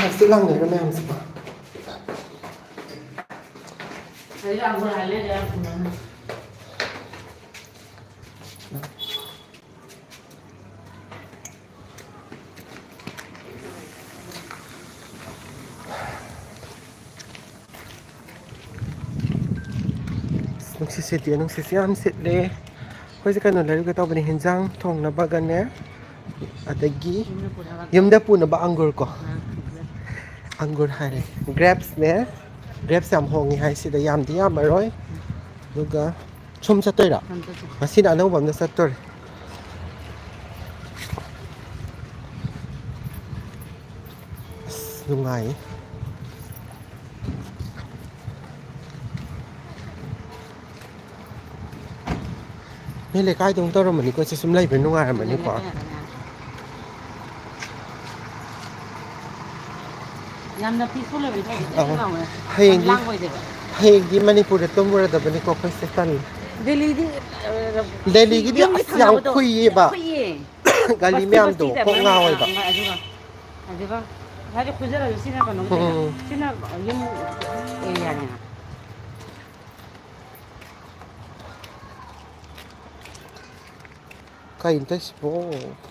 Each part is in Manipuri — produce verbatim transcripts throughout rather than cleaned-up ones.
ꯍꯛꯆꯤꯠ ꯂꯥꯡꯅꯔꯤꯕ ꯃꯌꯥꯝꯁꯤꯕꯣ꯫ ꯑꯗꯩ ꯑꯪꯒꯨꯔ ꯍꯥꯏ ꯂꯩꯔꯦ, ꯑꯪꯒꯨꯔ ꯑꯃ꯫ ꯅꯨꯡꯁꯤꯠ ꯁꯤꯠꯇꯦ, ꯅꯨꯡꯁꯤꯠꯁꯦ ꯌꯥꯝ ꯁꯤꯠꯂꯦ꯫ ꯑꯩꯈꯣꯏꯁꯦ ꯀꯩꯅꯣ ꯂꯩꯔꯨꯒꯦ ꯇꯧꯕꯅꯦ, ꯍꯤꯟꯖꯥꯡ ꯊꯣꯡꯅꯕꯒꯅꯦ, ꯑꯗꯒꯤ ꯌꯨꯝꯗ ꯄꯨꯅꯕ ꯑꯪꯒꯨꯔ ꯀꯣ꯫ ꯑꯪꯒꯨꯔ ꯍꯥꯏꯔꯦ, ꯒ꯭ꯔꯦꯞꯁꯅꯦ꯫ ꯒ꯭ꯔꯦꯞꯁ ꯌꯥꯝ ꯍꯣꯡꯉꯤ ꯍꯥꯏ ꯁꯤꯗ, ꯌꯥꯝꯗꯤ ꯌꯥꯝꯃꯔꯣꯏ꯫ ꯑꯗꯨꯒ ꯁꯣꯝ ꯆꯠꯇꯣꯏꯔꯣ? ꯁꯣꯝ ꯆꯠꯁꯤ꯫ ꯉꯁꯤꯅ ꯑꯅꯧꯕ ꯑꯃꯗ ꯆꯠꯇꯣꯔꯦ꯫ ꯑꯁ, ꯅꯨꯡꯉꯥꯏꯌꯦ꯫ ꯅꯣꯏ ꯂꯩꯀꯥꯏꯗꯧ ꯇꯧꯔꯝꯃꯅꯤꯀꯣ, ꯁꯤ ꯁꯨꯝ ꯂꯩꯕ ꯅꯨꯡꯉꯥꯏꯔꯝꯃꯅꯤꯀꯣ꯫ ꯌꯥꯝꯅ peaceful ꯑꯣꯏꯕ ꯃꯐꯝ ꯑꯧ꯫ ꯂꯥꯎꯋꯦ꯫ ꯌꯥꯝ ꯍꯌꯦꯡꯗꯤ, ꯂꯥꯡꯕ ꯑꯣꯏꯗꯦꯕ꯫ ꯍꯌꯦꯡꯗꯤ ꯃꯅꯤꯄꯨꯔꯗ ꯇꯨꯝꯃꯨꯔꯗꯕꯅꯤꯀꯣ ꯑꯩꯈꯣꯏꯁꯦ, ꯇꯜꯂꯦ꯫ ꯗꯦꯜꯂꯤꯗꯤ, ꯑ, ꯗꯦꯜꯂꯤꯒꯤꯗꯤ ꯌꯨꯝꯒꯤ ꯑꯁ ꯌꯥꯝ ꯊꯪꯅꯕꯗꯣ ꯈꯨꯏꯌꯦꯕ꯫ ꯈꯨꯏꯌꯦ꯫ ꯒꯥꯂꯤ ꯕꯁꯇꯤ, ꯃꯌꯥꯝꯗꯣ ꯕꯁꯇꯤ ꯀꯣꯛ ꯇꯥꯏꯞ ꯉꯥꯎꯋꯦꯕ꯫ ꯑꯃ, ꯑꯗꯨꯒ, ꯑꯗꯨꯒ ꯍꯥꯏꯗꯤ ꯈꯨꯖꯔꯁꯨ ꯁꯤꯅ ꯀꯩꯅꯣꯝ ꯇꯧꯏꯅ꯫ ꯎꯝ꯫ ꯁꯤꯅ ꯌꯨꯝ areaꯅꯤꯅ꯫ ꯀꯩꯅꯣ ꯇꯧꯏꯁꯤꯕꯣ?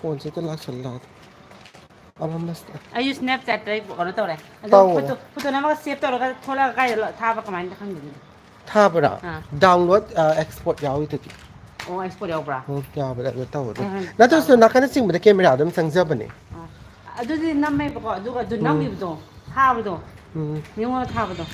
ꯐꯣꯟꯁꯦ ꯍꯦꯛꯇ ꯂꯥꯛꯁꯜꯂꯛꯑꯦ꯫ ꯑꯃꯃꯁꯦ꯫ ꯑꯩꯁꯨ Snapchatꯇ ꯑꯩ ꯀꯩꯅꯣ ꯇꯧꯔꯦ꯫ ꯑꯗꯣ ꯇꯧꯔꯦ꯫ Photo, photo ꯅꯝꯃꯒ save ꯇꯧꯔꯒ ꯊꯣꯛꯂꯛꯑꯒ ꯀꯥꯏꯗ ꯊꯥꯕ ꯀꯃꯥꯏꯅ ꯈꯪꯗꯣꯏꯅꯣ? ꯊꯥꯕ꯭ꯔꯥ? ꯑꯥ꯫ Download, ꯑ, export ꯌꯥꯎꯔꯤꯗꯨꯗꯤ꯫ ꯑꯣ, export ꯌꯥꯎꯕ꯭ꯔꯥ? ꯑꯣ, ꯌꯥꯕꯅꯦ, ꯑꯗꯨ ꯇꯧꯕꯗꯣ꯫ ꯑꯥ, ꯑꯥ꯫ ꯅꯠꯇ꯭ꯔꯁꯨ ꯅꯥꯀꯟꯗ ꯆꯤꯡꯕꯗ cameraꯗ ꯑꯗꯨꯝ ꯆꯪꯖꯕꯅꯦ꯫ ꯑꯥ꯫ ꯑꯗꯨꯗꯤ ꯅꯝꯃꯦꯕꯀꯣ, ꯑꯗꯨꯒ ꯑꯗꯨ ꯎꯝ꯫ ꯅꯝꯈꯤꯕꯗꯣ, ꯊꯥꯕꯗꯣ, ꯎꯝ꯫ ꯃꯤꯉꯣꯟꯗ ꯊꯥꯕꯗꯣ꯫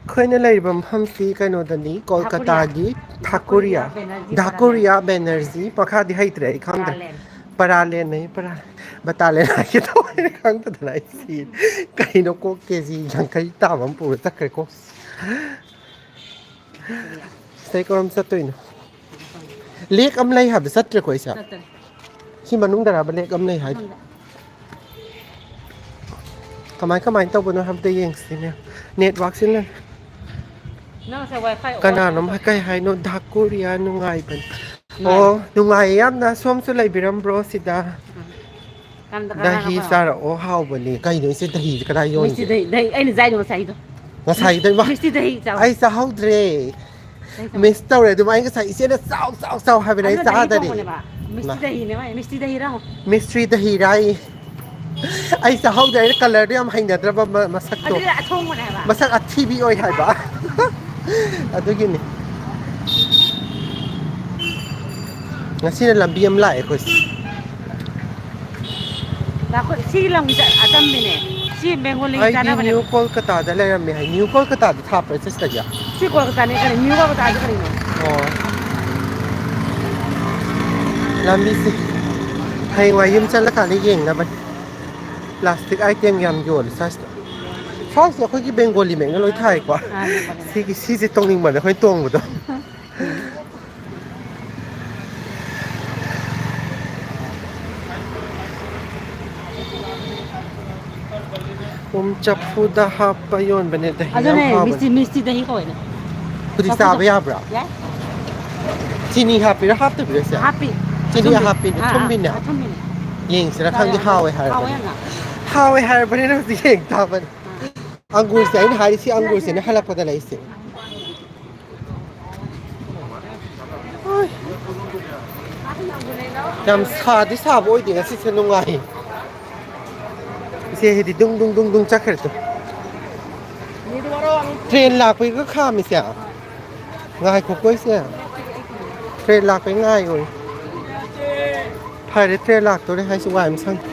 ꯑꯩꯈꯣꯏꯅ ꯂꯩꯔꯤꯕ ꯃꯐꯝꯁꯤ ꯀꯩꯅꯣꯗꯅꯤ, ꯙꯥꯀꯨꯔꯤꯌꯥ꯫ ꯀꯣꯜꯀꯇꯥꯒꯤ ꯙꯥꯀꯨꯔꯤꯌꯥ꯫ ꯙꯥꯀꯨꯔꯤꯌꯥ ꯕꯦꯅꯔꯖꯤ ꯙꯥꯀꯨꯔꯤꯌꯥ ꯕꯦꯅꯔꯖꯤ, ꯃꯈꯥꯗꯤ ꯍꯩꯇ꯭ꯔꯦ ꯑꯩ ꯈꯪꯗ꯭ꯔꯦ꯫ ꯄꯔꯥꯂꯦꯟ꯫ ꯄꯔꯥꯂꯦꯟ ꯑꯌꯦ, ꯄꯔꯥ-, ꯕꯇꯥꯂꯦꯟ ꯍꯥꯏꯒꯦ ꯇꯧꯕꯅꯦ, ꯈꯪꯗꯗꯅ ꯑꯩ ꯁꯤ ꯀꯩꯅꯣ, ꯀꯣꯛ KG ꯌꯥꯡꯈꯩ ꯇꯥꯕ ꯑꯃ ꯄꯨꯔ ꯆꯠꯈ꯭ꯔꯦꯀꯣ꯫ ꯁꯤꯗꯩ ꯀꯔꯣꯝ ꯆꯠꯇꯣꯏꯅꯣ? Lake ꯑꯃ ꯂꯩ ꯍꯥꯏꯕ, ꯆꯠꯇ꯭ꯔꯦꯀꯣ ꯑꯩꯁꯦ? ꯆꯠꯇ꯭ꯔꯦ꯫ ꯁꯤ ꯃꯅꯨꯡꯗꯔꯕ lake ꯑꯃ ꯂꯩ ꯍꯥꯏꯗꯣ? ꯃꯅꯨꯡꯗ꯫ ꯀꯃꯥꯏ ꯀꯃꯥꯏ ꯇꯧꯕꯅꯣ ꯍꯥꯏꯕꯗ ꯌꯦꯡꯁꯤꯅꯦ꯫ Networkꯁꯤꯅ ꯅꯪ ꯉꯁꯥꯏ WiFi on ꯀꯅꯥꯅꯣꯝ ꯇꯧ-, ꯀꯩ ꯍꯥꯏꯅꯣ? ꯙꯥꯀꯨꯔꯤꯌꯥ ꯅꯨꯡꯉꯥꯏꯕꯅꯤ꯫ ꯅꯨꯡꯉꯥꯏꯕꯅꯤ꯫ ꯑꯣ, ꯅꯨꯡꯉꯥꯏꯌꯦ ꯌꯥꯝꯅ꯫ ꯁꯣꯝꯁꯨ ꯂꯩꯕꯤꯔꯝꯕ꯭ꯔꯣ ꯁꯤꯗ? ꯎꯝ꯫ ꯌꯥꯝꯅ ꯀꯥꯟꯅꯕ ꯗꯍꯤ ꯈꯔ꯫ ꯆꯥꯔꯛꯑꯣ, ꯍꯥꯎꯕꯅꯦ꯫ ꯀꯩꯅꯣ ꯏꯆꯦ, ꯗꯍꯤꯁꯦ ꯀꯗꯥꯏ ꯃꯤꯁꯇꯤ ꯌꯣꯟꯒꯦ? ꯗꯍꯤ, ꯗꯍꯤ, ꯑꯩꯅ ꯆꯥꯏꯗꯣ ꯉꯁꯥꯏꯗꯣ꯫ ꯉꯁꯥꯏꯗꯣ ꯏꯃꯥ, ꯃꯤꯁꯇꯤ ꯗꯍꯤ ꯆꯥꯎ꯫ ꯑꯩ ꯆꯥꯍꯧꯗ꯭ꯔꯦ꯫ ꯗꯍꯤ ꯆꯥꯎ꯫ ꯃꯤꯁ ꯇꯧꯔꯦ꯫ ꯑꯗꯨꯝ ꯑꯩ ꯉꯁꯥꯏ ꯏꯆꯦꯅ "ꯆꯥꯎ, ꯆꯥꯎ, ꯆꯥꯎ" ꯍꯥꯏꯕꯅꯦ, ꯑꯩ ꯑꯗꯨ ꯗꯍꯤ ꯆꯥꯗꯔꯤ꯫ ꯊꯣꯡꯕꯅꯦꯕ꯫ ꯃꯤꯁꯇꯤ ꯃꯥ꯫ ꯗꯍꯤꯅꯦ ꯃꯥꯏ, ꯃꯤꯁꯇꯤ ꯗꯍꯤꯔꯥ ꯍꯪꯉꯣ꯫ ꯃꯤꯁꯇ꯭ꯔꯤ ꯗꯍꯤꯔꯥ ꯑꯩ꯫ ꯑꯩ ꯆꯥꯍꯧꯗ꯭ꯔꯦ꯫ ꯑꯩꯅ ꯀꯂꯔꯗꯣ ꯌꯥꯝ ꯍꯩꯅꯗ꯭ꯔꯕ ꯃ-, ꯃꯁꯛꯇꯣ꯫ ꯑꯗꯨꯗꯤ ꯑꯊꯣꯡꯕꯅꯦ ꯍꯥꯏꯕ꯫ ꯃꯁꯛ ꯑꯊꯤꯕꯤ ꯑꯣꯏ ꯍꯥꯏꯕ꯫ ꯑꯗꯨꯒꯤꯅꯤ꯫ ꯉꯁꯤꯅ ꯂꯝꯕꯤ ꯑꯃ ꯂꯥꯛꯑꯦ ꯑꯩꯈꯣꯏꯁꯦ꯫ ꯂꯥꯛꯈꯣ-, ꯁꯤꯒꯤ ꯂꯝꯒꯤ ꯆꯠ-, ꯑꯆꯝꯕꯤꯅꯦ꯫ ꯁꯤ ꯕꯦꯡꯒꯣꯂꯤꯒꯤ ꯑꯩꯗꯤ ꯆꯥꯅꯕꯅꯦ꯫ ꯅ꯭ꯌꯨ ꯀꯣꯜꯀꯇꯥꯗ ꯂꯩꯔꯝꯃꯦ ꯍꯥꯏ꯫ ꯅ꯭ꯌꯨ ꯀꯣꯜꯀꯇꯥꯗꯤ ꯊꯥꯞꯄ꯭ꯔꯥ ꯁꯤꯁꯇꯒꯤ? ꯁꯤ ꯀꯣꯜꯀꯇꯥꯅꯦ ꯀꯔꯤ? ꯅ꯭ꯌꯨ ꯀꯣꯜꯀꯇꯥꯁꯦ ꯀꯔꯤꯅꯣ? ꯑꯣ꯫ ꯂꯝꯕꯤꯁꯦ ꯍꯌꯦꯡꯋꯥꯏ ꯌꯨꯝ ꯆꯠꯂꯀꯥꯟꯗ ꯌꯦꯡꯅꯕꯅꯦ꯫ ꯄ꯭ꯂꯥꯁꯇꯤꯛ ꯑꯥꯏꯇꯦꯝ ꯌꯥꯝ ꯌꯣꯜꯂꯦ ꯁ꯭ꯋꯥꯏꯁꯤꯗ꯫ ꯁ꯭ꯋꯥꯏꯁꯤꯗ ꯑꯩꯈꯣꯏꯒꯤ ꯕꯦꯡꯒꯣꯂꯤ ꯃꯌꯦꯛꯅ ꯂꯣꯏ ꯊꯥꯏꯀꯣ꯫ ꯑꯥ, ꯕꯦꯡꯒꯣꯂꯤ꯫ ꯁꯤꯒꯤ, ꯁꯤꯁꯦ ꯇꯣꯡꯅꯤꯡꯕꯅꯦ ꯑꯩꯈꯣꯏ ꯇꯣꯡꯕꯗꯣ꯫ ꯄꯨꯝ ꯆꯐꯨꯗ ꯍꯥꯞꯄ ꯌꯣꯟꯕꯅꯦ, ꯗꯍꯤ ꯌꯥꯝ ꯑꯗꯨꯅꯦ, ꯍꯥꯎꯕꯅꯦ꯫ ꯃꯤꯁꯇꯤ, ꯃꯤꯁꯇꯤ ꯗꯍꯤ ꯀꯧꯋꯦꯅꯦ꯫ ꯍꯧꯖꯤꯛ ꯆꯐꯨꯗ꯫ ꯆꯥꯕ ꯌꯥꯕ꯭ꯔꯥ? ꯌꯥꯏ꯫ ꯆꯤꯅꯤ ꯍꯥꯞꯄꯤꯔꯣ, ꯍꯥꯞꯇꯕꯤꯔꯣ ꯁꯦ? ꯍꯥꯞꯄꯤ꯫ ꯆꯤꯅꯤ ꯑꯊꯨꯝꯕꯤ꯫ ꯍꯥꯞꯄꯤꯅꯦ, ꯑꯥ, ꯑꯥ, ꯊꯨꯝꯕꯤꯅꯦ꯫ ꯑꯊꯨꯝꯕꯤꯅꯦ꯫ ꯌꯦꯡꯁꯤꯔꯥ ꯆꯥ ꯈꯪꯗꯦ, ꯌꯥꯝ ꯍꯥꯎꯋꯦ ꯍꯥꯎꯋꯦ ꯍꯥꯏꯔꯕꯅꯦ꯫ ꯌꯥꯝꯅ꯫ ꯍꯥꯎꯋꯦ ꯍꯥꯏꯔꯕꯅꯤꯅ ꯍꯧꯖꯤꯛ ꯌꯦꯡ ꯇꯥꯕꯅꯦ꯫ ꯑꯥ꯫ ꯑꯪꯒꯨꯔꯁꯦ ꯑꯩꯅ ꯍꯥꯏꯔꯤꯁꯤ, ꯑꯪꯒꯨꯔꯁꯤꯅ ꯍꯜꯂꯛꯄꯗ ꯂꯩꯁꯦ꯫ ꯌꯥꯝ ꯁꯥꯗꯤ ꯁꯥꯕ ꯑꯣꯏꯗꯦ ꯉꯁꯤꯁꯦ, ꯅꯨꯡꯉꯥꯏ꯫ ꯏꯆꯦ ꯍꯦꯗꯤ ꯗꯨꯡ ꯗꯨꯡ ꯗꯨꯡ ꯗꯨꯡ ꯆꯠꯈ꯭ꯔꯦ ꯇꯨ꯫ ꯇ꯭ꯔꯦꯟ ꯂꯥꯛꯄꯩꯒ ꯈꯥꯝꯃꯤꯁꯦ꯫ ꯉꯥꯏꯈꯣꯀꯣ ꯏꯆꯦ꯫ ꯇ꯭ꯔꯦꯟ ꯂꯥꯛꯄꯩ ꯉꯥꯏꯔꯣꯏ꯫ ꯐꯔꯦ, ꯇ꯭ꯔꯦꯟ ꯂꯥꯛꯇꯣꯔꯦ ꯍꯥꯏꯁꯤ ꯋꯥꯏ ꯑꯃ ꯁꯪꯉꯦ꯫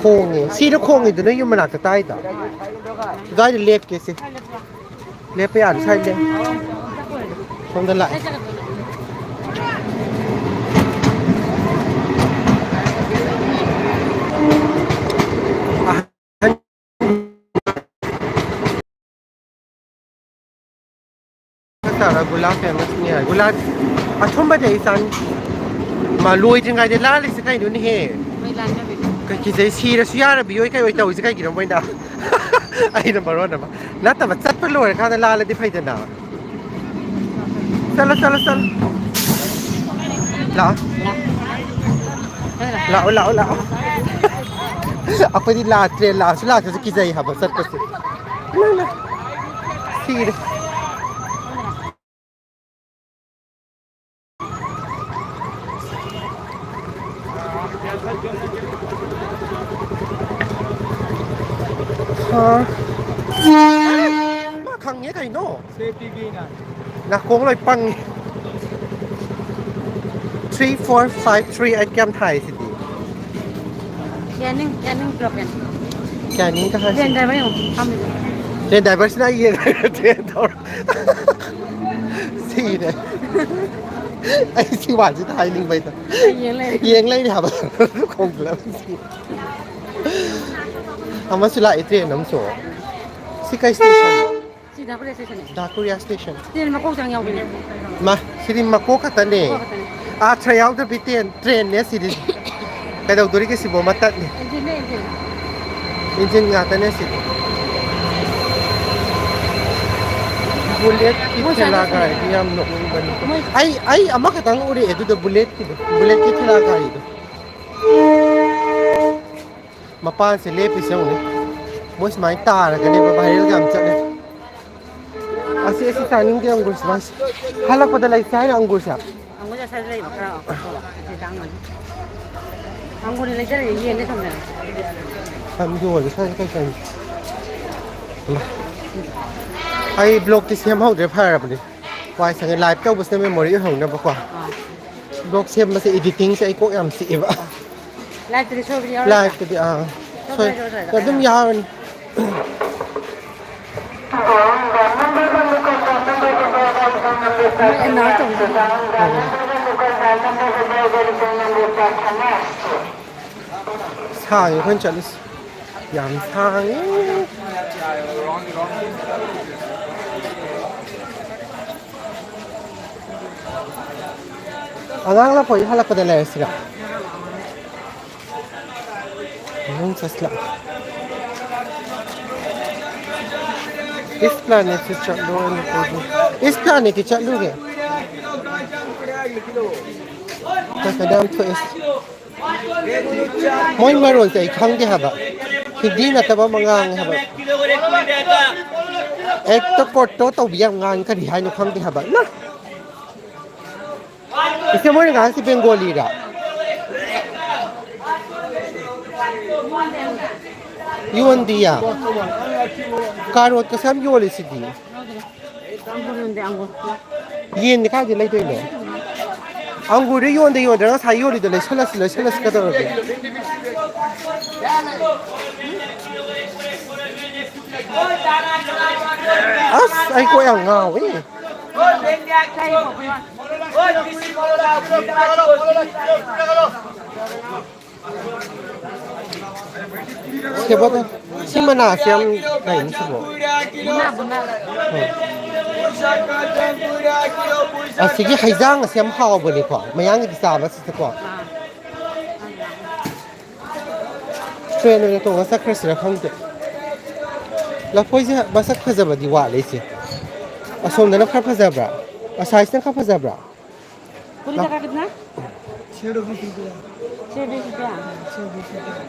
ꯈꯣꯡꯉꯦ꯫ ꯁꯤꯗ ꯈꯣꯡꯉꯤꯗꯨꯅ ꯌꯨꯝ ꯃꯅꯥꯛꯇ ꯇꯥꯏꯗꯣ꯫ ꯑꯗꯨꯋꯥꯏꯗ ꯂꯦꯞꯀꯦ ꯁꯤ꯫ ꯂꯦꯞꯄ ꯌꯥꯔꯦ, ꯁ꯭ꯋꯥꯏꯗ ꯂꯦꯞ-, ꯁꯣꯝꯗ ꯂꯥꯛꯑꯦ꯫ ꯑꯍꯟ ꯆꯥꯔ ꯒꯨꯂꯥ ꯐꯦꯃꯁꯅꯤ ꯍꯥꯏ꯫ ꯒꯨꯂꯥ ꯑꯊꯨꯝꯕꯗꯤ ꯑꯩ ꯆꯥꯅꯤꯡ-, ꯃꯥ, ꯂꯣꯏꯗ꯭ꯔꯤꯉꯩꯗ ꯂꯥꯜꯂꯤꯁꯦ ꯀꯩꯅꯣꯅꯦꯍꯦ? ꯃꯣꯏ ꯂꯥꯟꯅꯕꯤꯅꯦ꯫ ꯀꯩ ꯀꯤꯖꯩ, ꯁꯤꯔꯁꯨ ꯌꯥꯔꯕꯤ ꯑꯣꯏ ꯀꯩ ꯑꯣꯏ ꯇꯧꯔꯤꯁꯦ ꯀꯩꯒꯤꯅꯣ ꯃꯣꯏꯅ? ꯑꯩꯅ ꯃꯔꯣꯟ ꯑꯃ꯫ ꯅꯠꯇꯕ, ꯆꯠꯄ ꯂꯣꯏꯔꯀꯥꯟꯗ ꯂꯥꯜꯂꯗꯤ ꯐꯩꯗꯅ꯫ ꯆꯠꯂꯣ, ꯆꯠꯂꯣ, ꯆꯠꯂꯣ꯫ ꯂꯥꯛꯑꯣ꯫ ꯂꯥꯛꯑꯣ, ꯂꯥꯛꯑꯣ, ꯂꯥꯛꯑꯣ꯫ ꯑꯩꯈꯣꯏꯗꯤ ꯂꯥꯛꯇ꯭ꯔꯦ, ꯂꯥꯛꯑꯁꯨ ꯂꯥꯛꯇ꯭ꯔꯁꯨ ꯀꯤꯖꯩ ꯍꯥꯏꯕ ꯆꯠꯄꯁꯦ꯫ ꯏꯃꯥꯏ, ꯏꯃꯥꯏ꯫ ꯁꯤꯔꯦ꯫ ꯍꯥ? ꯃꯥ ꯈꯪꯉꯦ ꯀꯩꯅꯣ? ꯅꯥꯀꯣꯡ ꯂꯣꯏ ꯄꯪꯉꯦ꯫ Three, four, five, three, eight ꯀꯌꯥꯝ ꯊꯥꯏ ꯁꯤꯗꯤ? ꯌꯥꯅꯤꯡ, ꯌꯥꯅꯤꯡꯗ꯭ꯔꯣ ꯀꯩꯅꯣ? ꯀꯌꯥꯅꯤꯡ ꯀ ꯍꯥꯏꯁꯤ? ꯇ꯭ꯔꯦꯟ ꯗ꯭ꯔꯥꯏꯚꯔ ꯌꯦꯡꯉꯣ, ꯐꯝꯃꯤꯗꯣ꯫ ꯇ꯭ꯔꯦꯟ ꯗ꯭ꯔꯥꯏꯚꯔꯁꯤꯅ ꯑꯩ ꯌꯦꯡꯉꯒ ꯇ꯭ꯔꯦꯟ ꯇꯧꯔ-, ꯁꯤꯔꯦ꯫ ꯑꯩ ꯁꯤ ꯋꯥꯁꯤꯗ ꯍꯥꯏꯅꯤꯡꯕꯩꯗ꯫ ꯌꯦꯡ ꯂꯩꯔꯦ꯫ ꯌꯦꯡ ꯂꯩꯔꯦ ꯍꯥꯏꯕ꯫ ꯈꯣꯡꯖꯤꯜꯂ-, ꯑꯃꯁꯨ ꯂꯥꯛꯑꯦ ꯇ꯭ꯔꯦꯟ ꯑꯃꯁꯨ꯫ ꯁꯤ ꯀꯩ ꯁ꯭ꯇꯦꯁꯟ? ꯁꯤ ꯗꯥꯀꯨꯔꯤꯌꯥ ꯁ꯭ꯇꯦꯁꯟꯅꯦ꯫ ꯗꯥꯀꯨꯔꯤꯌꯥ ꯁ꯭ꯇꯦꯁꯟ꯫ ꯇ꯭ꯔꯦꯟ ꯃꯀꯣꯛꯇꯪ ꯌꯥꯎꯕꯤꯅꯦ꯫ ꯃꯥ, ꯁꯤꯗꯤ ꯃꯀꯣꯛ ꯈꯛꯇꯅꯦ꯫ ꯃꯀꯣꯛ ꯈꯛꯇꯅꯦ꯫ ꯑꯥꯔꯊ꯭ꯔ ꯌꯥꯎꯗꯕꯤ ꯇ꯭ꯔꯦꯟ, ꯇ꯭ꯔꯦꯟꯅꯦ ꯁꯤꯗꯤ꯫ ꯀꯩꯗꯧꯗꯣꯔꯤꯒꯦ ꯁꯤꯕꯣ? ꯃꯇꯠꯅꯤ꯫ ꯏꯟꯖꯤꯟꯅꯦ, ꯏꯟꯖꯤꯟ꯫ ꯏꯟꯖꯤꯟ ꯉꯥꯛꯇꯅꯦ ꯁꯤꯗꯤ꯫ ꯕꯨꯂꯦꯠꯀꯤ ꯃꯣꯏ ꯁ꯭ꯋꯥꯏꯗ ꯊꯦꯂꯥ ꯁꯤꯅꯦ꯫ ꯒꯥꯔꯤꯗꯤ ꯌꯥꯝ ꯅꯣꯛꯅꯤꯡꯕꯅꯤ꯫ ꯃꯣꯏ ꯑꯩ, ꯑꯩ ꯑꯃꯈꯛꯇꯪ ꯎꯔꯛꯑꯦ ꯑꯗꯨꯗꯣ, ꯕꯨꯂꯦꯠꯀꯤꯗꯣ, ꯕꯨꯂꯦꯠꯀꯤ ꯊꯦꯂꯥ ꯒꯥꯔꯤꯗꯣ꯫ ꯃꯄꯥꯟꯁꯦ ꯂꯦꯞꯄꯤꯁꯦ ꯌꯦꯡꯉꯨꯅꯦ꯫ ꯃꯣꯏ ꯁꯨꯃꯥꯏꯅ ꯇꯥꯔꯒꯅꯦꯕ ꯚꯥꯏꯔꯦꯜꯒ ꯌꯥꯝ ꯆꯠꯂꯦ꯫ ꯑꯁꯤ, ꯑꯁꯤ ꯆꯥꯅꯤꯡꯗꯦ ꯑꯪꯒꯨꯔꯁꯦ, ꯃꯥꯁꯦ꯫ ꯍꯜꯂꯛꯄꯗ ꯂꯩꯁꯦ ꯍꯥꯏꯔꯣ ꯑꯪꯒꯨꯔꯁꯦ? ꯑꯪꯒꯨꯔꯁꯦ ꯑꯁ꯭ꯋꯥꯏꯗ ꯂꯩꯕ ꯈꯔ ꯑꯐꯕ, ꯑꯁꯤ ꯇꯥꯡꯕꯅꯤ꯫ ꯑꯪꯒꯨꯔꯗꯤ ꯂꯩꯖꯔꯒꯦ, ꯌꯦꯡꯒꯦ ꯊꯝꯖꯔꯒꯦ꯫ ꯌꯥꯝ ꯌꯣꯜꯂꯦ ꯁ꯭ꯋꯥꯏꯗ ꯀꯩ ꯀꯩꯅꯣ꯫ ꯏꯃꯥ꯫ ꯑꯩ ꯕ꯭ꯂꯣꯛꯇꯤ ꯁꯦꯝꯍꯧꯗ꯭ꯔꯦ, ꯐꯔꯕꯅꯤ꯫ ꯋꯥꯏ ꯁꯪꯉꯦ, ꯂꯥꯏꯚ ꯇꯧꯕꯁꯤꯅ ꯃꯦꯃꯣꯔꯤ ꯑꯣꯏꯍꯧꯅꯕꯀꯣ꯫ ꯑꯥ꯫ ꯕ꯭ꯂꯣꯛ ꯁꯦꯝꯕꯁꯦ, ꯏꯗꯤꯇꯤꯡꯁꯦ ꯑꯩ ꯀꯣꯛ ꯌꯥꯝ ꯆꯤꯛꯑꯦꯕ꯫ ꯂꯥꯏꯚꯇꯗꯤ ꯁꯣꯏꯕꯗꯤ ꯌꯥꯎꯔꯣꯏꯗ꯭ꯔꯥ? ꯂꯥꯏꯚꯇꯗꯤ, ꯑꯥ, ꯁꯣꯏꯕ ꯁꯣꯏ-, ꯌꯥꯎꯔꯣꯏꯗ꯭ꯔꯥ? ꯑꯗꯨꯝ ꯌꯥꯎꯔꯅꯤ꯫ ꯃꯣꯏ announce ꯇꯧꯕꯗꯣ꯫ ꯎꯝ꯫ ꯁꯥꯡꯉꯦ ꯑꯩꯈꯣꯏꯅ ꯆꯠꯂꯤꯁꯦ꯫ ꯌꯥꯝ ꯁꯥꯡꯉꯦ꯫ ꯑꯉꯥꯡ ꯂꯥꯛꯄꯒꯤ ꯍꯜꯂꯛꯄꯗ ꯂꯩꯔꯁꯤꯔ? ꯃꯅꯨꯡ ꯆꯠꯁꯤꯂꯥꯎ꯫ ꯏꯁ ꯄ꯭ꯂꯥꯅꯦꯠꯁꯨ ꯆꯠꯂꯣ ꯍꯥꯏꯅ ꯀꯧꯏ꯫ ꯏꯁ ꯄ꯭ꯂꯥꯅꯦꯠꯇꯤ ꯆꯠꯂꯨꯔꯦ꯫ ꯀꯩ ꯀꯩꯅꯣ ꯌꯥꯝ ꯊꯣꯛꯑꯦ꯫ ꯃꯣꯏ ꯃꯔꯣꯟꯁꯦ ꯑꯩ ꯈꯪꯗꯦ ꯍꯥꯏꯕ꯫ ꯍꯤꯟꯗꯤ ꯅꯠꯇꯕ ꯑꯃ ꯉꯥꯡꯉꯦ ꯍꯥꯏꯕ꯫ ꯑꯦꯛꯇ ꯀꯣꯠꯇꯣ ꯇꯧꯕꯤ ꯌꯥꯝ ꯉꯥꯡꯉꯤ, ꯀꯔꯤ ꯍꯥꯏꯅꯣ ꯈꯪꯗꯦ ꯍꯥꯏꯕ꯫ ꯏꯃꯥ! ꯏꯆꯦ, ꯃꯣꯏꯅ ꯉꯥꯡꯉꯤꯁꯤ ꯕꯦꯡꯒꯣꯂꯤꯔꯥ? ꯌꯣꯟꯗꯤꯌꯥ꯫ ꯀꯥꯔꯣꯠꯀꯁꯨ ꯌꯥꯝ ꯌꯣꯜꯂꯤꯁꯤꯗꯤ꯫ ꯑꯪꯒꯨꯔ ꯌꯣꯟꯗꯦ, ꯑꯪꯒꯨꯔ꯫ ꯌꯦꯟꯗꯤ ꯀꯥꯏꯗꯩ ꯂꯩꯗꯣꯏꯅꯣ? ꯑꯪꯒꯨꯔꯗꯤ ꯌꯣꯟꯗ ꯌꯣꯟꯗ꯭ꯔꯒ ꯉꯁꯥꯏ ꯌꯣꯜꯂꯤꯗꯣ ꯂꯩꯁꯜꯂꯁꯤ, ꯂꯩꯁꯜꯂꯁꯤ ꯀꯩꯗꯧꯔꯒꯦ? ꯑꯁ, ꯑꯩ ꯀꯣꯛ ꯌꯥꯝ ꯉꯥꯎꯋꯤ꯫ ꯁꯦꯕꯣꯠ, ꯁꯤ ꯃꯅꯥꯁꯦ ꯌꯥꯝ ꯂꯩꯅꯤ ꯁꯤꯕꯣ꯫ ꯕꯨꯅꯥ, ꯕꯨꯅꯥ꯫ ꯍꯣꯏ꯫ ꯑꯁꯤꯒꯤ ꯍꯩꯖꯥꯡ ꯑꯁꯤ ꯌꯥꯝ ꯍꯥꯎꯕꯅꯤꯀꯣ, ꯃꯌꯥꯡꯒꯤꯗꯤ ꯆꯥꯕ ꯁꯤꯗꯀꯣ꯫ ꯑꯥ꯫ ꯇ꯭ꯔꯦꯟ ꯑꯣꯏꯅ ꯇꯣꯡꯉ ꯆꯠꯈ꯭ꯔꯁꯤꯔ ꯈꯪꯗꯦ꯫ ꯂꯐꯣꯏꯁꯦ ꯃꯁꯛ ꯐꯖꯕꯗꯤ ꯋꯥꯠꯂꯦ ꯏꯆꯦ꯫ ꯑꯁꯣꯝꯗꯅ ꯈꯔ ꯐꯖꯕ꯭ꯔꯥ? ꯑꯁꯥꯏꯁꯤꯅ ꯈꯔ ꯐꯖꯕ꯭ꯔꯥ? ꯄꯨꯔꯤ ꯇꯀꯥ ꯀꯤꯇꯅꯥ? ꯁꯦ ꯕꯤꯁ ꯔꯨꯄꯤꯌꯥ꯫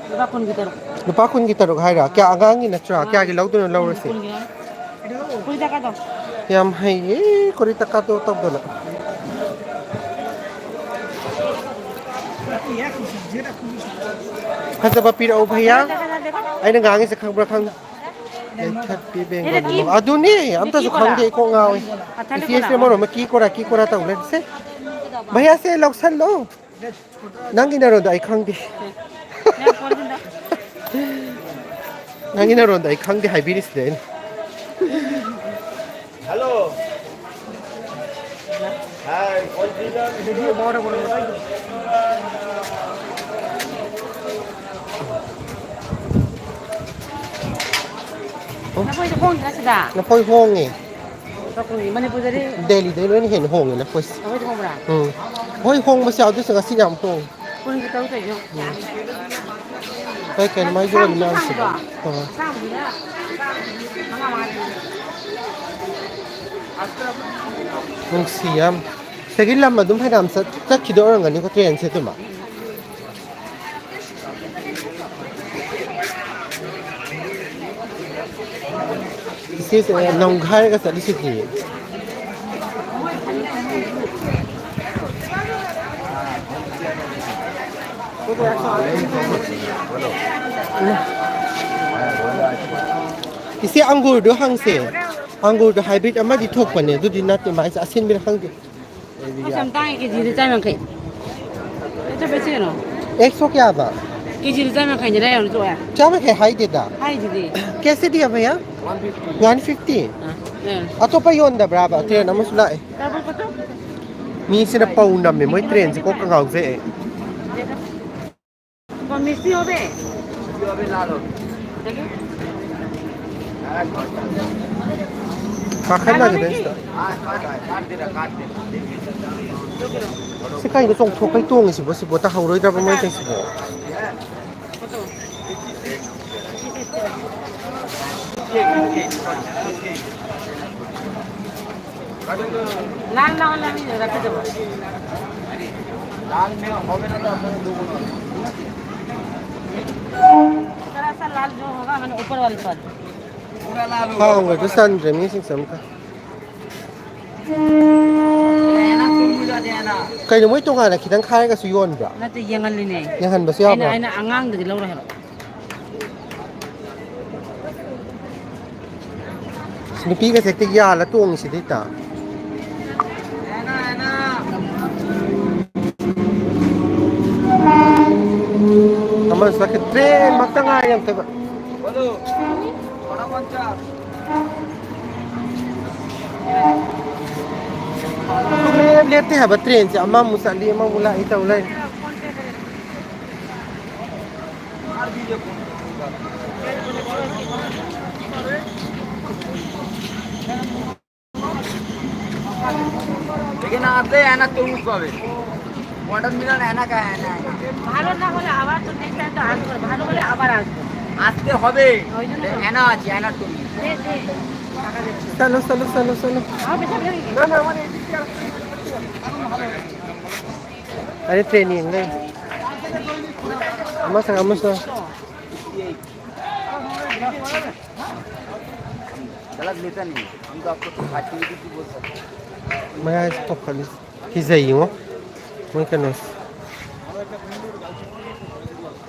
ꯂꯨꯄꯥ ꯀꯨꯟꯒꯤ ꯇꯔꯨꯛ꯫ ꯂꯨꯄꯥ ꯀꯨꯟꯒꯤ ꯇꯔꯨꯛ ꯍꯥꯏꯔꯣ? ꯀꯌꯥ ꯑꯉꯥꯡꯒꯤ ꯅꯠꯇ꯭ꯔꯥ? ꯑꯉꯥꯡꯒꯤ꯫ ꯀꯌꯥꯒꯤ ꯂꯧꯗꯣꯏꯅꯣ ꯂꯧꯔꯁꯤ꯫ ꯀꯨꯟꯒꯤ ꯂꯧꯔꯣ꯫ ꯄꯨꯔꯤ ꯇꯀꯥꯗꯣ꯫ ꯌꯥꯝ ꯍꯩꯌꯦ, ꯀꯨꯔꯤ ꯇꯀꯥꯗꯣ ꯇꯧꯗꯅ꯫ ꯐꯖꯕ ꯄꯤꯔꯛꯎ ꯚꯩꯌꯥ꯫ ꯑꯩꯅ ꯉꯥꯡꯉꯤꯁꯦ ꯈꯪꯕ꯭ꯔꯥ ꯈꯪ-, ꯌꯥꯏꯊꯠꯄꯤ ꯕꯦꯡꯒꯣꯂꯤ ꯃꯔꯣꯛ꯫ ꯑꯗꯨꯅꯦ, ꯑꯝꯇꯁꯨ ꯈꯪꯗꯦ, ꯑꯩ ꯀꯣꯛ ꯉꯥꯎꯋꯤ꯫ ꯏꯆꯦꯁꯦ ꯃꯔꯣꯟ ꯑꯃ ꯀꯤ ꯀꯣꯔꯥ, ꯀꯤ ꯀꯣꯔꯥ ꯇꯧ ꯂꯩꯔꯦ꯫ ꯁꯦ, ꯚꯩꯌꯥ, ꯁꯦ ꯂꯧꯁꯜꯂꯣ꯫ ꯅꯪꯒꯤ ꯅꯔꯣꯟꯗꯣ ꯑꯩ ꯈꯪꯗꯦ꯫ ꯅꯪꯒꯤ ꯅꯔꯣꯟꯗꯣ ꯑꯩ ꯈꯪꯗꯦ ꯍꯥꯏꯕꯤꯔꯤꯁꯤꯗꯤ ꯑꯩꯅ꯫ ꯍꯜꯂꯣ꯫ ꯂꯐꯣꯏꯁꯦ ꯍꯣꯡꯗ꯭ꯔꯥ ꯁꯤꯗ? ꯂꯐꯣꯏ ꯍꯣꯡꯉꯦ꯫ ꯂꯐꯣꯏ ꯃꯅꯤꯄꯨꯔꯗꯗꯤ ꯗꯦꯜꯂꯤꯗꯩ ꯂꯣꯏꯅ ꯍꯦꯟꯅ ꯍꯣꯡꯉꯦ ꯂꯐꯣꯏꯁꯦ꯫ ꯂꯐꯣꯏꯁꯦ ꯍꯣꯡꯕ꯭ꯔꯥ? ꯎꯝ꯫ ꯍꯣꯏ, ꯍꯣꯡꯕꯁꯨ ꯌꯥꯎꯗꯣꯏꯁꯨ ꯉꯁꯤ ꯌꯥꯝ ꯍꯣꯡꯉꯦ꯫ ꯀꯨꯟꯒꯤ ꯇꯔꯨꯛ ꯇꯧꯔꯤꯁꯦ ꯌꯦꯡꯉꯣ꯫ ꯎꯝ꯫ ꯀꯩ ꯀꯩꯅꯣ ꯃꯥꯏ ꯌꯣꯜꯂꯤ ꯑꯁꯥꯡꯕꯗꯣ? ꯃꯌꯥꯝꯁꯤꯕꯣ? ꯑꯥ꯫ ꯑꯁꯥꯡꯕꯗꯨꯅ ꯃꯉꯥ ꯃꯉꯥ ꯄꯤꯕꯅꯦ꯫ ꯅꯨꯡꯁꯤ ꯌꯥꯝ꯫ ꯁꯤꯗꯒꯤ ꯂꯝ ꯑꯗꯨꯝ ꯐꯅꯌꯥꯝ ꯆꯠ-, ꯆꯠꯈꯤꯗꯣꯏ ꯑꯣꯏꯔꯝꯒꯅꯤꯀꯣ ꯇ꯭ꯔꯦꯟꯁꯦ ꯑꯗꯨꯃ꯫ ꯏꯆꯦꯁꯦ ꯅꯝꯈꯥꯏꯔꯒ ꯆꯠꯂꯤꯁꯤꯗꯤ꯫ ꯏꯆꯦ, ꯑꯪꯒꯨꯔꯗꯣ ꯍꯪꯁꯦ꯫ ꯑꯪꯒꯨꯔꯗꯣ hybrid ꯑꯃꯗꯤ ꯊꯣꯛꯄꯅꯦ, ꯑꯗꯨꯗꯤ ꯅꯠꯇꯦ ꯃꯥꯏꯁꯦ, ꯑꯁꯤꯟꯕꯤꯔ ꯈꯪꯗꯦ꯫ ꯑꯁ, ꯌꯥꯝ ꯇꯥꯡꯉꯦ, ꯀꯦꯖꯤꯗ ꯆꯥꯝ ꯌꯥꯡꯈꯩ꯫ ꯑꯦꯛꯁꯣ ꯀꯌꯥꯕ? ꯀꯦꯖꯤꯗ ꯆꯥꯝ ꯌꯥꯡꯈꯩꯅꯦ, ꯂꯩꯔꯨꯅꯨ ꯇꯣꯛꯑꯦ꯫ ꯆꯥꯝ ꯌꯥꯡꯈꯩ ꯍꯥꯏꯗꯦꯗ꯫ ꯍꯥꯏꯗꯨꯗꯤ꯫ कैसे दिया भैया? One fifty. ꯑꯥ, ꯂꯩꯔꯨꯅꯨ꯫ ꯑꯇꯣꯞꯄ ꯌꯣꯟꯗꯕ꯭ꯔꯥꯕ? ꯇ꯭ꯔꯦꯟ ꯑꯃꯁꯨ ꯂꯥꯛꯑꯦ꯫ ꯃꯤꯁꯤꯅ ꯄꯧ ꯅꯝꯃꯦ, ꯃꯣꯏ ꯇ꯭ꯔꯦꯟꯁꯦ ꯀꯣꯛꯀ ꯉꯥꯎꯖꯩ ꯑꯩ꯫ ꯀꯥꯈꯠꯂꯒꯦ ꯁꯤꯗ꯫ ꯁꯤ ꯀꯩꯅꯣ ꯆꯣꯡꯊꯣꯛꯈꯩ ꯇꯣꯡꯉꯤꯁꯤꯕꯣ? ꯁꯤꯕꯣ ꯇꯥꯍꯧꯔꯣꯏꯗ꯭ꯔꯕ ꯃꯣꯏ ꯇꯧꯏꯁꯤꯕꯣ? लाल ना वाला नहीं रख दो। लाल में होवे ना तो अपन लोगों ने। थोड़ा सा लाल जो होगा, मैंने ऊपर वाले पर। पूरा लाल होगा। हाँ, वो तो ऊपर वाला। सन रे, म्यूजिक सन का। ꯀꯩꯅꯣ, ꯃꯣꯏ ꯇꯣꯉꯥꯟꯅ ꯈꯤꯇꯪ ꯈꯥꯏꯔꯒꯁꯨ ꯌꯣꯟꯕ꯭ꯔꯥ? ꯅꯠꯇꯦ, ꯌꯦꯡꯍꯜꯂꯤꯅꯦ꯫ ꯌꯦꯡꯍꯟꯕꯁꯨ ꯌꯥꯕ꯭ꯔꯥ? ꯑꯩꯅ, ꯑꯩꯅ ꯑꯉꯥꯡꯗꯒꯤ ꯂꯧꯔꯣ ꯍꯥꯏꯕ꯫ ꯅꯨꯄꯤꯒꯁꯦ ꯍꯦꯛꯇ ꯌꯥꯜꯂ ꯇꯣꯡꯉꯤꯁꯤꯗꯤ ꯍꯦꯛꯇ꯫ ꯑꯃꯁꯨ ꯆꯠꯈꯤ꯫ ꯇ꯭ꯔꯦꯟ ꯃꯛꯇ ꯉꯥꯏꯔꯦ ꯑꯝꯇꯕ꯫ ꯁꯨꯡꯂꯦꯞ ꯂꯦꯞꯇꯦ ꯍꯥꯏꯕ ꯇ꯭ꯔꯦꯟꯁꯦ꯫ ꯑꯃꯃꯨꯛ ꯆꯠꯂꯤ, ꯑꯃꯃꯨꯛ ꯂꯥꯛꯏ ꯇꯧ ꯂꯩꯔꯦ꯫ এখানে আসলে এনা তরমুজ পাবে। ওয়াটারমেলন এনা খায়, এনা, এনা। ভালো না হলে আবার তো নেক্সট টাইম তো আসবো, ভালো হলে আবার আসবো। আসতে হবে। ওই জন্য তো। এনা আছে, এনা তরমুজ। দে, দে। টাকা দে। চলো, চলো, চলো, চলো। আমার পেছনে পেছনে। না, না, আমার এই দিক দিয়ে আসো। আরে ট্রেন নিয়ে নে। আমার সঙ্গে, আমার সঙ্গে। गलत लेता नहीं है। हम तो आपको खाती हुई भी बोल सकते हैं। ꯃꯌꯥꯏꯁꯦ ꯇꯧꯈꯠꯂꯤꯁꯦ꯫ ꯀꯤꯖꯩꯉꯣ꯫ ꯃꯣꯏ ꯀꯩꯅꯣꯁꯦ꯫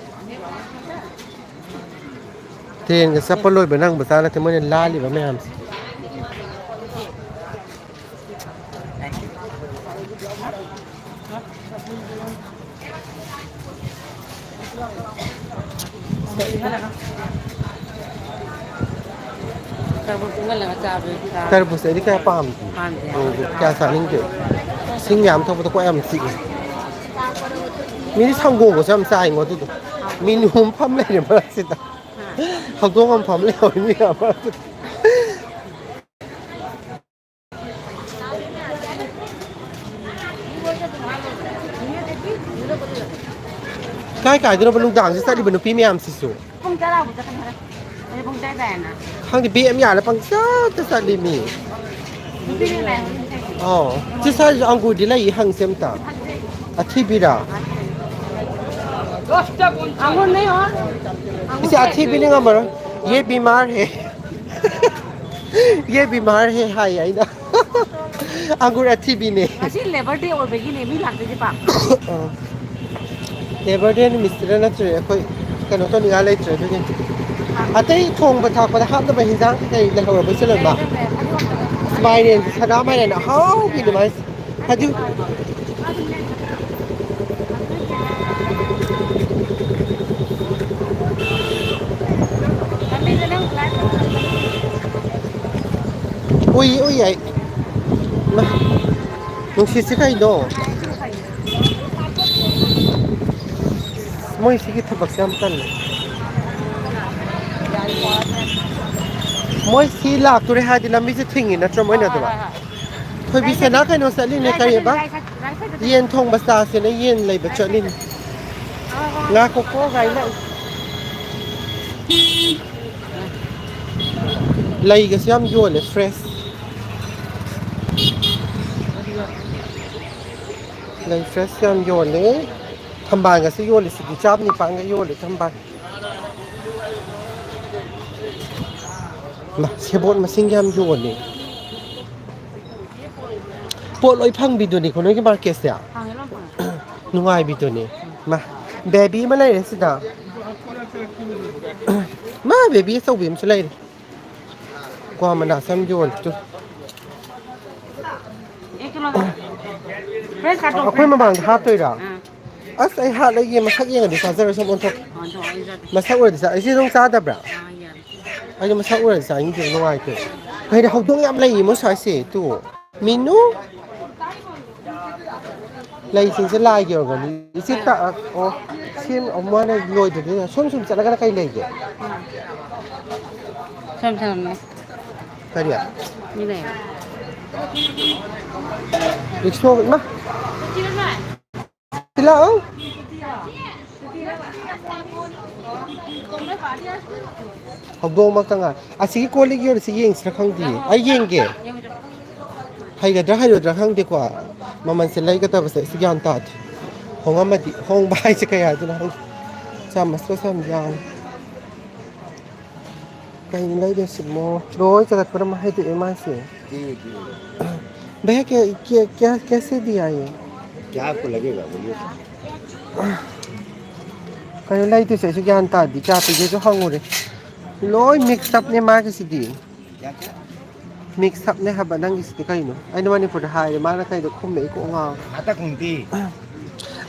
ꯇ꯭ꯔꯦꯟꯒ ꯆꯠꯄ ꯂꯣꯏꯕ ꯅꯪꯕ ꯆꯥ ꯅꯠꯇꯦ ꯃꯣꯏꯅ ꯂꯥꯜꯂꯤꯕ ꯃꯌꯥꯝꯁꯦ꯫ ꯇꯔꯕꯨꯖ ꯀꯌꯥ ꯄꯥꯝꯗꯦ꯫ ꯄꯥꯝꯗꯦ꯫ ꯎꯝ, ꯀꯌꯥ ꯆꯥꯅꯤꯡꯗꯦ꯫ ꯏꯁꯤꯡ ꯌꯥꯝ ꯊꯛꯄꯗ ꯀꯣꯛ ꯌꯥꯝ ꯆꯤꯛꯑꯦ꯫ ꯃꯤꯗꯤ ꯁꯪꯒꯣꯝꯒꯁꯨ ꯌꯥꯝ ꯆꯥꯏꯉꯣ ꯑꯗꯨꯗꯣ꯫ ꯃꯤ ꯅꯨꯍꯨꯝ ꯐꯝ ꯂꯩꯔꯦ ꯃꯔꯛꯁꯤꯗ꯫ ꯍꯧꯗꯣꯡ ꯑꯃ ꯐꯝ ꯂꯩꯍꯧꯔꯤ ꯃꯤ ꯃꯔꯛꯁꯤꯗ꯫ ꯀꯥꯏ ꯀꯥꯏꯗꯅꯣꯕ ꯅꯨꯡꯗꯥꯡꯁꯤ ꯆꯠꯂꯤꯕ ꯅꯨꯄꯤ ꯃꯌꯥꯝꯁꯤꯁꯨ? ꯄꯨꯡ ꯇꯔꯥꯕꯨ ꯆꯠꯀꯅꯤ ꯈꯔ꯫ ꯑꯩ ꯄꯨꯡ ꯇꯔꯥ ꯇꯥꯏꯅ꯫ ꯈꯪꯗꯦ, ꯕꯦꯝ ꯌꯥꯜꯂ ꯄꯪꯆꯠꯇ ꯆꯠꯂꯤ ꯃꯤ꯫ ꯅꯨꯄꯤꯅ ꯂꯥꯏ ꯍꯧꯔꯤ ꯉꯁꯥꯏꯒꯤ꯫ ꯑꯣ, ꯁꯤ ꯁ꯭ꯋꯥꯏꯁꯤꯁꯨ ꯑꯪꯒꯨꯔꯗꯤ ꯂꯩ, ꯍꯪꯁꯦ ꯑꯝꯇ꯫ ꯑꯊꯤꯕꯤꯔꯥ? ꯑꯪꯒꯨꯔ ꯂꯩꯌꯣ꯫ ꯑꯪꯒꯨꯔ ꯏꯆꯦ, ꯑꯊꯤꯕꯤꯅꯤ ꯉꯝꯃꯔꯣꯏ꯫ ꯌꯦ ꯕꯤꯃꯥꯔ ꯍꯦ꯫ ꯌꯦ ꯕꯤꯃꯥꯔ ꯍꯦ ꯍꯥꯏꯌꯦ ꯑꯩꯅ꯫ ꯑꯪꯒꯨꯔ ꯑꯊꯤꯕꯤꯅꯦ꯫ ꯉꯁꯤ ꯂꯦꯕꯔ ꯗꯦ ꯑꯣꯏꯕꯒꯤꯅꯦ ꯃꯤ ꯂꯥꯛꯇꯣꯏꯁꯦ ꯄꯥꯛ꯫ ꯑꯥ꯫ ꯂꯦꯕꯔ ꯗꯦ ꯅꯨꯃꯤꯠꯁꯤꯗ ꯅꯠꯇ꯭ꯔꯦ ꯑꯩꯈꯣꯏ ꯀꯩꯅꯣ ꯇꯧꯅꯤꯡꯉꯥꯏ ꯂꯩꯇ꯭ꯔꯦ ꯑꯗꯨꯒꯤ꯫ ꯑꯇꯩ ꯊꯣꯡꯕ ꯊꯥꯛꯄꯗ ꯍꯥꯞꯅꯕ ꯍꯤꯟꯖꯥꯡ ꯀꯩꯀꯩ ꯂꯩꯍꯧꯔꯕꯣ ꯏꯆꯦ ꯂꯣꯏꯃꯛ? ꯂꯩꯔꯦ, ꯂꯩꯔꯦ꯫ ꯑꯗꯨ ꯈꯛꯇꯅꯦ꯫ ꯃꯥꯏꯔꯦꯟ, ꯁꯅꯥ ꯃꯥꯏꯔꯦꯟ ꯑꯍꯥꯎꯕꯤꯗꯨ ꯃꯥꯏ꯫ ꯍꯥꯏꯗꯤ ꯎꯏ, ꯎꯏ, ꯑꯩ꯫ ꯏꯃꯥ, ꯅꯨꯡꯁꯤꯠꯁꯤ ꯀꯩꯅꯣ? ꯃꯣꯏ ꯁꯤꯒꯤ ꯊꯕꯛꯁꯦ ꯌꯥꯝ ꯇꯜꯂꯦ꯫ ꯃꯣꯏ ꯁꯤ ꯂꯥꯛꯇꯣꯔꯦ ꯍꯥꯏꯔꯗꯤ ꯂꯝꯕꯤꯁꯦ ꯊꯤꯡꯉꯤ ꯅꯠꯇ꯭ꯔꯣ ꯃꯣꯏꯅ ꯍꯣꯏ, ꯍꯣꯏ, ꯑꯗꯨꯃꯥꯏꯅ? ꯍꯣꯏ, ꯍꯣꯏ꯫ ꯊꯣꯏꯕꯤ ꯁꯅꯥ ꯀꯩꯅꯣ ꯆꯠꯂꯤꯅꯦ, ꯀꯔꯤꯕ? ꯌꯦꯟ ꯊꯣꯡꯕ ꯆꯥꯁꯦꯅ ꯌꯦꯟ ꯂꯩꯕ ꯆꯠꯂꯤꯅꯦ꯫ ꯉꯥꯏꯈꯣꯀꯣ, ꯉꯥꯏꯅ꯫ ꯂꯩꯒꯁꯨ ꯌꯥꯝ ꯌꯣꯜꯂꯦ, fresh꯫ ꯂꯩ fresh ꯌꯥꯝ ꯌꯣꯜꯂꯦ꯫ ꯊꯝꯕꯥꯜꯒꯁꯨ ꯌꯣꯜꯂꯤ ꯁꯤꯗꯤ, ꯆꯥꯝ ꯅꯤꯄꯥꯟꯒ ꯌꯣꯜꯂꯤ ꯊꯝꯕꯥꯜ꯫ ꯃꯥ, ꯁꯦꯕꯣꯠ ꯃꯁꯤꯡ ꯌꯥꯝ ꯌꯣꯜꯂꯦ꯫ ꯄꯣꯠ ꯂꯣꯏ ꯐꯪꯕꯤꯗꯨꯅꯤꯀꯣ ꯅꯣꯏꯒꯤ ꯃꯥꯔꯀꯦꯠꯁꯦ? ꯐꯪꯉꯦ, ꯂꯣꯏ ꯐꯪꯉꯦ꯫ ꯅꯨꯡꯉꯥꯏꯕꯤꯗꯨꯅꯤ꯫ ꯃꯥ, ꯕꯦꯕꯤ ꯑꯃ ꯂꯩꯔꯦ ꯁꯤꯗ꯫ ꯃꯥ, ꯕꯦꯕꯤ ꯑꯆꯧꯕꯤ ꯑꯃꯁꯨ ꯂꯩꯔꯦ꯫ ꯀ꯭ꯋꯥ ꯃꯅꯥꯁꯨ ꯌꯥꯝ ꯌꯣꯜꯂꯤ ꯇꯨ꯫ ꯑꯦ, ꯀꯩꯅꯣꯗ꯫ ꯐ꯭ꯔꯦꯟꯁ ꯀꯠꯇꯣ, ꯑꯩꯈꯣꯏ ꯐ꯭ꯔꯦꯟꯁ ꯃꯃꯥꯡꯗ ꯀꯠ꯫ ꯍꯥꯞꯇꯣꯏꯔꯥ? ꯑꯥ꯫ ꯑꯁ, ꯑꯩ ꯍꯥꯠꯂꯒꯦ, ꯃꯁꯛ ꯌꯦꯡꯉꯗꯤ ꯆꯥꯖꯔꯣꯏ, ꯁꯣꯝ ꯑꯣꯟꯊꯣꯛ꯫ ꯑꯣꯟꯊꯣꯛ, ꯑꯩ ꯆꯥꯗꯦ꯫ ꯃꯁꯛ ꯎꯔꯗꯤ ꯆꯥ-, ꯑꯩꯁꯦ ꯑꯗꯨꯝ ꯆꯥꯗꯕ꯭ꯔꯥ? ꯑꯥ, ꯌꯥꯔꯦ꯫ ꯑꯩꯗꯤ ꯃꯁꯛ ꯎꯔꯗꯤ ꯆꯥꯅꯤꯡꯗꯦ, ꯅꯨꯡꯉꯥꯏꯇꯦ꯫ ꯀꯩꯅꯣ, ꯍꯧꯗꯣꯡ ꯌꯥꯝ ꯂꯩꯌꯦ ꯃꯣꯏ ꯁ꯭ꯋꯥꯏꯁꯦ, ꯇꯨ꯫ ꯃꯤꯅꯨ꯫ ꯂꯩꯁꯤꯡꯁꯦ ꯂꯥꯏꯒꯤ ꯑꯣꯏꯔꯝꯒꯅꯤ꯫ ꯏꯆꯦ ꯇ-, ꯑꯣ, ꯁꯤ ꯑꯃꯨꯛ ꯍꯟꯅ ꯂꯣꯏꯗ꯭ꯔꯗꯤ ꯁꯨꯝ ꯁꯨꯝ ꯆꯠꯂꯒꯅ ꯀꯩ ꯂꯩꯒꯦ? ꯁꯝ ꯁꯝꯅꯦ꯫ ꯀꯔꯤ? ꯃꯤ ꯂꯩ꯫ ꯔꯤꯛꯁꯣ, ꯏꯃꯥ꯫ ꯁꯤ ꯂꯥꯛꯑꯣ꯫ ꯍꯧꯗꯣꯡꯃꯛꯇ ꯉꯥꯏ꯫ ꯑꯁꯤꯒꯤ ꯀꯣꯜ ꯂꯤꯛ ꯌꯣꯜꯂꯤꯁꯤ ꯌꯦꯡꯁꯤꯔꯥ ꯈꯪꯗꯦ꯫ ꯑꯩ ꯌꯦꯡꯒꯦ꯫ ꯍꯩꯒꯗ꯭ꯔꯥ ꯍꯩꯔꯣꯏꯗ꯭ꯔꯥ ꯈꯪꯗꯦꯀꯣ꯫ ꯃꯃꯜꯁꯦ ꯂꯩꯒꯗꯕꯁꯦ ꯑꯩꯁꯨ ꯒ꯭ꯌꯥꯟ ꯇꯥꯗꯦ꯫ ꯍꯣꯡꯉꯝꯃꯗꯤ, ꯍꯣꯡꯕ ꯍꯥꯏꯁꯦ ꯀꯩ ꯍꯥꯏꯗꯣꯏꯅꯣ ꯈꯪꯗꯦ꯫ ꯆꯥꯃꯁꯀꯁꯨ ꯌꯥꯝ ꯌꯥꯎꯋꯦ꯫ ꯀꯩꯅꯣ ꯂꯩꯗꯣꯏꯁꯤꯕꯣ? ꯂꯣꯏ ꯆꯒꯠꯄꯅ ꯃꯍꯩꯗꯣꯛꯑꯦ ꯃꯥꯏꯁꯦ꯫ ꯄꯤꯌꯨ, ꯄꯤꯌꯨ꯫ ꯚꯩꯌꯥ, ꯀꯌꯥ, ꯀꯌꯥ, ꯀꯌꯥ, ꯀꯌꯥ ꯁꯦ ꯗꯤꯌꯥ ꯌꯦ? ꯀꯌꯥ ꯀꯨ ꯂꯒꯦꯒ, ꯕꯣꯂꯤꯌꯦ? ꯀꯩꯅꯣ ꯂꯩꯗꯣꯏꯁꯦ? ꯑꯩꯁꯨ ꯒ꯭ꯌꯥꯟ ꯇꯥꯗꯦ꯫ ꯀꯌꯥ ꯄꯤꯒꯦꯁꯨ ꯍꯪꯉꯨꯔꯦ꯫ ꯂꯣꯏ ꯃꯤꯛꯁ ꯑꯞꯅꯦ ꯃꯥꯒꯤꯁꯤꯗꯤ꯫ ꯀꯌꯥ, ꯀꯌꯥ? ꯃꯤꯛꯁ ꯑꯞꯅꯦ ꯍꯥꯏꯕ ꯅꯪꯒꯤꯁꯤꯗꯤ ꯀꯩꯅꯣ? ꯑꯩꯅ ꯃꯅꯤꯄꯨꯔꯗ ꯍꯥꯏꯔꯦ, ꯃꯥꯅ ꯀꯩꯗꯣ ꯈꯨꯝꯃꯦ, ꯑꯩ ꯀꯣꯛ ꯉꯥꯎꯔꯦ꯫ ꯑꯥꯇꯥ ꯀꯨꯟꯇꯤ꯫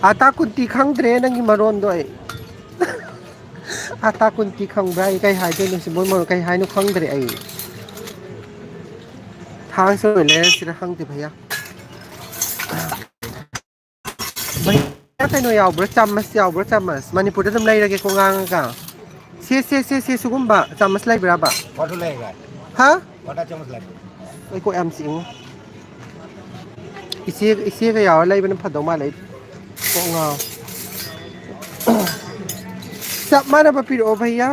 ꯑꯥꯇꯥ ꯀꯨꯟꯇꯤ ꯈꯪꯗ꯭ꯔꯦ ꯅꯪꯒꯤ ꯃꯔꯣꯟꯗꯣ ꯑꯩ꯫ ꯑꯥꯇꯥ ꯀꯨꯟꯇꯤ ꯈꯪꯕ꯭ꯔꯥ? ꯑꯩ ꯀꯩ ꯍꯥꯏꯗꯣꯏꯅꯣ ꯁꯤ? ꯃꯣꯏ ꯃꯔꯣꯟ ꯀꯩ ꯍꯥꯏꯅꯣ ꯈꯪꯗ꯭ꯔꯦ ꯑꯩ꯫ ꯊꯥꯡꯁꯨ ꯂꯩꯔꯁꯤꯔ ꯈꯪꯗꯦ ꯚꯩꯌꯥ꯫ ꯚꯩꯌꯥ, ꯀꯩꯅꯣ ꯌꯥꯎꯕ꯭ꯔꯥ? ꯆꯥꯃꯁ ꯌꯥꯎꯕ꯭ꯔꯥ? ꯆꯥꯃꯁ꯫ ꯃꯅꯤꯄꯨꯔꯗ ꯑꯗꯨꯝ ꯂꯩꯔꯒꯦꯀꯣ ꯉꯥꯡꯉꯒ꯫ ꯁꯦ, ꯁꯦ, ꯁꯦ, ꯁꯦ, ꯁꯤꯒꯨꯝꯕ ꯆꯥꯃꯁ ꯂꯩꯕ꯭ꯔꯥꯕ? ꯀꯣꯇ ꯂꯩꯕ꯭ꯔꯥ? ꯍꯥ? ꯀꯣꯇ ꯆꯥꯃꯁ ꯂꯩꯕ꯭ꯔꯥ? ꯑꯩ ꯀꯣꯛ ꯌꯥꯝ ꯆꯤꯛꯏꯉꯣ꯫ ꯏꯆꯦ, ꯏꯆꯦꯒ ꯌꯥꯎꯔ ꯂꯩꯕꯅ ꯐꯗꯧ ꯃꯥꯜꯂꯦ꯫ ꯑꯩ ꯀꯣꯛ ꯉꯥꯎ꯫ ꯆꯞ ꯃꯥꯟꯅꯕ ꯄꯤꯔꯛꯑꯣ ꯚꯩꯌꯥ꯫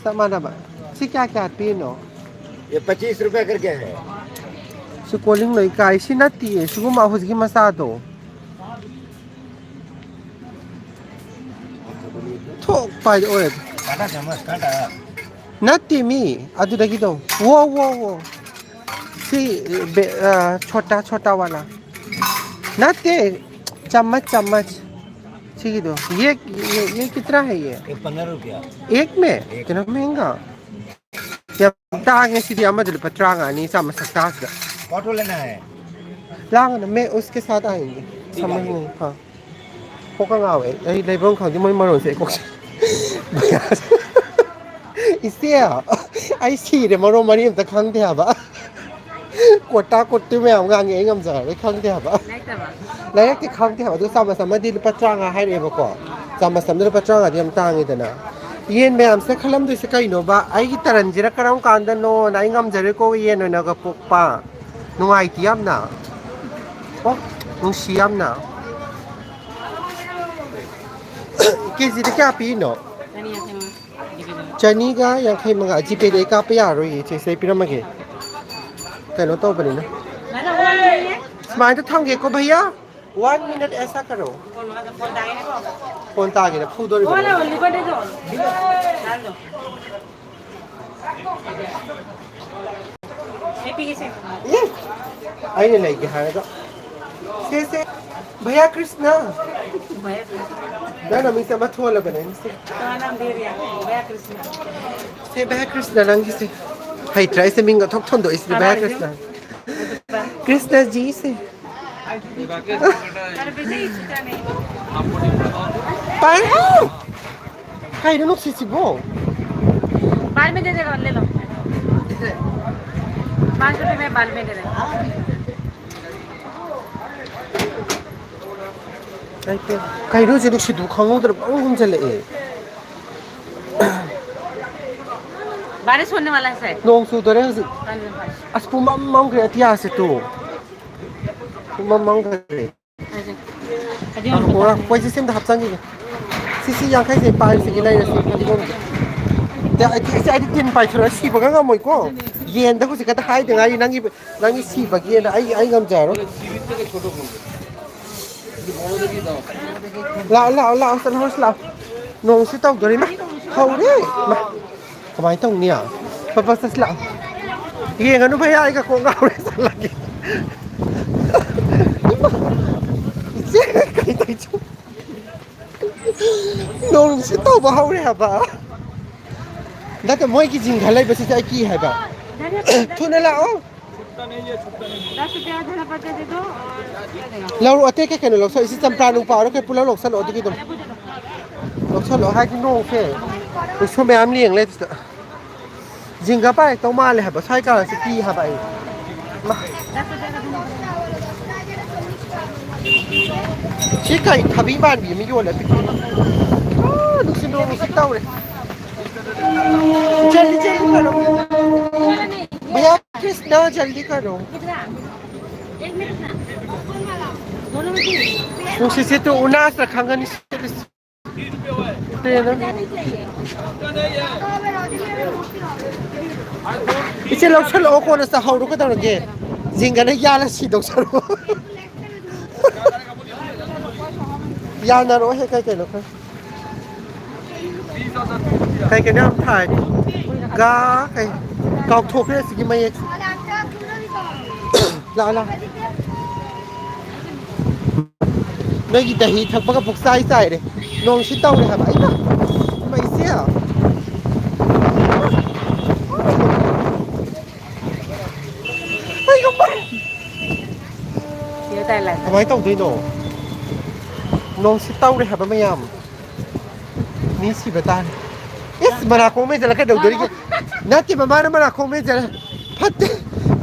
ꯆꯞ ꯃꯥꯟꯅꯕ꯫ ꯁꯤ ꯀꯌꯥ ꯀꯌꯥ ꯄꯤꯔꯤꯅꯣ? ये पच्चीस रुपए करके है। ꯁꯤ ꯀꯣꯂꯤꯡ ꯂꯩꯀꯥꯏ꯫ ꯁꯤ ꯅꯠꯇꯤꯌꯦ꯫ ꯁꯤꯒꯨꯝꯕ ꯍꯧꯖꯤꯛꯀꯤ ꯃꯆꯥꯗꯣ꯫ ꯊꯣꯛꯄ ꯍꯥꯏꯗꯣ ꯑꯣꯏꯔꯗꯤ꯫ काटा चम्मच, काटा। ꯅꯠꯇꯦ ꯃꯤ, ꯑꯗꯨꯗꯒꯤꯗꯣ꯫ वो वो वो, सी, बे-, अ, छोटा छोटा वाला। नत्ते, चम्मच चम्मच। ठीक है, दो। ये, ये, ये कितना है ये? ये पन्द्रह रुपया। एक में? एक। इतना महंगा? ꯌꯥꯝ ꯇꯥꯡꯉꯦ ꯁꯤꯗꯤ, ꯑꯃꯗ ꯂꯨꯄꯥ ꯇꯔꯥꯃꯉꯥꯅꯤ, ꯆꯥꯃꯁ ꯁꯛꯇꯥꯁꯤꯗ꯫ ऑटो लेना है। ꯂꯥꯡꯒꯅꯨ, मैं उसके साथ आएंगे। ठीक है, समझ आइए। नहीं, हाँ। ꯀꯣꯛꯀ ꯉꯥꯎꯋꯦ ꯑꯩ, ꯑꯩ ꯂꯩꯐꯝ ꯈꯪꯗꯦ ꯃꯣꯏ ꯃꯔꯣꯟꯁꯦ ꯑꯩ ꯀꯣꯛꯁꯦ꯫ ꯏꯆꯦ, ꯑꯩ ꯁꯤꯔꯦ, ꯃꯔꯣꯟ ꯃꯔꯤ ꯑꯝꯇ ꯈꯪꯗꯦ ꯍꯥꯏꯕ꯫ ꯀꯣꯇꯥ ꯀꯣꯇꯤ ꯃꯌꯥꯝ ꯉꯥꯡꯉꯦ, ꯑꯩ ꯉꯝꯖꯔꯔꯣꯏ, ꯈꯪꯗꯦ ꯍꯥꯏꯕ꯫ ꯂꯩꯔꯛꯇꯕ? ꯂꯩꯔꯛꯇꯦ, ꯈꯪꯗꯦ ꯍꯥꯏꯕ꯫ ꯑꯗꯨ ꯆꯥꯃꯁ ꯑꯃꯗꯤ ꯂꯨꯄꯥ ꯇꯔꯥꯃꯉꯥ ꯍꯥꯏꯔꯛꯑꯦꯕꯀꯣ꯫ ꯆꯥꯃꯁ ꯑꯃꯗ ꯂꯨꯄꯥ ꯇꯔꯥꯃꯉꯥꯗꯤ ꯌꯥꯝ ꯇꯥꯡꯉꯤꯗꯅ꯫ ꯌꯦꯟ ꯃꯌꯥꯝꯁꯦ ꯈꯜꯂꯝꯗꯣꯏꯁꯦ ꯀꯩꯅꯣꯕ? ꯑꯩꯒꯤ ꯇꯔꯟꯁꯤꯅ ꯀꯔꯝ ꯀꯥꯟꯗꯅꯣꯅ? ꯑꯩ ꯉꯝꯖꯔꯣꯏꯀꯣ ꯌꯦꯟ ꯑꯣꯏꯅꯒ ꯄꯣꯛꯄ꯫ ꯅꯨꯡꯉꯥꯏꯇꯦ ꯌꯥꯝꯅ꯫ ꯑꯣ, ꯅꯨꯡꯁꯤ ꯌꯥꯝꯅ꯫ ꯀꯦꯖꯤꯗ ꯀꯌꯥ ꯄꯤꯔꯤꯅꯣ? ꯆꯅꯤ ꯌꯥꯡꯈꯩ ꯃꯉꯥ꯫ ꯆꯅꯤꯒ ꯌꯥꯡꯈꯩ ꯃꯉꯥ꯫ ꯖꯤꯄꯦꯗ ꯑꯩ ꯀꯥꯞꯄ ꯌꯥꯔꯣꯏꯌꯦ, ꯏꯆꯦꯁꯦ, ꯑꯩ ꯄꯤꯔꯝꯃꯒꯦ꯫ ꯀꯩꯅꯣ ꯇꯧꯕꯅꯤꯅ꯫ ꯁꯨꯃꯥꯏꯅ ꯊꯝꯒꯦꯀꯣ ꯚꯩꯌꯥ꯫ वन मिनट ऐसा करो। ꯐꯣꯟ ꯇꯥꯒꯦꯔꯥ? ꯐꯨꯗꯣꯔꯤꯕꯅꯤ꯫ ꯑꯦ, ꯑꯩꯅ ꯂꯩꯒꯦ ꯍꯥꯏꯔꯒ꯫ ꯁꯦ, ꯁꯦ, ꯚꯩꯌꯥ ꯀ꯭ꯔꯤꯁꯅ꯫ ꯅꯪ ꯅꯃꯤꯡꯁꯦ ꯑꯃ ꯊꯣꯜꯂꯕꯅꯦ, ꯁꯦ꯫ ꯁꯦ, ꯚꯩꯌꯥ ꯀ꯭ꯔꯤꯁꯅ ꯅꯪꯒꯤꯁꯦ꯫ ꯍꯩꯇ꯭ꯔꯥ ꯑꯩꯁꯦ ꯃꯤꯡ ꯑꯣꯟꯊꯣꯛ ꯊꯣꯟꯗꯣꯛꯏꯁꯤꯗꯤ, ꯚꯩꯌꯥ ꯀ꯭ꯔꯤꯁꯅ꯫ ꯀ꯭ꯔꯤꯁꯅꯖꯤꯁꯦ꯫ ꯄꯥꯏ-, ꯀꯩꯅꯣ ꯅꯨꯡꯁꯤꯠꯁꯤꯕꯣ? बाल में दे देगा, ले लो। पाँच रुपए में बाल में दे देगा। ꯀꯩꯅꯣ ꯍꯧꯖꯤꯛ ꯅꯨꯡꯁꯤꯠꯇꯨ ꯈꯪꯍꯧꯗꯅ ꯄꯪꯍꯨꯝ ꯍꯨꯝꯖꯜꯂꯛꯑꯦ꯫ बारिश होने वाला है शायद। ꯅꯣꯡ ꯆꯨꯗꯣꯔꯦ ꯍꯧꯖꯤꯛ꯫ ꯑꯁ, ꯄꯨꯝꯃꯝ ꯃꯝꯈ꯭ꯔꯦ ꯑꯇꯤꯌꯥꯁꯦ ꯇꯨ꯫ ꯄꯨꯝꯃꯝ ꯃꯝꯈ꯭ꯔꯦ꯫ ꯉꯥꯏꯈꯣ, ꯉꯥꯏꯈꯣ, ꯑꯩꯁꯦ ꯁꯤꯝꯗ ꯍꯥꯞꯆꯟꯈꯤꯒꯦ꯫ ꯁꯤ, ꯁꯤ ꯌꯥꯡꯈꯩꯁꯦ ꯄꯥꯏꯔꯁꯤꯒꯤ ꯂꯩꯔꯁꯤ ꯐꯗꯤꯒꯣꯝꯁꯦ꯫ ꯑꯩꯗꯤ, ꯑꯩꯗꯤ ꯇꯤꯟ ꯄꯥꯏꯊꯣꯔꯛꯑ ꯁꯤꯕꯒ ꯉꯝꯃꯣꯏꯀꯣ꯫ ꯌꯦꯟꯗ ꯍꯧꯖꯤꯛ ꯈꯛꯇ ꯍꯥꯏꯗ ꯉꯥꯏꯔꯤ ꯅꯪꯒꯤ, ꯅꯪꯒꯤ ꯁꯤꯕꯒꯤꯅ ꯑꯩ, ꯑꯩ ꯉꯝꯖꯔꯔꯣꯏ꯫ ꯂꯥꯛꯑꯣ, ꯂꯥꯛꯑꯣ, ꯂꯥꯛꯑꯣ, ꯆꯠꯍꯧꯔꯁꯤ ꯂꯥꯛꯑꯣ꯫ ꯅꯣꯡꯁꯤ ꯇꯧꯗꯣꯔꯤ꯫ ꯏꯃꯥ, ꯍꯧꯔꯦ꯫ ꯏꯃꯥ꯫ ꯀꯃꯥꯏꯅ ꯇꯧꯅꯤ? ꯄꯄ ꯆꯠꯁꯤꯂꯥꯛꯑꯣ꯫ ꯌꯦꯡꯉꯅꯨ ꯚꯩꯌꯥ, ꯑꯩꯒ ꯀꯣꯛ ꯉꯥꯎꯔꯦ, ꯆꯠꯂꯒꯦ꯫ ꯏꯃꯥ! ꯏꯆꯦ, ꯀꯩ ꯇꯧꯔꯤꯅꯣ? ꯅꯣꯡꯁꯤ ꯇꯧꯕ ꯍꯧꯔꯦ ꯍꯥꯏꯕ꯫ ꯅꯠꯇꯦ, ꯃꯣꯏꯒꯤ ꯖꯤꯡꯒ ꯂꯩꯕꯁꯤꯁꯨ ꯑꯩ ꯀꯤ ꯍꯥꯏꯕ꯫ ꯊꯨꯅ ꯂꯥꯛꯑꯣ꯫ ꯂꯧꯔꯣ, ꯑꯇꯩ ꯀꯩ ꯀꯩꯅꯣ ꯂꯧꯁꯜꯂꯣ꯫ ꯁꯤ ꯆꯝꯄ꯭ꯔꯥ ꯅꯨꯡꯄ꯭ꯔꯥꯗꯣ ꯀꯩ ꯄꯨꯂꯞ ꯂꯧꯁꯜꯂꯣ꯫ ꯑꯗꯨꯒꯤ ꯑꯗꯨꯝ ꯂꯧꯁꯜꯂꯣ ꯍꯥꯏꯗꯤ ꯅꯣꯡꯁꯦ ꯀꯩꯁꯨ ꯃꯌꯥꯝ ꯂꯦꯡ ꯂꯩ ꯁꯤꯗ꯫ ꯖꯤꯡꯒ ꯄꯥꯏꯔꯛꯇꯧ ꯃꯥꯜꯂꯦ ꯍꯥꯏꯕ꯫ ꯁ꯭ꯋꯥꯏ ꯀꯥꯔꯛꯁꯦ ꯀꯤ ꯍꯥꯏꯕ ꯑꯩ꯫ ꯃꯥ꯫ ꯁꯤ ꯀꯩ ꯊꯕꯤ ꯃꯥꯟꯕꯤ ꯑꯃ ꯌꯣꯜꯂꯦ ꯄꯤꯛꯇ꯭ꯔꯨ꯫ ꯑꯥ, ꯅꯨꯡꯁꯤꯠ ꯅꯣꯡ ꯅꯨꯡꯁꯤꯠ ꯇꯧꯔꯦ꯫ ꯖꯜꯗꯤ ꯖꯜꯗꯤ ꯀꯔꯣ꯫ ꯚꯩꯌꯥ ꯀ꯭ꯔꯤꯁꯅ ꯖꯜꯗꯤ ꯀꯔꯣ꯫ ꯅꯨꯡꯁꯤꯠꯁꯤ ꯇꯨ ꯎꯅꯥꯁꯇ ꯈꯪꯒꯅꯤ꯫ ꯇꯦꯅ꯫ ꯏꯆꯦ, ꯂꯧꯁꯜꯂꯛꯑꯣ, ꯀꯣꯟꯅ ꯆꯥꯍꯧꯔꯣ, ꯀꯩꯗꯧꯔꯒꯦ? ꯖꯤꯡꯒꯅ ꯌꯥꯜꯂ ꯁꯤꯗꯧ ꯁꯔꯨꯛ꯫ ꯌꯥꯅꯔꯛꯑꯣ ꯍꯦꯛ ꯀꯩ ꯀꯩꯅꯣ ꯈꯔ꯫ ꯀꯩ ꯀꯩꯅꯣ ꯌꯥꯝ ꯊꯥꯏ꯫ ꯒꯥ ꯀꯩ ꯀꯥꯎꯊꯣꯛꯈ꯭ꯔꯦ ꯑꯁꯤꯒꯤ ꯃꯌꯦꯛ꯫ ꯂꯥꯛꯑꯣ, ꯂꯥꯛꯑꯣ꯫ ꯅꯣꯏꯒꯤ ꯗꯍꯤ ꯊꯛꯄꯒ ꯄꯨꯛꯆꯥꯏ ꯆꯥꯏꯔꯦ꯫ ꯅꯣꯡꯁꯤ ꯇꯧꯔꯦ ꯍꯥꯏꯕ꯫ ꯑꯩꯃ! ꯏꯃꯥ ꯏꯆꯦ! ꯑꯩ ꯀꯃꯥꯏ-, ꯁꯤꯗ ꯇꯥꯏ ꯂꯥꯏ꯫ ꯀꯃꯥꯏꯅ ꯇꯧꯗꯣꯏꯅꯣ? ꯅꯣꯡꯁꯤ ꯇꯧꯔꯦ ꯍꯥꯏꯕ ꯃꯌꯥꯝ꯫ ꯃꯤ ꯁꯤꯕ ꯇꯥꯔꯦ꯫ ꯏꯁ, ꯃꯅꯥꯀꯣꯡ ꯃꯦꯟꯁꯤꯜꯂ ꯀꯩꯗꯧꯗꯣꯔꯤꯒꯦ? ꯅꯠꯇꯦ, ꯃꯃꯥꯅ ꯃꯅꯥꯀꯣꯡ ꯃꯦꯟꯁꯤꯜꯂ-, ꯐꯠꯇꯦ꯫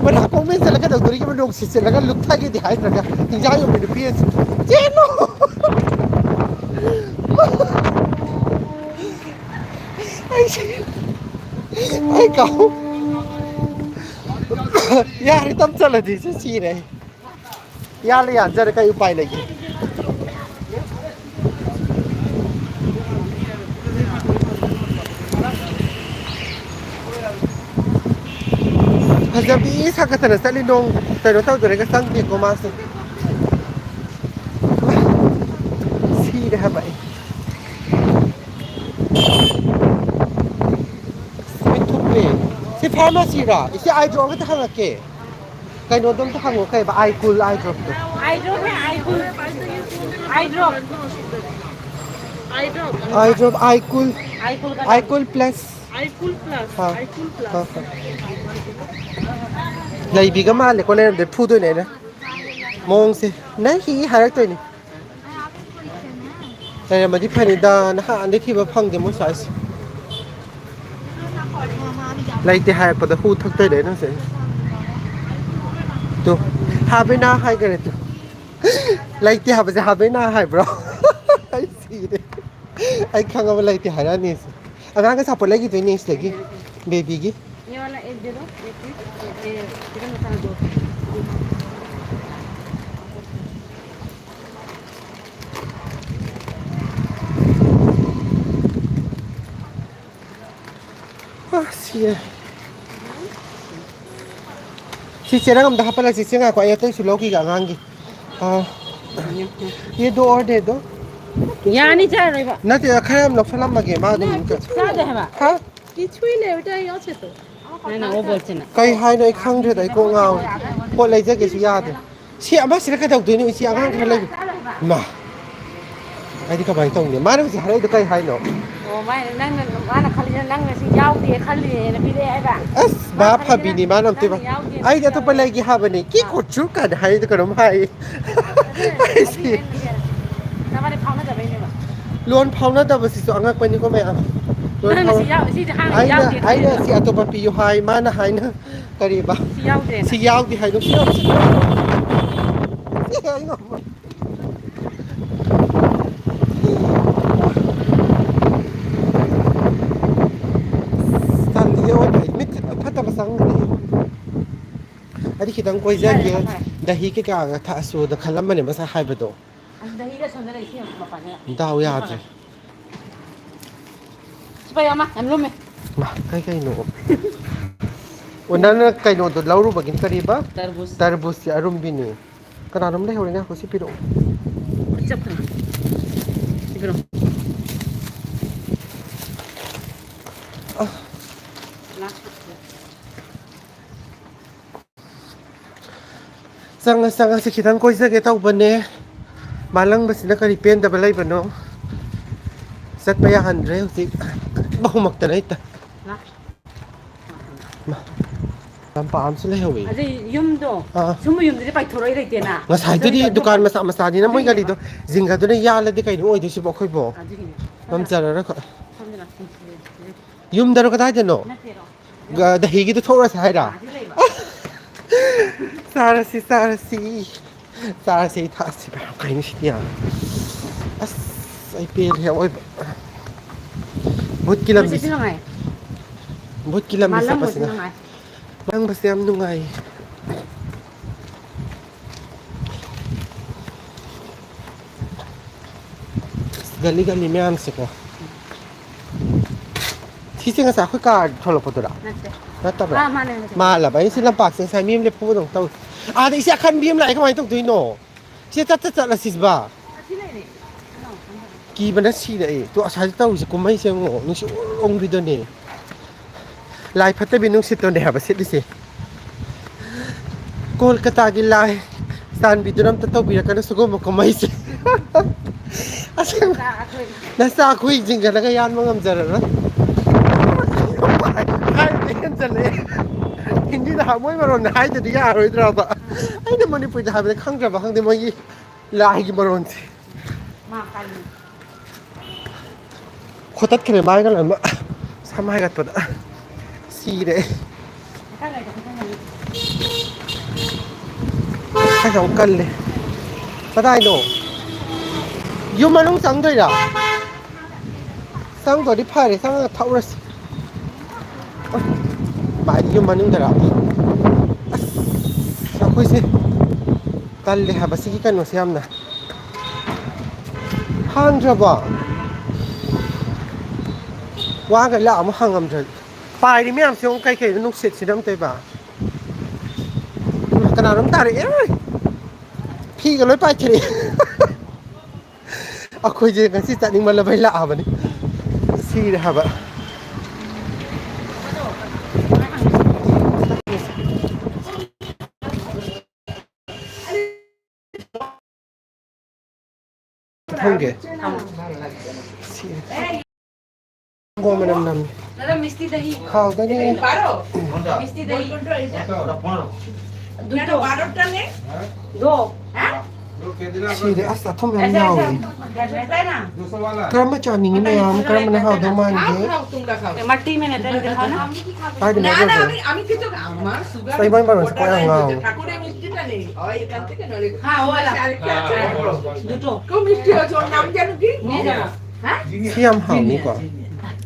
ꯃꯅꯥꯀꯣꯡ ꯃꯦꯟꯁꯤꯜꯂ ꯀꯩꯗꯧꯗꯣꯔꯤꯒꯦ? ꯅꯣꯡ ꯁꯤꯠꯆꯤꯜꯂꯒ ꯂꯨꯞꯊꯒꯦꯗꯤ ꯍꯥꯏꯗ꯭ꯔꯒ ꯍꯤꯟꯖꯥꯡ ꯌꯣꯟꯕꯤ ꯅꯨꯄꯤ ꯑꯁꯤ꯫ ꯆꯦꯜꯂꯣ! ꯑꯩ ꯁꯤ-, ꯑꯩ ꯀꯥꯎ-, ꯌꯥꯔꯦ, ꯇꯞ ꯆꯠꯂꯗꯤ ꯁꯤ ꯁꯤꯔꯦ ꯑꯩ꯫ ꯌꯥꯜꯂꯦ, ꯌꯥꯟꯖꯔꯦ, ꯀꯩ ꯎꯄꯥꯏ ꯂꯩꯒꯦ? ꯐꯖꯕꯤ ꯁꯥꯒꯠꯇꯅ ꯆꯠꯂꯤ, ꯅꯣꯡ ꯀꯩꯅꯣ ꯇꯧꯗꯣꯔꯦꯒ ꯆꯪꯗꯦꯀꯣ ꯃꯥꯁꯦ꯫ ꯁꯤꯔꯦ ꯍꯥꯏꯕ ꯑꯩ꯫ ꯁꯤ ꯐꯥꯔꯃꯥꯁꯤꯔꯣ? ꯏꯆꯦ, ꯑꯥꯏ ꯗ꯭ꯔꯣꯞ ꯑꯝꯇ ꯍꯪꯉꯛꯀꯦ꯫ ꯀꯩꯅꯣꯗꯣ ꯑꯝꯇ ꯍꯪꯉꯣ, ꯀꯩꯕ? ꯑꯥꯏ ꯀꯨꯜ, ꯑꯥꯏ ꯗ꯭ꯔꯣꯞꯇꯣ꯫ ꯑꯥꯏ ꯗ꯭ꯔꯣꯞ, ꯑꯥꯏ ꯀꯨꯜ꯫ ꯑꯥꯏ ꯗ꯭ꯔꯣꯞ꯫ ꯑꯥꯏ ꯗ꯭ꯔꯣꯞ, ꯑꯥꯏ ꯀꯨꯜ꯫ ꯑꯥꯏ ꯀꯨꯜ ꯀꯅꯥ? ꯑꯥꯏ ꯀꯨꯜ ꯄ꯭ꯂꯁ꯫ ꯑꯥꯏ ꯀꯨꯜ ꯄ꯭ꯂꯁ꯫ ꯑꯥ꯫ ꯑꯥꯏ ꯀꯨꯜ ꯄ꯭ꯂꯁ꯫ ꯑꯥ, ꯑꯥ꯫ ꯂꯩꯕꯤꯒ ꯃꯥꯜꯂꯦꯀꯣ, ꯂꯩꯔꯝꯗ꯭ꯔꯦ ꯐꯨꯗꯣꯏꯅꯦ ꯑꯩꯅ꯫ ꯃꯑꯣꯡꯁꯦ꯫ ꯅꯪ ꯍꯤ ꯍꯥꯏꯔꯛꯇꯣꯏꯅꯤ꯫ ꯂꯩꯔꯝꯃꯗꯤ ꯐꯅꯤꯗ, ꯅꯍꯥꯟꯗꯩ ꯊꯤꯕ ꯐꯪꯗꯦ ꯃꯣꯏ ꯁ꯭ꯋꯥꯏꯁꯦ꯫ ꯂꯩꯇꯦ ꯍꯥꯏꯔꯛꯄꯗ ꯍꯨ ꯊꯛꯇꯣꯏꯅꯦ ꯑꯩꯅ ꯍꯧꯖꯤꯛ꯫ ꯇꯨ, ꯍꯥꯕꯤꯅꯥ ꯍꯥꯏꯈꯔꯦ ꯇꯨ꯫ ꯂꯩꯇꯦ ꯍꯥꯏꯕꯁꯦ ꯍꯥꯕꯤꯅꯥ ꯍꯥꯏꯕ꯭ꯔꯣ? ꯑꯩ ꯁꯤꯔꯦ꯫ ꯑꯩ ꯈꯪꯉꯕ ꯂꯩꯇꯦ ꯍꯥꯏꯔꯛꯑꯅꯤ ꯁꯤ꯫ ꯑꯉꯥꯡꯒꯤ ꯑꯆꯥꯄꯣꯠ ꯂꯩꯈꯤꯗꯣꯏꯅꯦ ꯁꯤꯗꯒꯤ, ꯕꯦꯕꯤꯒꯤ꯫ ꯑ, ꯁꯤꯔꯦ꯫ ꯁꯤ ꯆꯦꯔꯪ ꯑꯝꯗ ꯍꯥꯞꯄꯜꯂꯁꯤ꯫ ꯆꯦ, ꯉꯥꯏꯈꯣ, ꯑꯩ ꯑꯇꯩꯁꯨ ꯂꯧꯈꯤꯒꯦ ꯑꯉꯥꯡꯒꯤ꯫ ꯑ, ꯌꯦꯗꯣ ꯑꯣꯔ ꯗꯦꯗꯣ꯫ ꯌꯥꯅꯤ, ꯆꯥꯔꯣꯏꯕ꯫ ꯅꯠꯇꯦ, ꯈꯔ ꯌꯥꯝ ꯂꯧꯁꯜꯂꯝꯃꯒꯦ, ꯃꯥ ꯑꯗꯨꯝ꯫ ꯆꯥꯗꯦ ꯍꯥꯏꯕ꯫ ꯍꯥ? কিছুই নেই, ওটাই আছে তো। না, না, ও বলছে না। ꯀꯩ ꯍꯥꯏꯅꯣ ꯑꯩ ꯈꯪꯗ꯭ꯔꯦꯗ, ꯑꯩ ꯀꯣꯛ ꯉꯥꯎꯔꯦ꯫ ꯄꯣꯠ ꯂꯩꯖꯒꯦꯁꯨ ꯌꯥꯗꯦ꯫ ꯁꯤ ꯑꯃꯁꯤꯅ ꯀꯩꯗꯧꯗꯣꯏꯅꯣ? ꯏꯆꯦ, ꯑꯉꯥꯡ ꯈꯔ ꯂꯩ꯫ ꯏꯃꯥ꯫ ꯑꯩꯗꯤ ꯀꯃꯥꯏꯅ ꯇꯧꯅꯤ? ꯃꯥꯅ ꯍꯧꯖꯤꯛ ꯍꯥꯏꯔꯛꯏꯗꯣ ꯀꯩ ꯍꯥꯏꯅꯣ? ꯑꯣ, ꯃꯥꯅ, ꯅꯪꯅ, ꯃꯥꯅ ꯈꯜꯂꯤꯁꯤꯅ ꯅꯪꯅ ꯁꯤ ꯌꯥꯎꯗꯦ ꯈꯜꯂꯤꯅꯦꯅ ꯄꯤꯔꯛꯑꯦ ꯍꯥꯏꯕ? ꯑꯁ, ꯃꯥ ꯃꯥ ꯈꯜꯂꯤꯁꯤꯅ ꯐꯕꯤꯅꯤ, ꯃꯥꯅ ꯅꯪꯅ ꯑꯝꯇꯣꯏꯕ꯫ ꯌꯥꯎꯗꯦꯅ ꯑꯩꯗꯤ ꯑꯇꯣꯞꯄ ꯄꯤꯔꯛꯑꯦ꯫ ꯂꯩꯒꯦ ꯍꯥꯏꯕꯅꯦ꯫ ꯀꯤ ꯑꯥ꯫ ꯀꯣꯠꯆꯨ ꯀꯥꯏꯅ ꯍꯥꯏꯔꯤꯗꯣ ꯀꯩꯅꯣꯝ ꯍꯥꯏ꯫ ꯑꯗꯨꯅꯦ, ꯑꯗꯨꯅꯦ, ꯑꯗꯨꯅꯦ꯫ ꯅꯕꯥꯅꯤ ꯐꯥꯎꯅꯗꯕꯩꯅꯦꯕ꯫ ꯂꯣꯟ ꯐꯥꯎꯅꯗꯕꯁꯤꯁꯨ ꯑꯉꯛꯄꯅꯤꯀꯣ ꯃꯌꯥꯝ꯫ ꯂꯣꯟ ꯅꯪꯅ ꯐꯥꯎ-, ꯁꯤ ꯌꯥꯎ-, ꯁꯤꯗꯤ ꯍꯥꯟꯅ ꯑꯩꯅ, ꯌꯥꯎꯗꯦ ꯑꯩꯅ ꯈꯜꯂꯤꯗꯣ꯫ ꯁꯤ ꯑꯇꯣꯞꯄ ꯄꯤꯌꯨ ꯍꯥꯏ, ꯃꯥꯅ ꯍꯥꯏꯅ ꯀꯔꯤꯕ? ꯁꯤ ꯌꯥꯎꯗ꯭ꯔꯦꯅ꯫ ꯁꯤ ꯌꯥꯎꯗꯦ ꯍꯥꯏꯗꯣ, ꯁꯤ ꯌꯥꯎꯗꯦ꯫ ꯁꯤ ꯑꯩ ꯉꯝꯃꯣꯏ꯫ ꯇꯜꯂꯤꯌꯦ, ꯑꯣꯏꯃꯥ, ꯃꯤꯠ ꯐꯠꯇꯕ ꯆꯪꯈ꯭ꯔꯦ꯫ ꯑꯩꯗꯤ ꯈꯤꯇꯪ ꯀꯣꯏꯖꯒꯦ, ꯗꯍꯤ ꯀꯩꯀꯥꯒ ꯊꯛꯑꯁꯨꯗ ꯈꯜꯂꯝꯕꯅꯦ ꯉꯁꯥꯏ ꯍꯥꯏꯕꯗꯣ꯫ ꯑꯁ, ꯗꯍꯤꯗ ꯁꯣꯝꯗ ꯂꯩ, ꯁꯤ ꯃꯄꯥꯟꯗ꯫ ꯗꯥꯎ ꯌꯥꯗ꯭ꯔꯦ꯫ ꯁꯤ ꯄꯥꯏꯌꯣ, ꯑꯃ ꯌꯥꯝ ꯂꯨꯝꯃꯦ꯫ ꯃꯥ, ꯀꯩ ꯀꯩꯅꯣ? ꯑꯣ, ꯅꯪꯅ ꯀꯩꯅꯣꯗꯣ ꯂꯧꯔꯨꯕꯒꯤꯅꯤ, ꯀꯔꯤꯕ? ꯇꯔꯕꯨꯖ꯫ ꯇꯔꯕꯨꯖꯁꯦ ꯑꯔꯨꯝꯕꯤꯅꯤ꯫ ꯀꯅꯥꯅꯣꯝ ꯂꯩꯍꯧꯔꯦ, ꯉꯥꯏꯈꯣ, ꯁꯤ ꯄꯤꯔꯛꯑꯣ꯫ ꯈꯨꯠ ꯆꯞꯈ꯭ꯔꯦ꯫ ꯁꯤ ꯄꯤꯔꯛꯑꯣ꯫ ꯑ꯫ ꯂꯥꯁ ꯈꯨꯠꯁꯦ꯫ ꯆꯪꯉ ꯆꯪꯉꯁꯤ ꯈꯤꯇꯪ ꯀꯣꯏꯖꯒꯦ ꯇꯧꯕꯅꯦ꯫ ꯃꯥꯂꯪꯕꯁꯤꯅ ꯀꯔꯤ ꯄꯦꯟꯗꯕ ꯂꯩꯕꯅꯣ? ꯆꯠꯄ ꯌꯥꯍꯟꯗ꯭ꯔꯦ ꯍꯧꯖꯤꯛ꯫ ꯃꯍꯨꯝꯃꯛꯇꯅ ꯍꯦꯛꯇ꯫ ꯂꯥ꯫ ꯃꯥ, ꯂꯝꯄꯥꯛ ꯑꯃꯁꯨ ꯂꯩꯍꯧꯋꯤ꯫ ꯑꯗꯩ ꯌꯨꯝꯗꯣ, ꯑꯥ꯫ ꯁꯨꯝꯕ ꯌꯨꯝꯗꯨꯗꯤ ꯄꯥꯏꯊꯣꯔꯛꯏ ꯂꯩꯇꯦꯅ꯫ ꯉꯁꯥꯏꯗꯨꯗꯤ ꯑꯗꯨꯒꯤ ꯗꯨꯀꯥꯟ ꯃꯆꯥ ꯃꯆꯥꯅꯤꯅ ꯃꯣꯏ ꯑꯗꯨꯒꯤꯅꯦꯕ꯫ ꯒꯥꯔꯤꯗꯣ ꯖꯤꯡꯒꯗꯨꯅ ꯌꯥꯜꯂꯗꯤ ꯀꯩꯅꯣ ꯑꯣꯏꯗꯣꯏꯁꯤꯕꯣ ꯑꯩꯈꯣꯏꯕꯣ? ꯑꯗꯨꯒꯤꯅꯦ꯫ ꯉꯝꯖꯔꯔꯣꯏ ꯑꯩꯈꯣꯏ꯫ ꯁꯣꯝꯗ ꯂꯥꯛꯁꯤꯟ-, ꯌꯨꯝꯗꯔꯣ ꯀꯗꯥꯏꯗꯅꯣ? ꯅꯠꯇꯦꯔꯣ? ꯒ-, ꯗꯍꯤꯒꯤꯗꯣ ꯊꯣꯛꯎꯔꯁꯦ ꯍꯥꯏꯔ? ꯑꯥꯗꯤ ꯂꯩꯕ꯫ ꯆꯥꯔꯁꯤ, ꯆꯥꯔꯁꯤ꯫ ꯆꯥꯔꯁꯤ, ꯊꯛꯑꯁꯤ꯫ ꯀꯩꯅꯣ ꯁꯤꯗꯤ ꯌꯥꯝ-, ꯑꯁ, ꯑꯩ ꯄꯦꯜꯂꯦ ꯑꯋꯣꯏꯕ꯫ ꯚꯨꯠꯀꯤ ꯃꯁꯤꯗꯤ ꯂꯝꯕꯤꯁꯦ꯫ ꯅꯨꯡꯉꯥꯏ꯫ ꯚꯨꯠꯀꯤ ꯂꯝꯕꯤ ꯃꯥꯂꯪꯕꯁꯨ ꯆꯠꯄꯁꯤꯅ꯫ ꯅꯨꯡꯉꯥꯏ꯫ ꯃꯥꯂꯪꯕꯁꯦ ꯌꯥꯝ ꯅꯨꯡꯉꯥꯏꯌꯦ꯫ ꯒꯂꯤ ꯒꯂꯤ ꯃꯌꯥꯝꯁꯦꯀꯣ꯫ ꯁꯤꯁꯦ ꯉꯁꯥꯏ ꯑꯩꯈꯣꯏ ꯀꯥꯔ ꯊꯣꯛꯂꯛꯄꯗꯨꯔꯥ? ꯅꯠꯇꯦ꯫ ꯅꯠꯇꯕ꯭ꯔꯥ? ꯑꯥ, ꯃꯥꯅꯦ, ꯃꯥꯅꯦ꯫ ꯃꯥꯜꯂꯕ꯫ ꯑꯩ ꯁꯤ ꯂꯝꯄꯥꯛꯁꯦ ꯉꯁꯥꯏ ꯃꯤ ꯑꯃ ꯂꯦꯞꯄꯨꯕꯗꯧꯅ ꯇꯧꯏ꯫ ꯑꯥꯗ ꯏꯆꯦ ꯑꯈꯟꯕꯤ ꯑꯃ ꯂꯥꯛꯑꯦ, ꯀꯃꯥꯏꯅ ꯇꯧꯗꯣꯏꯅꯣ? ꯁꯤ ꯆꯠ, ꯆꯠ, ꯆꯠꯂꯁꯤꯕ꯫ ꯑꯁꯤ ꯂꯩꯔꯦ꯫ ꯀꯤꯕꯅ ꯁꯤꯔꯦ ꯑꯩ꯫ ꯇꯨ ꯑꯁꯥꯏꯗ ꯇꯧꯔꯤꯁꯦ ꯀꯨꯝꯍꯩꯁꯦ ꯌꯦꯡꯉꯣ꯫ ꯅꯨꯡꯁꯤ ꯑꯣꯡꯕꯤꯗꯨꯅꯦ꯫ ꯂꯥꯏ ꯐꯠꯇꯕꯤ ꯅꯨꯡꯁꯤꯠꯇꯨꯅꯦ ꯍꯥꯏꯕ ꯁꯤꯠꯂꯤꯁꯦ꯫ ꯀꯣꯜꯀꯇꯥꯒꯤ ꯂꯥꯏ, ꯆꯥꯟꯕꯤꯗꯨꯅ ꯑꯝꯇ ꯇꯧꯕꯤꯔꯛꯀꯅꯨ ꯁꯤꯒꯨꯝꯕ ꯀꯨꯝꯍꯩꯁꯦ꯫ ꯑꯁꯦꯡꯕ꯫ ꯅꯆꯥ ꯑꯩꯈꯣꯏ꯫ ꯅꯆꯥ ꯑꯩꯈꯣꯏ ꯆꯤꯡꯈꯠꯂꯒ ꯌꯥꯟꯕ ꯉꯝꯖꯔꯔꯣꯏ꯫ ꯍꯥꯏꯕꯗꯤ ꯍꯦꯟꯖꯜꯂꯛꯑꯦ꯫ ꯍꯤꯟꯗꯤꯗ ꯍꯥ-, ꯃꯣꯏ ꯃꯔꯣꯟꯗ ꯍꯥꯏꯗꯗꯤ ꯌꯥꯔꯣꯏꯗ꯭ꯔꯕ? ꯑꯩꯅ ꯃꯅꯤꯄꯨꯔꯤꯗ ꯍꯥꯏꯕꯗ ꯈꯪꯗ꯭ꯔꯕ ꯈꯪꯗꯦ ꯃꯣꯏꯒꯤ ꯂꯥꯏꯒꯤ ꯃꯔꯣꯟꯁꯦ꯫ ꯃꯥ ꯀꯔꯤ? ꯈꯣꯠꯇꯠꯈ꯭ꯔꯦ ꯃꯥꯏꯒ ꯂꯣꯏꯅꯃꯛ꯫ ꯁꯝ ꯍꯥꯏꯒꯠꯄꯗ꯫ ꯁꯤꯔꯦ꯫ ꯃꯊꯪ ꯂꯩꯔꯦ, ꯃꯊꯪ ꯂꯩꯔꯦ꯫ ꯈꯔ ꯑꯃꯨꯛ ꯀꯜꯂꯦ꯫ ꯀꯗꯥꯏꯅꯣ? ꯌꯨꯝ ꯃꯅꯨꯡ ꯆꯪꯗꯣꯏꯔꯥ? ꯆꯪꯗꯣꯏꯗꯤ ꯐꯔꯦ, ꯆꯪꯉꯒ ꯊꯛꯎꯔꯁꯤ꯫ ꯑ, ꯃꯥꯏꯗꯤ ꯌꯨꯝ ꯃꯅꯨꯡꯗꯔꯥ? ꯑꯁ, ꯑꯩꯈꯣꯏꯁꯦ ꯇꯜꯂꯦ ꯍꯥꯏꯕ ꯁꯤꯒꯤ ꯀꯩꯅꯣꯁꯦ ꯌꯥꯝꯅ꯫ ꯍꯥꯡꯗ꯭ꯔꯕꯣ? ꯋꯥꯒ ꯂꯥꯛ ꯑꯃ ꯍꯥꯡꯉꯝꯗ꯭ꯔꯗꯤ꯫ ꯄꯥꯏꯔꯤ ꯃꯌꯥꯝꯁꯦ ꯑꯃꯨꯛ ꯀꯩ ꯀꯩꯅꯣ ꯅꯨꯡꯁꯤꯠꯁꯤꯅ ꯑꯝꯇ ꯏꯕ꯫ ꯀꯅꯥꯅꯣꯝ ꯇꯥꯔꯛꯑꯦ꯫ ꯐꯤꯒ ꯂꯣꯏ ꯄꯥꯏꯊꯔꯛꯑꯦ꯫ ꯑꯩꯈꯣꯏꯁꯦ ꯉꯁꯤ ꯆꯠꯅꯤꯡꯃꯜꯂꯕꯩ ꯂꯥꯛꯑꯕꯅꯤ꯫ ꯁꯤꯔꯦ ꯍꯥꯏꯕ꯫ ꯊꯝꯒꯦ꯫ ꯊꯝꯃꯣ꯫ ꯁꯤ꯫ ꯒꯣ ꯃꯅꯝ ꯅꯝꯃꯤ꯫ ꯗꯥꯗꯥ, ꯃꯤꯁꯇꯤ ꯗꯍꯤ꯫ ꯍꯥꯎꯒꯅꯤ꯫ ꯕꯥꯔꯣ? ꯃꯤꯁꯇꯤ ꯗꯍꯤ꯫ ꯗꯨꯗꯣ꯫ ꯕꯥꯔꯣ ꯇꯅꯦ? ꯗꯣ꯫ ꯍꯥ? ꯁꯤꯗꯤ ꯑꯁ ꯑꯊꯨꯝꯕ ꯌꯥꯝ ꯑꯩꯁꯦ, ꯌꯥꯎꯋꯦ꯫ ꯑꯩꯁꯦ, ꯑꯩꯁꯦ, ꯑꯩꯁꯦ꯫ ꯀꯔꯝꯕ ꯆꯥꯅꯤꯡꯉꯤ ꯃꯌꯥꯝ? ꯀꯔꯝꯕꯅ ꯍꯥꯎꯗꯧ ꯃꯥꯟꯒꯦ? ꯈꯥꯎ, ꯈꯥꯎ, ꯇꯨꯡꯗ ꯈꯥꯎ꯫ এ, মাটি মেনে তেল দেখাও না। ꯀꯥꯏꯗꯅꯣ? না, না, আমি, আমি কিছু, আমার সুগার। ꯏꯕꯥꯅꯤ ꯏꯕꯥꯅꯤ ꯀꯣ ꯌꯥꯝ ꯉꯥꯎꯋꯦ꯫ ঠাকুরের মিষ্টিটা নেই। ওই এখান থেকে নলে। হ্যাঁ, ওয়ালা। আরেকটা আছে। দুটো। খুব মিষ্টি হয়েছে। ওর নাম জানো কি? নিয়ে যাও। হ্যাঁ? ꯁꯤ ꯌꯥꯝ ꯍꯥꯎꯅꯤꯀꯣ꯫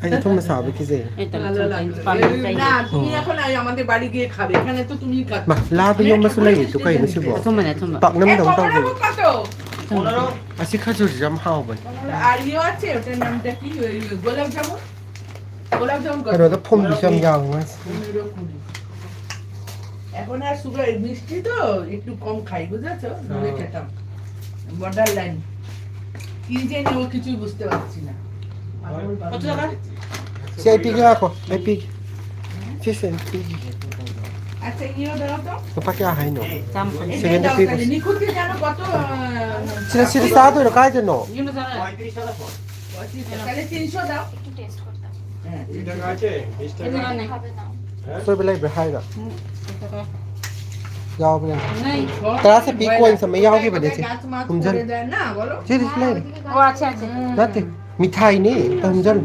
ꯑꯩ ꯑꯊꯨꯝꯕ ꯆꯥꯕ ꯀꯤꯖꯩ꯫ ꯑꯩ ꯇꯜꯂꯦ, ꯑꯊꯨꯝꯕ ꯆꯥꯕ ꯇꯜꯂꯦ꯫ না, তুমি এখন আয়, আমাদের বাড়ি গিয়ে খাবে। এখানে তো তুমি খাচ্ছ। ꯃꯥ, ꯂꯥꯗ ꯌꯣꯝꯕꯁꯨ ꯂꯩꯌꯦ꯫ ꯑꯗꯨ ꯀꯩꯅꯣ ꯁꯤꯕꯣ? ꯑꯊꯨꯝꯕꯅꯦ, ꯑꯊꯨꯝꯕ꯫ ꯄꯥꯛꯅꯝꯗꯧꯅ ꯇꯧꯕꯅꯦ꯫ কত? ꯑꯊꯨꯝꯕ꯫ ꯑꯁꯤ ꯈꯖꯨꯔꯁꯤ ꯌꯥꯝ ꯍꯥꯎꯕꯅꯦ꯫ আর ইয়ে আছে, ওটার নামটা কি? ওই গোলাপ জামুন? গোলাপ জামুন কত? ꯀꯩꯅꯣꯗ ꯐꯨꯝꯕꯤꯁꯨ ꯌꯥꯝ ꯌꯥꯎꯋꯦ ꯃꯥꯁꯦ꯫ পনেরো কুড়ি। এখন আর সুগার, মিষ্টি তো একটু কম খাই, বুঝেছো? দূরে খেতাম। Border line. কি যে নেবো কিছুই বুঝতে পারছি না। কত টাকা? ꯁꯤ ꯑꯩ ꯄꯤꯒꯦ, ꯉꯥꯏꯈꯣ, ꯑꯩ ꯄꯤꯒꯦ꯫ ꯁꯤꯁꯦ ꯑꯩ ꯄꯤꯒꯦ꯫ আচ্ছা, ইয়েও দাও তো। ꯂꯨꯄꯥ ꯀꯌꯥ ꯍꯥꯏꯅꯣ? ꯆꯥꯝꯃ꯫ এই সেকেন্ডে দাও পে তাহলে। করছি। নিখুঁতি জানো কত, আহ, ꯁꯤꯗ, ꯁꯤꯗ ꯆꯥꯗꯣꯏꯔꯣ? ꯀꯥꯏꯗꯅꯣ? ꯌꯨꯝꯗ ꯆꯠꯂꯦ꯫ পঁয়ত্রিশ টাকা পড়ে। তাহলে তিনশো দাও। একটু টেস্ট করতাম। হ্যাঁ, ঠিক আছে। আছে? বিশ টাকা। এগুলো নেই। হ্যাঁ? ꯁꯣꯏꯕ ꯂꯩꯕ꯭ꯔꯥ ꯍꯥꯏꯔꯣ? ꯎꯝ, ꯌꯥꯎꯕꯅꯦ꯫ নেই। ꯇꯔꯥ ꯆꯠꯄꯤ ꯀꯣꯏꯟꯁ ꯑꯃ ꯌꯥꯎꯈꯤꯕꯅꯦ, ꯁꯦ꯫ ꯍꯨꯝꯖꯜ꯫ ꯁꯤ ꯂꯩꯔꯦ꯫ ও আচ্ছা, আচ্ছা। ꯅꯠꯇꯦ, ꯃꯤꯊꯥꯏꯅꯦ꯫ ꯍꯨꯝꯖꯜ꯫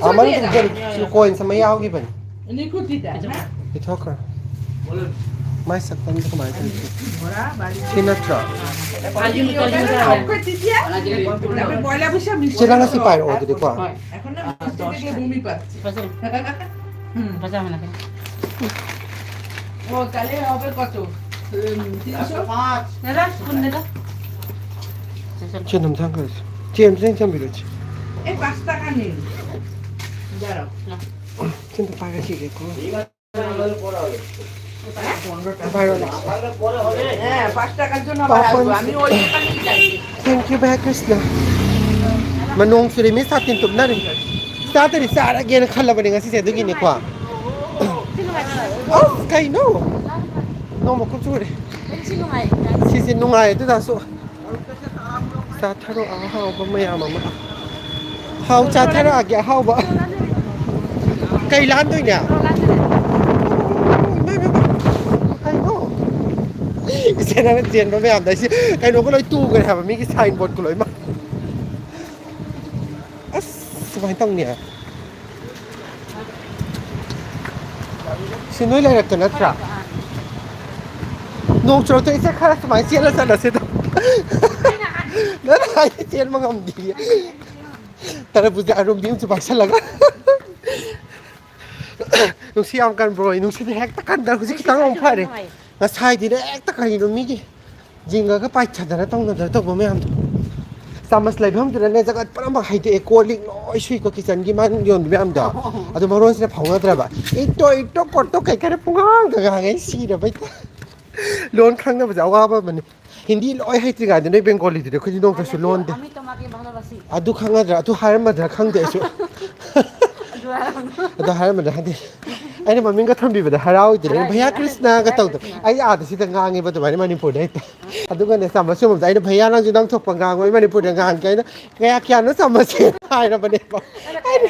ꯑꯃꯅ ꯍꯨꯝꯖꯜ꯫ ꯁꯤ ꯀꯣꯏꯟꯁ ꯑꯃ ꯌꯥꯎꯈꯤꯕꯅꯦ꯫ ꯄꯤꯊꯣꯛꯈ꯭ꯔꯣ꯫ ꯃꯥꯏ ꯁꯛꯐꯝꯁꯦ ꯀꯃꯥꯏꯅ ꯇꯧꯔꯤꯒꯦ? ꯁꯤ ꯅꯠꯇ꯭ꯔꯣ? ꯁꯤ ꯅꯪ ꯑꯁꯤ ꯄꯥꯏꯔꯛꯑꯣ ꯑꯗꯨꯗꯤꯀꯣ꯫ এখন না মিষ্টি থেকে বমি পাচ্ছে। হুম। ও, তাহলে হবে কত? উম, তিনশো? দাদা, কোন দাদা? ꯆꯦ, ꯅꯝꯊꯥꯡ ꯈꯔꯁꯦ꯫ ꯆꯦ, ꯑꯝꯇ ꯊꯝꯕꯤꯔꯣ, ꯆꯦ꯫ এই পাঁচ টাকা নেই। দাঁড়াও। ꯆꯦ, ꯑꯝꯇ ꯄꯥꯏꯔꯛꯈꯤꯒꯦꯀꯣ꯫ ꯄꯥꯏꯔꯛꯑꯣ꯫ হ্যাঁ, পাঁচ টাকার জন্য আবার আসবো। আমি ওই দোকানেই যাই। Thank you, ꯚꯥꯏ ꯀ꯭ꯔꯤꯁꯅ꯫ ꯃꯥ, ꯅꯣꯡ ꯆꯨꯔꯦ, ꯃꯤ ꯁꯥꯇꯤꯟ ꯇꯨꯞꯅꯔꯦ꯫ ꯆꯥꯗꯔꯤ, ꯆꯥꯔꯒꯦꯅ ꯈꯜꯂꯕꯅꯦ ꯉꯁꯤꯁꯦ, ꯑꯗꯨꯒꯤꯅꯦꯀꯣ꯫ ꯑꯁ, ꯀꯩꯅꯣ? ꯅꯣꯡ ꯃꯀꯨꯞ ꯆꯨꯔꯦ꯫ ꯁꯤꯁꯦ ꯅꯨꯡꯉꯥꯏ, ꯑꯗꯨ ꯇꯥꯔꯁꯨ꯫ ꯆꯥꯛ ꯆꯥꯊꯔꯣ ꯑꯍꯥꯎꯕ ꯃꯌꯥꯝ ꯑꯃ꯫ ꯍꯥꯎ, ꯆꯥꯊꯔꯛꯑꯒꯦ ꯑꯍꯥꯎꯕ꯫ ꯀꯩ ꯂꯥꯟꯗꯣꯏꯅꯦ? ꯏꯃꯥ, ꯏꯃꯥ, ꯏꯃꯥ꯫ ꯀꯩꯅꯣ? ꯏꯆꯦ ꯅꯪꯅ ꯆꯦꯟꯕ ꯃꯌꯥꯝꯗꯣ ꯑꯩꯁꯦ ꯀꯩꯅꯣꯒ ꯂꯣꯏ ꯇꯨꯈ꯭ꯔꯦ ꯍꯥꯏꯕ, ꯃꯤꯒꯤ ꯁꯥꯏꯟ ꯕꯣꯔꯗꯀ ꯂꯣꯏꯅꯃꯛ꯫ ꯑꯁ, ꯀꯃꯥꯏꯅ ꯇꯧꯅꯤ? ꯁꯤ ꯅꯣꯏ ꯂꯩꯔꯛꯇ ꯅꯠꯇ꯭ꯔꯥ? ꯅꯣꯡ ꯆꯨꯔꯛꯇ ꯏꯆꯦ ꯈꯔ ꯁꯨꯃꯥꯏꯅ ꯆꯦꯜꯂ ꯆꯠꯂꯁꯤꯗ꯫ ꯅꯪ ꯍꯥꯏꯗꯤ ꯆꯦꯟꯕ ꯉꯝꯗꯤꯌꯦ꯫ ꯇꯔꯕꯨꯖ ꯑꯔꯨꯝꯕꯤ ꯑꯃꯁꯨ ꯄꯥꯏꯁꯜꯂꯒ꯫ ꯅꯨꯡꯁꯤꯠ ꯌꯥꯝ ꯀꯟꯕ꯭ꯔꯣ? ꯅꯨꯡꯁꯤꯠ ꯍꯦꯛꯇ ꯀꯟꯗ ꯍꯧꯖꯤꯛ ꯈꯤꯇꯪ ꯑꯃꯨꯛ ꯐꯔꯦ꯫ ꯉꯁꯥꯏꯗꯤꯅꯦ ꯍꯦꯛꯇ ꯀꯔꯤꯅꯣ ꯃꯤꯒꯤ ꯖꯤꯡꯒꯒ ꯄꯥꯏꯊꯗꯅ ꯇꯧꯅꯗꯅ ꯇꯧꯕ ꯃꯌꯥꯝꯗꯣ꯫ ꯆꯥꯃꯁ ꯂꯩꯐꯝꯗꯨꯗꯅꯦ ꯖꯒꯠ ꯄꯨꯝꯅꯃꯛ ꯍꯥꯏꯗꯣꯛꯑꯦ꯫ ꯀꯣꯜ ꯂꯤꯛ ꯂꯣꯏ ꯁꯨꯏꯀꯣ, ꯀꯤꯆꯟꯒꯤ ꯃꯥꯅ ꯌꯣꯟꯕ ꯃꯌꯥꯝꯗꯣ꯫ ꯑꯗꯨ ꯃꯔꯣꯟꯁꯤꯅ ꯐꯥꯎꯅꯗ꯭ꯔꯕ꯫ ꯏꯇꯣ, ꯏꯇꯣ, ꯀꯣꯠꯇꯣ ꯀꯩ ꯀꯩꯅꯣ ꯄꯨꯡꯉꯥꯡꯗ ꯉꯥꯡꯉꯦ, ꯑꯩ ꯁꯤꯔꯕꯩ꯫ ꯂꯣꯟ ꯈꯪꯅꯕꯁꯦ ꯑꯋꯥꯕ ꯑꯃꯅꯤ꯫ ꯍꯤꯟꯗꯤ ꯂꯣꯏ ꯍꯩꯇ꯭ꯔꯤꯉꯩꯗ ꯅꯣꯏ ꯕꯦꯡꯒꯣꯂꯤꯗꯨꯗꯤ ꯑꯩꯈꯣꯏꯗꯤ ꯅꯣꯡꯇꯁꯨ ꯂꯣꯟꯗꯦ꯫ ꯑꯗꯨ ꯈꯪꯉꯗ꯭ꯔꯥ? ꯑꯗꯨ ꯍꯥꯏꯔꯝꯃꯗ꯭ꯔꯥ ꯈꯪꯗꯦ ꯑꯩꯁꯨ꯫ ꯑꯗꯨ ꯍꯥꯏꯔꯝꯃꯗ꯭ꯔꯥ ꯈꯪꯗꯦ꯫ ꯑꯩꯅ ꯃꯃꯤꯡꯒ ꯊꯣꯟꯕꯤꯕꯗ ꯍꯔꯥꯎꯏꯗꯨꯅꯦ꯫ ꯑꯩꯅ, "ꯚꯩꯌꯥ ꯀ꯭ꯔꯤꯁꯅꯒ" ꯇꯧꯗꯅ꯫ ꯑꯩ ꯑꯥꯗ ꯁꯤꯗ ꯉꯥꯡꯉꯦꯕ ꯑꯗꯨꯃꯥꯏꯅ ꯃꯅꯤꯄꯨꯔꯗ ꯍꯦꯛꯇ꯫ ꯑꯗꯨꯒꯅꯦ ꯆꯥꯃꯁ ꯁꯨꯝꯕꯗ ꯑꯩꯅ, "ꯚꯩꯌꯥ ꯅꯪꯁꯨ ꯅꯪ ꯊꯣꯛꯄ ꯉꯥꯡꯉꯣ, ꯑꯩ ꯃꯅꯤꯄꯨꯔꯗ ꯉꯥꯡꯒꯦ"꯫ ꯑꯩꯅ, "ꯀꯌꯥ ꯀꯌꯥꯅꯣ ꯆꯥꯃꯁꯁꯦ?" ꯍꯥꯏꯔꯕꯅꯦꯕ꯫ ꯑꯩꯅ,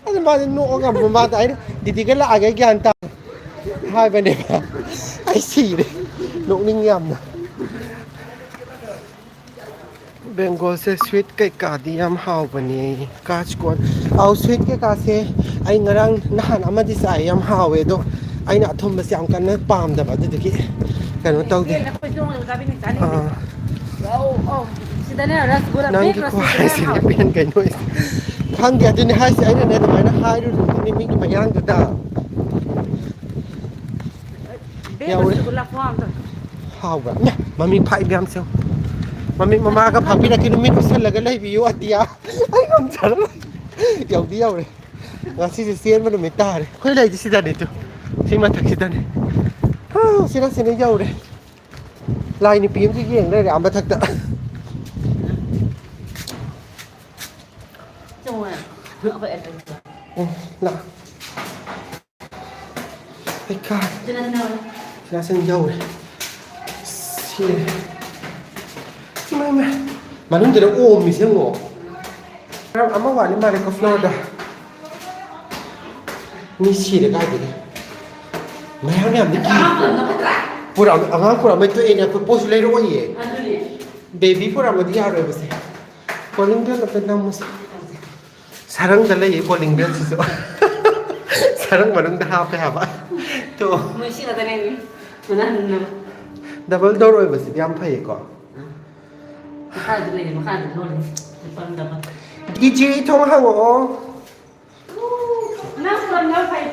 ꯑꯗꯨ ꯃꯥꯁꯦ ꯅꯣꯛꯑꯒ ꯃꯃꯥꯗ ꯑꯩꯅ, "ꯗꯤꯗꯤꯒ ꯂꯥꯛꯑꯒ ꯒ꯭ꯌꯥꯟ ꯇꯥ" ꯍꯥꯏꯕꯅꯦꯕ꯫ ꯑꯩ ꯁꯤꯔꯦ꯫ ꯅꯣꯛꯅꯤꯡ ꯌꯥꯝꯅ꯫ ꯕꯦꯡꯒꯣꯜꯁꯦ ꯁ꯭ꯋꯤꯠ ꯀꯩꯀꯥꯗꯤ ꯌꯥꯝ ꯍꯥꯎꯕꯅꯦ꯫ ꯀꯥꯁꯀꯣꯟ꯫ ꯑꯧ, ꯁ꯭ꯋꯤꯠ ꯀꯩꯀꯥꯁꯦ ꯑꯩ ꯉꯔꯥꯡ ꯅꯍꯥꯟ ꯑꯃꯗꯤ ꯆꯥꯏ, ꯌꯥꯝ ꯍꯥꯎꯋꯦ꯫ ꯑꯗꯣ ꯑꯩꯅ ꯑꯊꯨꯝꯕꯁꯦ ꯌꯥꯝ ꯀꯟꯅ ꯄꯥꯝꯗꯕ, ꯑꯗꯨꯗꯨꯒꯤ ꯀꯩꯅꯣ ꯇꯧꯗꯦ꯫ ꯄꯦꯟ ꯑꯩꯈꯣꯏ ꯆꯣꯡꯉꯒ ꯆꯥꯕꯤ ꯅꯨꯃꯤꯠ ꯆꯥꯅꯤ꯫ ꯑꯥ꯫ ꯑꯧ, ꯑꯧ꯫ ꯁꯤꯗꯅꯦ ꯔꯁꯒꯨꯂꯥ ꯅꯪꯒꯤ ꯕꯦꯛ ꯈꯨꯍꯥꯏꯁꯤꯗꯤ ꯔꯁꯒꯨꯂꯥ ꯌꯥꯝ ꯍꯥꯎꯋꯦ꯫ ꯄꯦꯟ ꯀꯩꯅꯣ ꯑꯩꯁꯦ꯫ ꯈꯪꯗꯦ, ꯑꯗꯨꯅꯦ ꯍꯥꯏꯁꯦ꯫ ꯑꯩꯅꯅꯦ ꯑꯗꯨꯃꯥꯏꯅ ꯍꯥꯏꯔꯨꯔꯤꯅꯤꯅꯦ ꯃꯤꯒꯤ ꯃꯌꯥꯡꯗꯨꯗ꯫ ꯕꯦꯛ ꯌꯥꯎꯔꯦ꯫ ꯔꯁꯒꯨꯂꯥ ꯈꯨꯍꯥꯎ ꯑꯃ ꯇꯧꯋꯦ꯫ ꯍꯥꯎꯕ꯭ꯔꯥ? ꯏꯃꯥ, ꯃꯃꯤꯡ ꯐꯥꯛꯏ ꯃꯌꯥꯝꯁꯦ ꯌꯦꯡꯉꯨ꯫ ꯃꯃꯤꯡ ꯃꯃꯥꯒ ꯐꯥꯛꯄꯤꯔꯛꯈꯤꯅꯨ, ꯃꯤꯠ ꯎꯏꯁꯜꯂꯒ ꯂꯩꯕꯤꯌꯨ ꯑꯇꯤꯌꯥ꯫ ꯑꯩ ꯉꯝꯖꯔꯔꯣꯏ꯫ ꯌꯧꯗꯤ ꯌꯧꯔꯦ꯫ ꯉꯁꯤꯁꯦ ꯆꯦꯟꯕ ꯅꯨꯃꯤꯠ ꯇꯥꯔꯦ꯫ ꯑꯩꯈꯣꯏ ꯂꯩꯁꯦ ꯁꯤꯗꯅꯤ ꯇꯨ꯫ ꯁꯤ ꯃꯊꯛꯁꯤꯗꯅꯤ꯫ ꯍꯥ, ꯁꯤꯅ ꯁꯤꯅ ꯌꯧꯔꯦ꯫ ꯂꯥꯏ ꯅꯨꯄꯤ ꯑꯃꯁꯨ ꯌꯦꯡ ꯂꯩꯔꯦ ꯑꯥ ꯃꯊꯛꯇ꯫ ꯎꯝ, ꯂꯥꯛ꯫ ꯍꯩꯈꯥ꯫ ꯁꯤꯅ ꯁꯤꯅ ꯌꯧꯔꯦ꯫ ꯁꯤ꯫ ꯏꯃꯥ, ꯏꯃꯥ꯫ ꯃꯅꯨꯡꯗꯅ ꯑꯣꯝꯃꯤꯁꯦ ꯌꯦꯡꯉꯣ꯫ ꯃꯔꯝ ꯑꯃ ꯋꯥꯠꯂꯤ ꯃꯥꯜꯂꯦꯀꯣ ꯐ꯭ꯂꯣꯔꯗ꯫ ꯃꯤ ꯁꯤꯔꯦ ꯀꯥꯏꯗꯒꯤ꯫ ꯃꯌꯥꯝ ꯌꯥꯝꯗꯤ ꯀꯤ꯫ ꯄꯨꯔꯛ-, ꯑꯉꯥꯡ ꯄꯨꯔꯛꯑꯝꯃꯦ ꯇꯣꯛꯑꯦꯅꯦ꯫ ꯑꯩꯈꯣꯏ ꯄꯣꯠꯁꯨ ꯂꯩꯔꯛꯑꯣꯏꯌꯦ꯫ ꯑꯗꯨꯅꯦ꯫ ꯕꯦꯕꯤ ꯄꯨꯔꯛꯑꯝꯃꯗꯤ ꯌꯥꯔꯣꯏꯕꯁꯦ꯫ ꯀꯣꯂꯤꯡ ꯕꯦꯜ ꯑꯝꯇ ꯅꯝꯃꯨꯁꯦ꯫ ꯁꯔꯪꯗ ꯂꯩꯌꯦ ꯀꯣꯂꯤꯡ ꯕꯦꯜꯁꯤꯁꯨ꯫ ꯁꯔꯪ ꯃꯅꯨꯡꯗ ꯍꯥꯞꯄꯦ ꯍꯥꯏꯕ꯫ ꯇꯣ꯫ ꯃꯣꯏ ꯁꯤ ꯈꯛꯇꯅꯦ ꯃꯅꯥ ꯍꯟꯅꯕ꯫ ꯗꯕꯜ ꯗꯣꯔ ꯑꯣꯏꯕꯁꯤꯗꯤ ꯌꯥꯝ ꯐꯩꯌꯦꯀꯣ꯫ ꯃꯈꯥꯗ ꯂꯩꯌꯦ, ꯃꯈꯥꯗ ꯂꯣꯜꯂꯦ꯫ Double double. ꯏꯆꯦ ꯊꯣꯡ ꯍꯥꯡꯉꯛꯑꯣ꯫ ꯅꯪ ꯐꯣꯟ ꯅꯪ ꯐꯩ꯫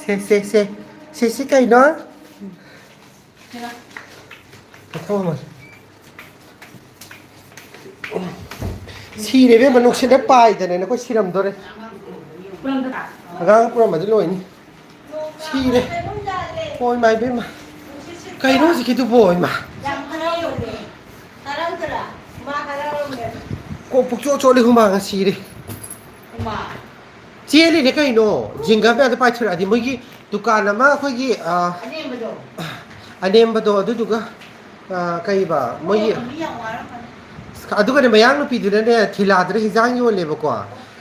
ꯁꯦ, ꯁꯦ, ꯁꯦ꯫ ꯁꯤ, ꯁꯤ ꯀꯩꯅꯣ? ꯁꯤꯔꯦ ꯏꯕꯦꯝꯃ, ꯅꯨꯡꯁꯤꯠꯅ ꯄꯥꯏꯗꯅ ꯑꯩꯈꯣꯏ ꯁꯤꯔꯝꯗꯣꯔꯦ꯫ ꯑꯉꯥꯡ ꯄꯨꯔꯝꯕꯗꯤ ꯂꯣꯏꯅꯤ꯫ ꯁꯤꯔꯦ꯫ ꯍꯣꯏ, ꯏꯃꯥ ꯏꯕꯦꯝꯃ꯫ ꯀꯩꯅꯣ ꯍꯧꯖꯤꯛꯀꯤꯗꯨꯕꯣ, ꯏꯃꯥ? ꯀꯣꯛ ꯄꯨꯛꯆꯣꯠ ꯆꯣꯠꯂꯤ, ꯍꯨꯃꯥꯡꯅ ꯁꯤꯔꯦ꯫ ꯆꯦꯜꯂꯤꯅꯦ ꯀꯩꯅꯣ, ꯖꯤꯡꯒ ꯃꯌꯥꯝꯗꯣ ꯄꯥꯏꯊꯣꯔꯛꯑꯗꯤ꯫ ꯃꯣꯏꯒꯤ ꯗꯨꯀꯥꯟ ꯑꯃ ꯑꯩꯈꯣꯏꯒꯤ, ꯑ, ꯑꯅꯦꯝꯕꯗꯣ, ꯑꯗꯨꯗꯨꯒ, ꯑ, ꯀꯩꯕ, ꯃꯣꯏꯒꯤ, ꯑꯗꯨꯒꯅꯦ, ꯃꯌꯥꯡ ꯅꯨꯄꯤꯗꯨꯅꯅꯦ, ꯊꯤꯂꯥꯗꯨꯅ ꯍꯤꯟꯖꯥꯡ ꯌꯣꯜꯂꯦꯕꯀꯣ꯫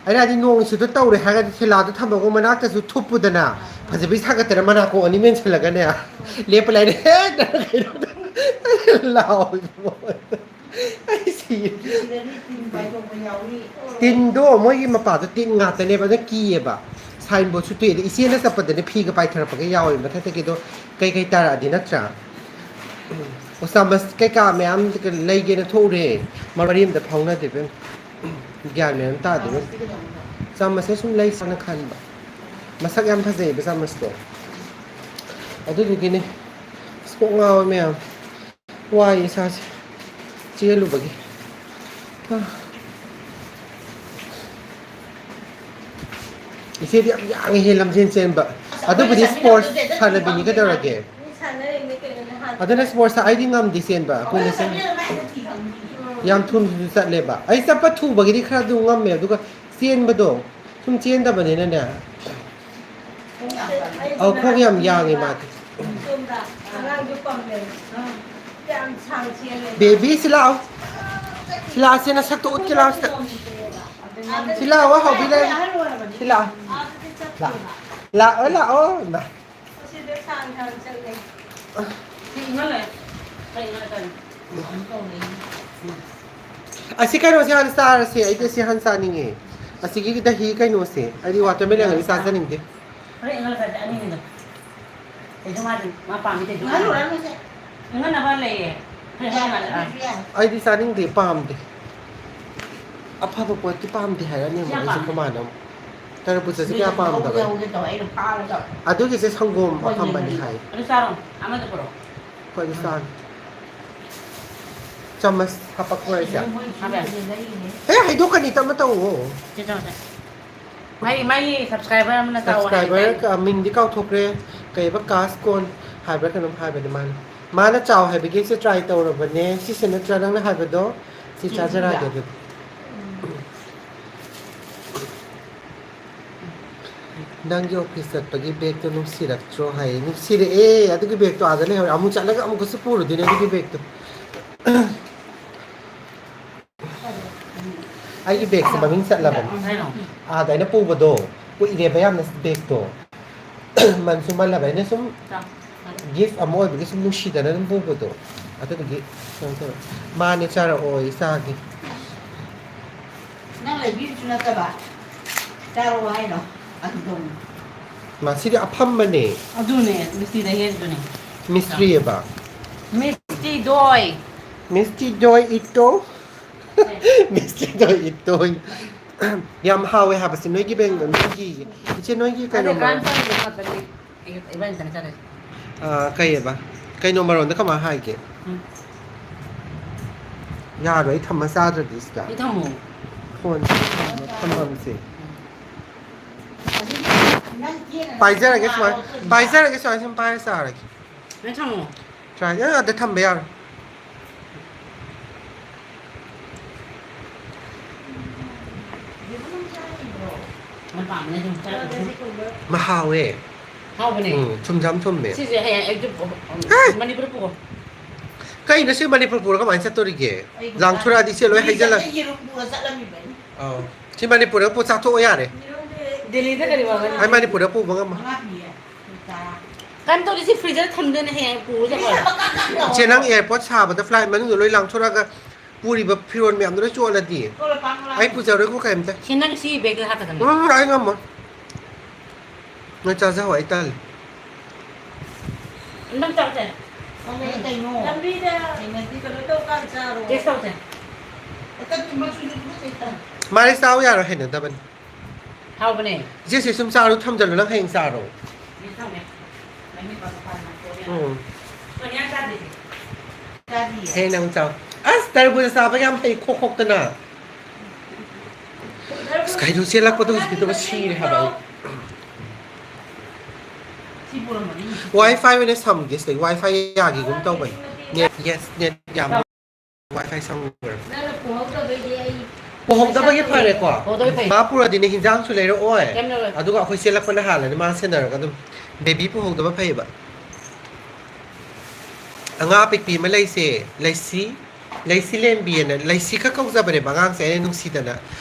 ꯑꯩꯅ ꯍꯥꯏꯗꯤ, ꯅꯣꯡ ꯁꯤꯗ ꯇꯧꯔꯦ ꯍꯥꯏꯔꯒꯗꯤ ꯊꯤꯂꯥꯗꯣ ꯊꯝꯃꯒ ꯃꯅꯥꯛꯇꯁꯨ ꯊꯨꯞꯄꯨꯗꯅ, ꯐꯖꯕꯤ ꯁꯥꯒꯠꯇꯅ ꯃꯅꯥꯀꯣꯡ ꯑꯅꯤ ꯃꯦꯟꯁꯤꯜꯂꯒꯅꯦ, ꯂꯦꯞꯄ ꯂꯩꯔꯦ꯫ ꯍꯦꯛꯇ ꯀꯩꯅꯣꯗ ꯂꯥꯎꯔꯤꯕ꯫ ꯑꯩ ꯁꯤꯔꯦ꯫ ꯇꯤꯟꯗꯣ, ꯃꯣꯏꯒꯤ ꯃꯄꯥꯗꯣ ꯇꯤꯟ ꯉꯥꯛꯇꯅꯦꯕ, ꯑꯗꯨꯅ ꯀꯤꯌꯦꯕ꯫ ꯁꯥꯏꯟ ꯕꯣꯔꯗꯁꯨ ꯇꯨꯏ, ꯑꯗ ꯏꯆꯦꯅ ꯆꯠꯄꯗꯅꯦ ꯐꯤꯒ ꯄꯥꯏꯊꯔꯛꯄꯒ ꯌꯥꯎꯋꯦ ꯃꯊꯛꯇꯒꯤꯗꯣ꯫ ꯀꯩꯀꯩ ꯇꯥꯔꯛꯑꯗꯤ ꯅꯠꯇ꯭ꯔꯥ? ꯑꯣ, ꯆꯥꯃꯁ ꯀꯩꯀꯥ ꯃꯌꯥꯝ ꯂꯩꯒꯦꯅ ꯊꯣꯛꯎꯔꯦ, ꯃꯔꯤ ꯑꯝꯇ ꯐꯥꯎꯅꯗꯦ ꯏꯕꯦꯝ꯫ ꯒ꯭ꯌꯥꯟ ꯃꯦꯟ ꯑꯃ ꯇꯥꯗꯦ ꯏꯕꯦꯝ꯫ ꯆꯥꯃꯁꯁꯦ ꯁꯨꯝ ꯂꯩꯁꯤꯔꯥꯅ ꯈꯟꯕ, ꯃꯁꯛ ꯌꯥꯝ ꯐꯖꯩꯌꯦꯕ ꯆꯥꯃꯁꯇꯣ꯫ ꯑꯗꯨꯗꯨꯒꯤꯅꯦ꯫ ꯑꯁ, ꯀꯣꯛ ꯉꯥꯎꯋꯦ ꯃꯌꯥꯝ꯫ ꯋꯥꯏ ꯏꯁꯥꯁꯦ ꯆꯦꯜꯂꯨꯕꯒꯤ꯫ ꯑ꯫ ꯏꯆꯦꯗꯤ ꯌꯥꯝ ꯌꯥꯡꯉꯤꯍꯦ ꯂꯝꯖꯦꯟ ꯆꯦꯟꯕ꯫ ꯑꯗꯨꯕꯨꯗꯤ ꯁ꯭ꯄꯣꯔꯠꯁ ꯁꯥꯟꯅꯕꯤꯅꯤ ꯀꯩꯗꯧꯔꯒꯦ꯫ ꯑꯗꯨꯅ ꯁ꯭ꯄꯣꯔꯠꯁꯇ ꯑꯩꯗꯤ ꯉꯝꯗꯦ ꯆꯦꯟꯕ꯫ ꯀꯨꯏꯅ ꯆꯦꯟ-, ꯌꯥꯝ ꯊꯨꯅꯁꯨ ꯆꯠꯂꯦꯕ꯫ ꯑꯩ ꯆꯠꯄ ꯊꯨꯕꯒꯤꯗꯤ ꯈꯔ ꯑꯗꯨꯝ ꯉꯝꯃꯦ, ꯑꯗꯨꯒ ꯆꯦꯟꯕꯗꯣ ꯁꯨꯝ ꯆꯦꯟꯗꯕꯅꯤꯅꯅꯦ꯫ ꯑꯧ, ꯈꯣꯡ ꯌꯥꯝ ꯌꯥꯡꯉꯦ ꯃꯥꯗꯤ꯫ ꯁꯣꯝꯗ ꯑꯉꯥꯡꯁꯨ ꯄꯝꯃꯦꯕ꯫ ꯕꯦꯕꯤ, ꯁꯤ ꯂꯥꯛꯑꯣ꯫ ꯁꯤ ꯂꯥꯛꯑꯣ, ꯁꯤ ꯅꯁꯛꯇꯣ ꯎꯠꯀꯦ ꯂꯥꯛꯑꯣ ꯁꯤꯗ꯫ ꯁꯤ ꯂꯥꯛꯑꯣ, ꯍꯥꯎꯕꯤ ꯂꯩ꯫ ꯁꯤ ꯂꯥꯛꯑꯣ꯫ ꯂꯥꯛꯑꯣ꯫ ꯂꯥꯛꯑꯣ, ꯂꯥꯛꯑꯣ꯫ ꯏꯃꯥ꯫ ꯑꯁꯤ ꯀꯩꯅꯣꯁꯦ ꯍꯥꯟꯅ ꯆꯥꯔꯁꯦ꯫ ꯑꯩꯗꯤ ꯑꯁꯤ ꯍꯥꯟꯅ ꯆꯥꯅꯤꯡꯉꯦ꯫ ꯑꯁꯤꯒꯤ ꯗꯍꯤ ꯀꯩꯅꯣꯁꯦ꯫ ꯑꯩꯗꯤ watermelon ꯗꯤ ꯆꯥꯖꯅꯤꯡꯗꯦ꯫ ꯍꯣꯔꯦꯟ ꯏꯪꯍꯜꯂꯁꯦ ꯑꯅꯤꯅꯤꯗꯣ꯫ ꯀꯩꯁꯨ ꯃꯥꯗꯤ ꯃꯥ ꯄꯥꯝꯃꯤ ꯀꯩꯁꯨ ꯉꯥꯅꯨꯔ ꯍꯥꯏꯕꯁꯦ? ꯏꯪꯍꯟꯅꯕ ꯂꯩꯌꯦ꯫ ꯐ꯭ꯔꯤꯖ ꯌꯥꯏ, ꯃꯅꯨꯡꯗ꯫ ꯐ꯭ꯔꯤꯖ ꯌꯥꯏ꯫ ꯑꯩꯗꯤ ꯆꯥꯅꯤꯡꯗꯦ, ꯄꯥꯝꯗꯦ꯫ ꯑꯐꯕ ꯄꯣꯠꯇꯤ ꯄꯥꯝꯗꯦ ꯍꯥꯏꯔꯛꯑꯅꯤ ꯁꯤ ꯌꯥꯝ ꯑꯩꯁꯦ ꯄꯥꯝꯃꯦ꯫ ꯑꯩꯈꯣꯏ ꯃꯥꯅ ꯑꯃꯨꯛ꯫ ꯇꯔꯕꯨꯖꯁꯦ ꯀꯌꯥ ꯃꯤꯅ ꯄꯥꯝꯗꯕ꯫ ꯍꯧꯒꯦ ꯍꯧꯒꯦ ꯇꯧꯋꯦ, ꯑꯩꯅ ꯐꯥꯔꯒ ꯑꯗꯨꯒꯤꯁꯦ ꯁꯪꯒꯣꯝ ꯍꯣꯏ, ꯑꯐꯝꯕꯅꯤ ꯍꯣꯏ, ꯍꯣꯏ꯫ ꯍꯥꯏ꯫ ꯑꯗꯨ ꯆꯥꯔꯣ, ꯑꯃꯗꯨ ꯄꯨꯔꯛꯑꯣ꯫ ꯑꯩꯈꯣꯏ ꯑꯗꯨ ꯆꯥꯒꯦ꯫ ꯆꯥꯃꯁ ꯍꯥꯄꯛꯄ꯭ꯔꯣ ꯑꯩꯁꯦ? ꯍꯥꯞꯄꯦ꯫ ꯍꯦ, ꯍꯩꯗꯣꯛꯀꯅꯤ, ꯇꯞꯅ ꯇꯧꯋꯣ꯫ ꯁꯤ ꯆꯥꯎꯁꯦ꯫ ꯃꯥꯒꯤ, ꯃꯥꯒꯤ subscriber ꯑꯃꯅ ꯆꯥꯎ ꯍꯥꯏ subscriber ꯇꯥꯏꯅꯦ꯫ ꯀ-, ꯃꯤꯡꯗꯤ ꯀꯥꯎꯊꯣꯛꯈ꯭ꯔꯦ꯫ ꯀꯩꯕ, ꯀꯥꯁ ꯀꯣꯟ ꯍꯥꯏꯕ꯭ꯔꯥ ꯀꯩꯅꯣꯝ ꯍꯥꯏꯕꯅꯤ ꯃꯥꯅ꯫ ꯃꯥꯅ ꯆꯥꯎ ꯍꯥꯏꯕꯒꯤ ꯑꯩꯁꯦ try ꯇꯧꯔꯕꯅꯦ꯫ ꯁꯤꯁꯦ ꯅꯠꯇ꯭ꯔꯥ ꯅꯪꯅ ꯍꯥꯏꯕꯗꯣ? ꯁꯤ ꯁꯤ, ꯆꯥꯖꯔꯛꯑꯒꯦ ꯁꯤꯗ꯫ ꯑꯗꯨꯗꯤ꯫ ꯅꯪꯒꯤ office ꯆꯠꯄꯒꯤ bag ꯇꯣ ꯅꯨꯡꯁꯤꯔꯛꯇ꯭ꯔꯣ ꯍꯥꯏꯌꯦ꯫ ꯅꯨꯡꯁꯤꯔꯛꯑꯦ꯫ ꯑꯗꯨꯒꯤ bag ꯇꯣ ꯑꯥꯗ ꯂꯩꯍꯧꯔꯦ꯫ ꯑꯃꯨꯛ ꯆꯠꯂꯒ ꯑꯃꯨꯛꯀꯁꯨ ꯄꯨꯔꯨꯗꯣꯏꯅꯦ ꯑꯗꯨꯒꯤ bag ꯇꯣ꯫ ꯑꯩꯒꯤ bag ꯁꯦ ꯃꯃꯤꯡ ꯆꯠꯂꯕꯅꯤ꯫ ꯀꯩꯅꯣ? ꯑꯥꯗ ꯑꯩꯅ ꯄꯨꯕꯗꯣ ꯀꯨꯏꯔꯦꯕ ꯌꯥꯝꯅ bag ꯇꯣ꯫ ꯃꯟꯁꯨ ꯃꯜꯂꯕ꯫ ꯑꯩꯅ ꯁꯨꯝ ꯆꯥ꯫ Gift ꯑꯃ ꯑꯣꯏꯕꯒꯤ ꯁꯨꯝ ꯅꯨꯡꯁꯤꯗꯅ ꯑꯗꯨꯝ ꯄꯨꯕꯗꯣ꯫ ꯑꯗꯨꯗꯨꯒꯤ ꯀꯩꯅꯣ ꯇꯧꯋꯦ꯫ ꯃꯥꯅꯦ, ꯆꯥꯔꯛꯑꯣ, ꯑꯩ ꯆꯥꯒꯦ꯫ ꯅꯪ ꯂꯩꯕꯤꯔꯨꯁꯨ ꯅꯠꯇꯕ꯫ ꯆꯥꯔꯛꯑꯣ ꯍꯥꯏꯅꯣ? ꯑꯗꯨꯗꯧꯅꯤ꯫ ꯃꯥ ꯁꯤꯗꯤ ꯑꯐꯝꯕꯅꯦ꯫ ꯑꯗꯨꯅꯦ, ꯃꯤꯁꯇꯤꯗ ꯍꯦꯛꯇꯅꯦ꯫ ꯃꯤꯁꯇ꯭ꯔꯤ ꯑꯕ? ꯃꯤꯁꯇꯤ ꯗꯣꯏ꯫ ꯃꯤꯁꯇꯤ ꯗꯣꯏ ꯏꯇꯣ꯫ ꯃꯤꯁꯇꯤ ꯗꯣꯏ ꯏꯇꯣ꯫ ꯌꯥꯝ ꯍꯥꯎꯋꯦ ꯍꯥꯏꯕꯁꯦ ꯅꯣꯏꯒꯤ ꯕꯦꯡꯒꯜ, ꯅꯣꯏꯒꯤ, ꯏꯆꯦ, ꯅꯣꯏꯒꯤ ꯀꯩꯅꯣ ꯑꯗꯩ ꯃꯔꯣꯟ? ꯀꯥꯟ ꯆꯠꯂꯤꯕ ꯉꯥꯛꯇꯅꯤ꯫ ꯏꯕꯥꯅꯤ ꯈꯛꯇꯪ ꯆꯠꯂꯁꯤ꯫ ꯑꯥ, ꯀꯩꯑꯕ? ꯀꯩꯅꯣ ꯃꯔꯣꯟꯗ ꯀꯃꯥꯏ ꯍꯥꯏꯒꯦ? ꯎꯝ꯫ ꯌꯥꯔꯣꯏ, ꯑꯩ ꯊꯝꯃ ꯆꯥꯗ꯭ꯔꯗꯤ ꯁꯤꯗ꯫ ꯁꯤ ꯊꯝꯃꯣ꯫ ꯐꯣꯟ ꯊꯝꯐꯝꯁꯦ꯫ ꯎꯝ꯫ ꯄꯥꯏꯖꯔꯒꯦ ꯁꯨꯃꯥꯏ-, ꯄꯥꯏꯖꯔꯒꯦ ꯁꯨꯃꯥꯏ ꯁꯨꯝ ꯄꯥꯏꯔ ꯆꯥꯔꯒꯦ꯫ ꯂꯣꯏ ꯊꯝꯃꯣ꯫ ꯇ꯭ꯔꯥꯏ-, ꯑ, ꯑꯗ ꯊꯝꯕ ꯌꯥꯔꯣꯏ꯫ ꯃꯣꯏ ꯄꯥꯝꯕꯅꯦ ꯑꯗꯨꯝ ꯆꯥꯔꯒ ꯑꯗꯨꯝ꯫ ꯃꯍꯥꯎꯋꯦ꯫ ꯍꯥꯎꯕꯅꯦ꯫ ꯎꯝ, ꯊꯨꯝꯁꯨ ꯌꯥꯝ ꯊꯨꯝꯃꯦ꯫ ꯁꯤꯁꯦ ꯍꯌꯦꯡ ꯑꯌꯨꯛꯇ ꯄꯨ-, ꯑꯦ! ꯃꯅꯤꯄꯨꯔꯗ ꯄꯨꯈꯣ꯫ ꯀꯩꯅꯣ ꯁꯤ ꯃꯅꯤꯄꯨꯔ ꯄꯨꯔ ꯀꯃꯥꯏꯅ ꯆꯠꯇꯣꯔꯤꯒꯦ? ꯂꯥꯡꯊꯣꯔꯛꯑꯗꯤ ꯁꯤ ꯂꯣꯏ ꯍꯩꯖꯜꯂ-, ꯌꯦꯔꯨꯝ ꯄꯨꯔ ꯆꯠꯂꯝꯃꯤꯕꯅꯤ꯫ ꯑꯧ꯫ ꯁꯤ ꯃꯅꯤꯄꯨꯔꯗ ꯄꯨ ꯆꯥꯊꯣꯛꯑꯣ ꯌꯥꯔꯦ꯫ ꯗꯦꯜꯂꯤꯗ ꯀꯔꯤ ꯋꯥꯒꯅꯤ? ꯑꯩ ꯃꯅꯤꯄꯨꯔꯗ ꯄꯨꯕ ꯉꯝꯃꯣꯏ꯫ ꯃꯉꯥ ꯄꯤꯌꯦ꯫ ꯀꯩꯅꯣ ꯇꯧꯔꯤꯁꯤ ꯐ꯭ꯔꯤꯖꯔ ꯊꯝꯗꯣꯏꯅꯦ, ꯍꯌꯦꯡ ꯄꯨꯔꯒ ꯆꯠꯈ꯭ꯔꯣ꯫ ꯏꯆꯦ, ꯅꯪ ꯑꯦꯌꯥꯔꯄꯣꯔꯠ ꯁꯥꯕꯗ ꯐ꯭ꯂꯥꯏꯠ ꯃꯅꯨꯡꯗ ꯂꯣꯏ ꯂꯥꯡꯊꯣꯔꯛꯑꯒ ꯄꯨꯔꯤꯕ ꯐꯤꯔꯣꯜ ꯃꯌꯥꯝꯗꯣ ꯂꯣꯏ ꯆꯣꯠꯂꯗꯤ? ꯑꯩ ꯄꯨꯖꯔꯣꯏꯀꯣ ꯀꯩꯝꯇ꯫ ꯁꯤ ꯅꯪ ꯁꯤ ꯕꯦꯒꯇ ꯍꯥꯞꯀꯗꯕꯅꯦ꯫ ꯎꯝ, ꯑꯩ ꯉꯝꯃꯣꯏ꯫ ꯅꯣꯏ ꯆꯥꯖꯍꯧ, ꯑꯩ ꯇꯜꯂꯤ꯫ ꯅꯪ ꯆꯥꯎꯁꯦ꯫ ꯀꯩꯅꯣ? ꯂꯝꯕꯤꯗ ꯍꯩꯅꯗꯤ ꯀꯩꯅꯣ ꯇꯧꯀꯥꯟ ꯆꯥꯔꯣ꯫ ꯇꯦꯁ ꯇꯧꯁꯦ꯫ ꯃꯥꯗꯤ ꯆꯥꯎ ꯌꯥꯔꯣꯏ, ꯍꯩꯅꯗꯕꯅꯤ꯫ ꯍꯥꯎꯕꯅꯦ꯫ ꯏꯆꯦ, ꯁꯤ ꯁꯨꯝ ꯆꯥꯔꯣ, ꯊꯝꯖꯜꯂꯣ, ꯅꯪ ꯍꯌꯦꯡ ꯆꯥꯔꯣ꯫ ꯎꯝ꯫ ꯍꯌꯦꯡ ꯅꯪ ꯆꯥꯎ꯫ ꯑꯁ, ꯇꯔꯕꯨꯖ ꯆꯥꯕ ꯌꯥꯝ ꯍꯩ, ꯈꯣꯛ ꯈꯣꯛꯇꯅ꯫ ꯑꯁ, ꯀꯩꯅꯣ ꯆꯦꯜꯂꯛꯄꯗꯣ ꯍꯧꯖꯤꯛꯀꯤꯗꯨꯒ ꯁꯤꯔꯦ ꯍꯥꯏꯕ ꯑꯩ꯫ ꯋꯥꯏ ꯐꯥꯏ ꯑꯣꯏꯅ ꯁꯝꯒꯦ ꯁꯤꯗꯩ, ꯋꯥꯏ ꯐꯥꯏ ꯌꯥꯈꯤꯒꯨꯝ ꯇꯧꯕꯅꯤ꯫ ꯅꯦꯠ, ꯌꯦꯁ, ꯅꯦꯠ ꯌꯥꯝ ꯋꯥꯏ ꯐꯥꯏ ꯁꯝꯈ꯭ꯔꯦ꯫ ꯅꯪꯅ ꯄꯨꯍꯧꯗꯕꯒꯤ ꯑꯩ ꯄꯨꯍꯧꯗꯕꯒꯤ ꯐꯔꯦꯀꯣ꯫ ꯄꯨꯍꯧꯗꯕꯒꯤ ꯐꯩ꯫ ꯃꯥ ꯄꯨꯔꯗꯤꯅꯦ ꯍꯤꯟꯖꯥꯡꯁꯨ ꯂꯩꯔꯛꯑꯣꯏ꯫ ꯀꯩꯝ ꯂꯩꯔꯣꯏ꯫ ꯑꯗꯨꯒ ꯑꯩꯈꯣꯏ ꯆꯦꯜꯂꯛꯄꯅ ꯍꯥꯜꯂꯅꯤ, ꯃꯥ ꯁꯦꯟꯅꯔꯒ ꯑꯗꯨꯝ꯫ ꯕꯦꯕꯤ ꯄꯨꯍꯧꯗꯕ ꯐꯩꯌꯦꯕ꯫ ꯑꯉꯥ ꯑꯄꯤꯛꯄꯤ ꯑꯃ ꯂꯩꯁꯦ, ꯂꯩꯁꯤ, ꯂꯩꯁꯤ ꯂꯦꯝꯕꯤꯑꯅ, ꯂꯩꯁꯤ ꯈꯛ ꯀꯧꯖꯕꯅꯦꯕ ꯑꯉꯥꯡꯁꯦ ꯑꯩꯅ ꯅꯨꯡꯁꯤꯗꯅ꯫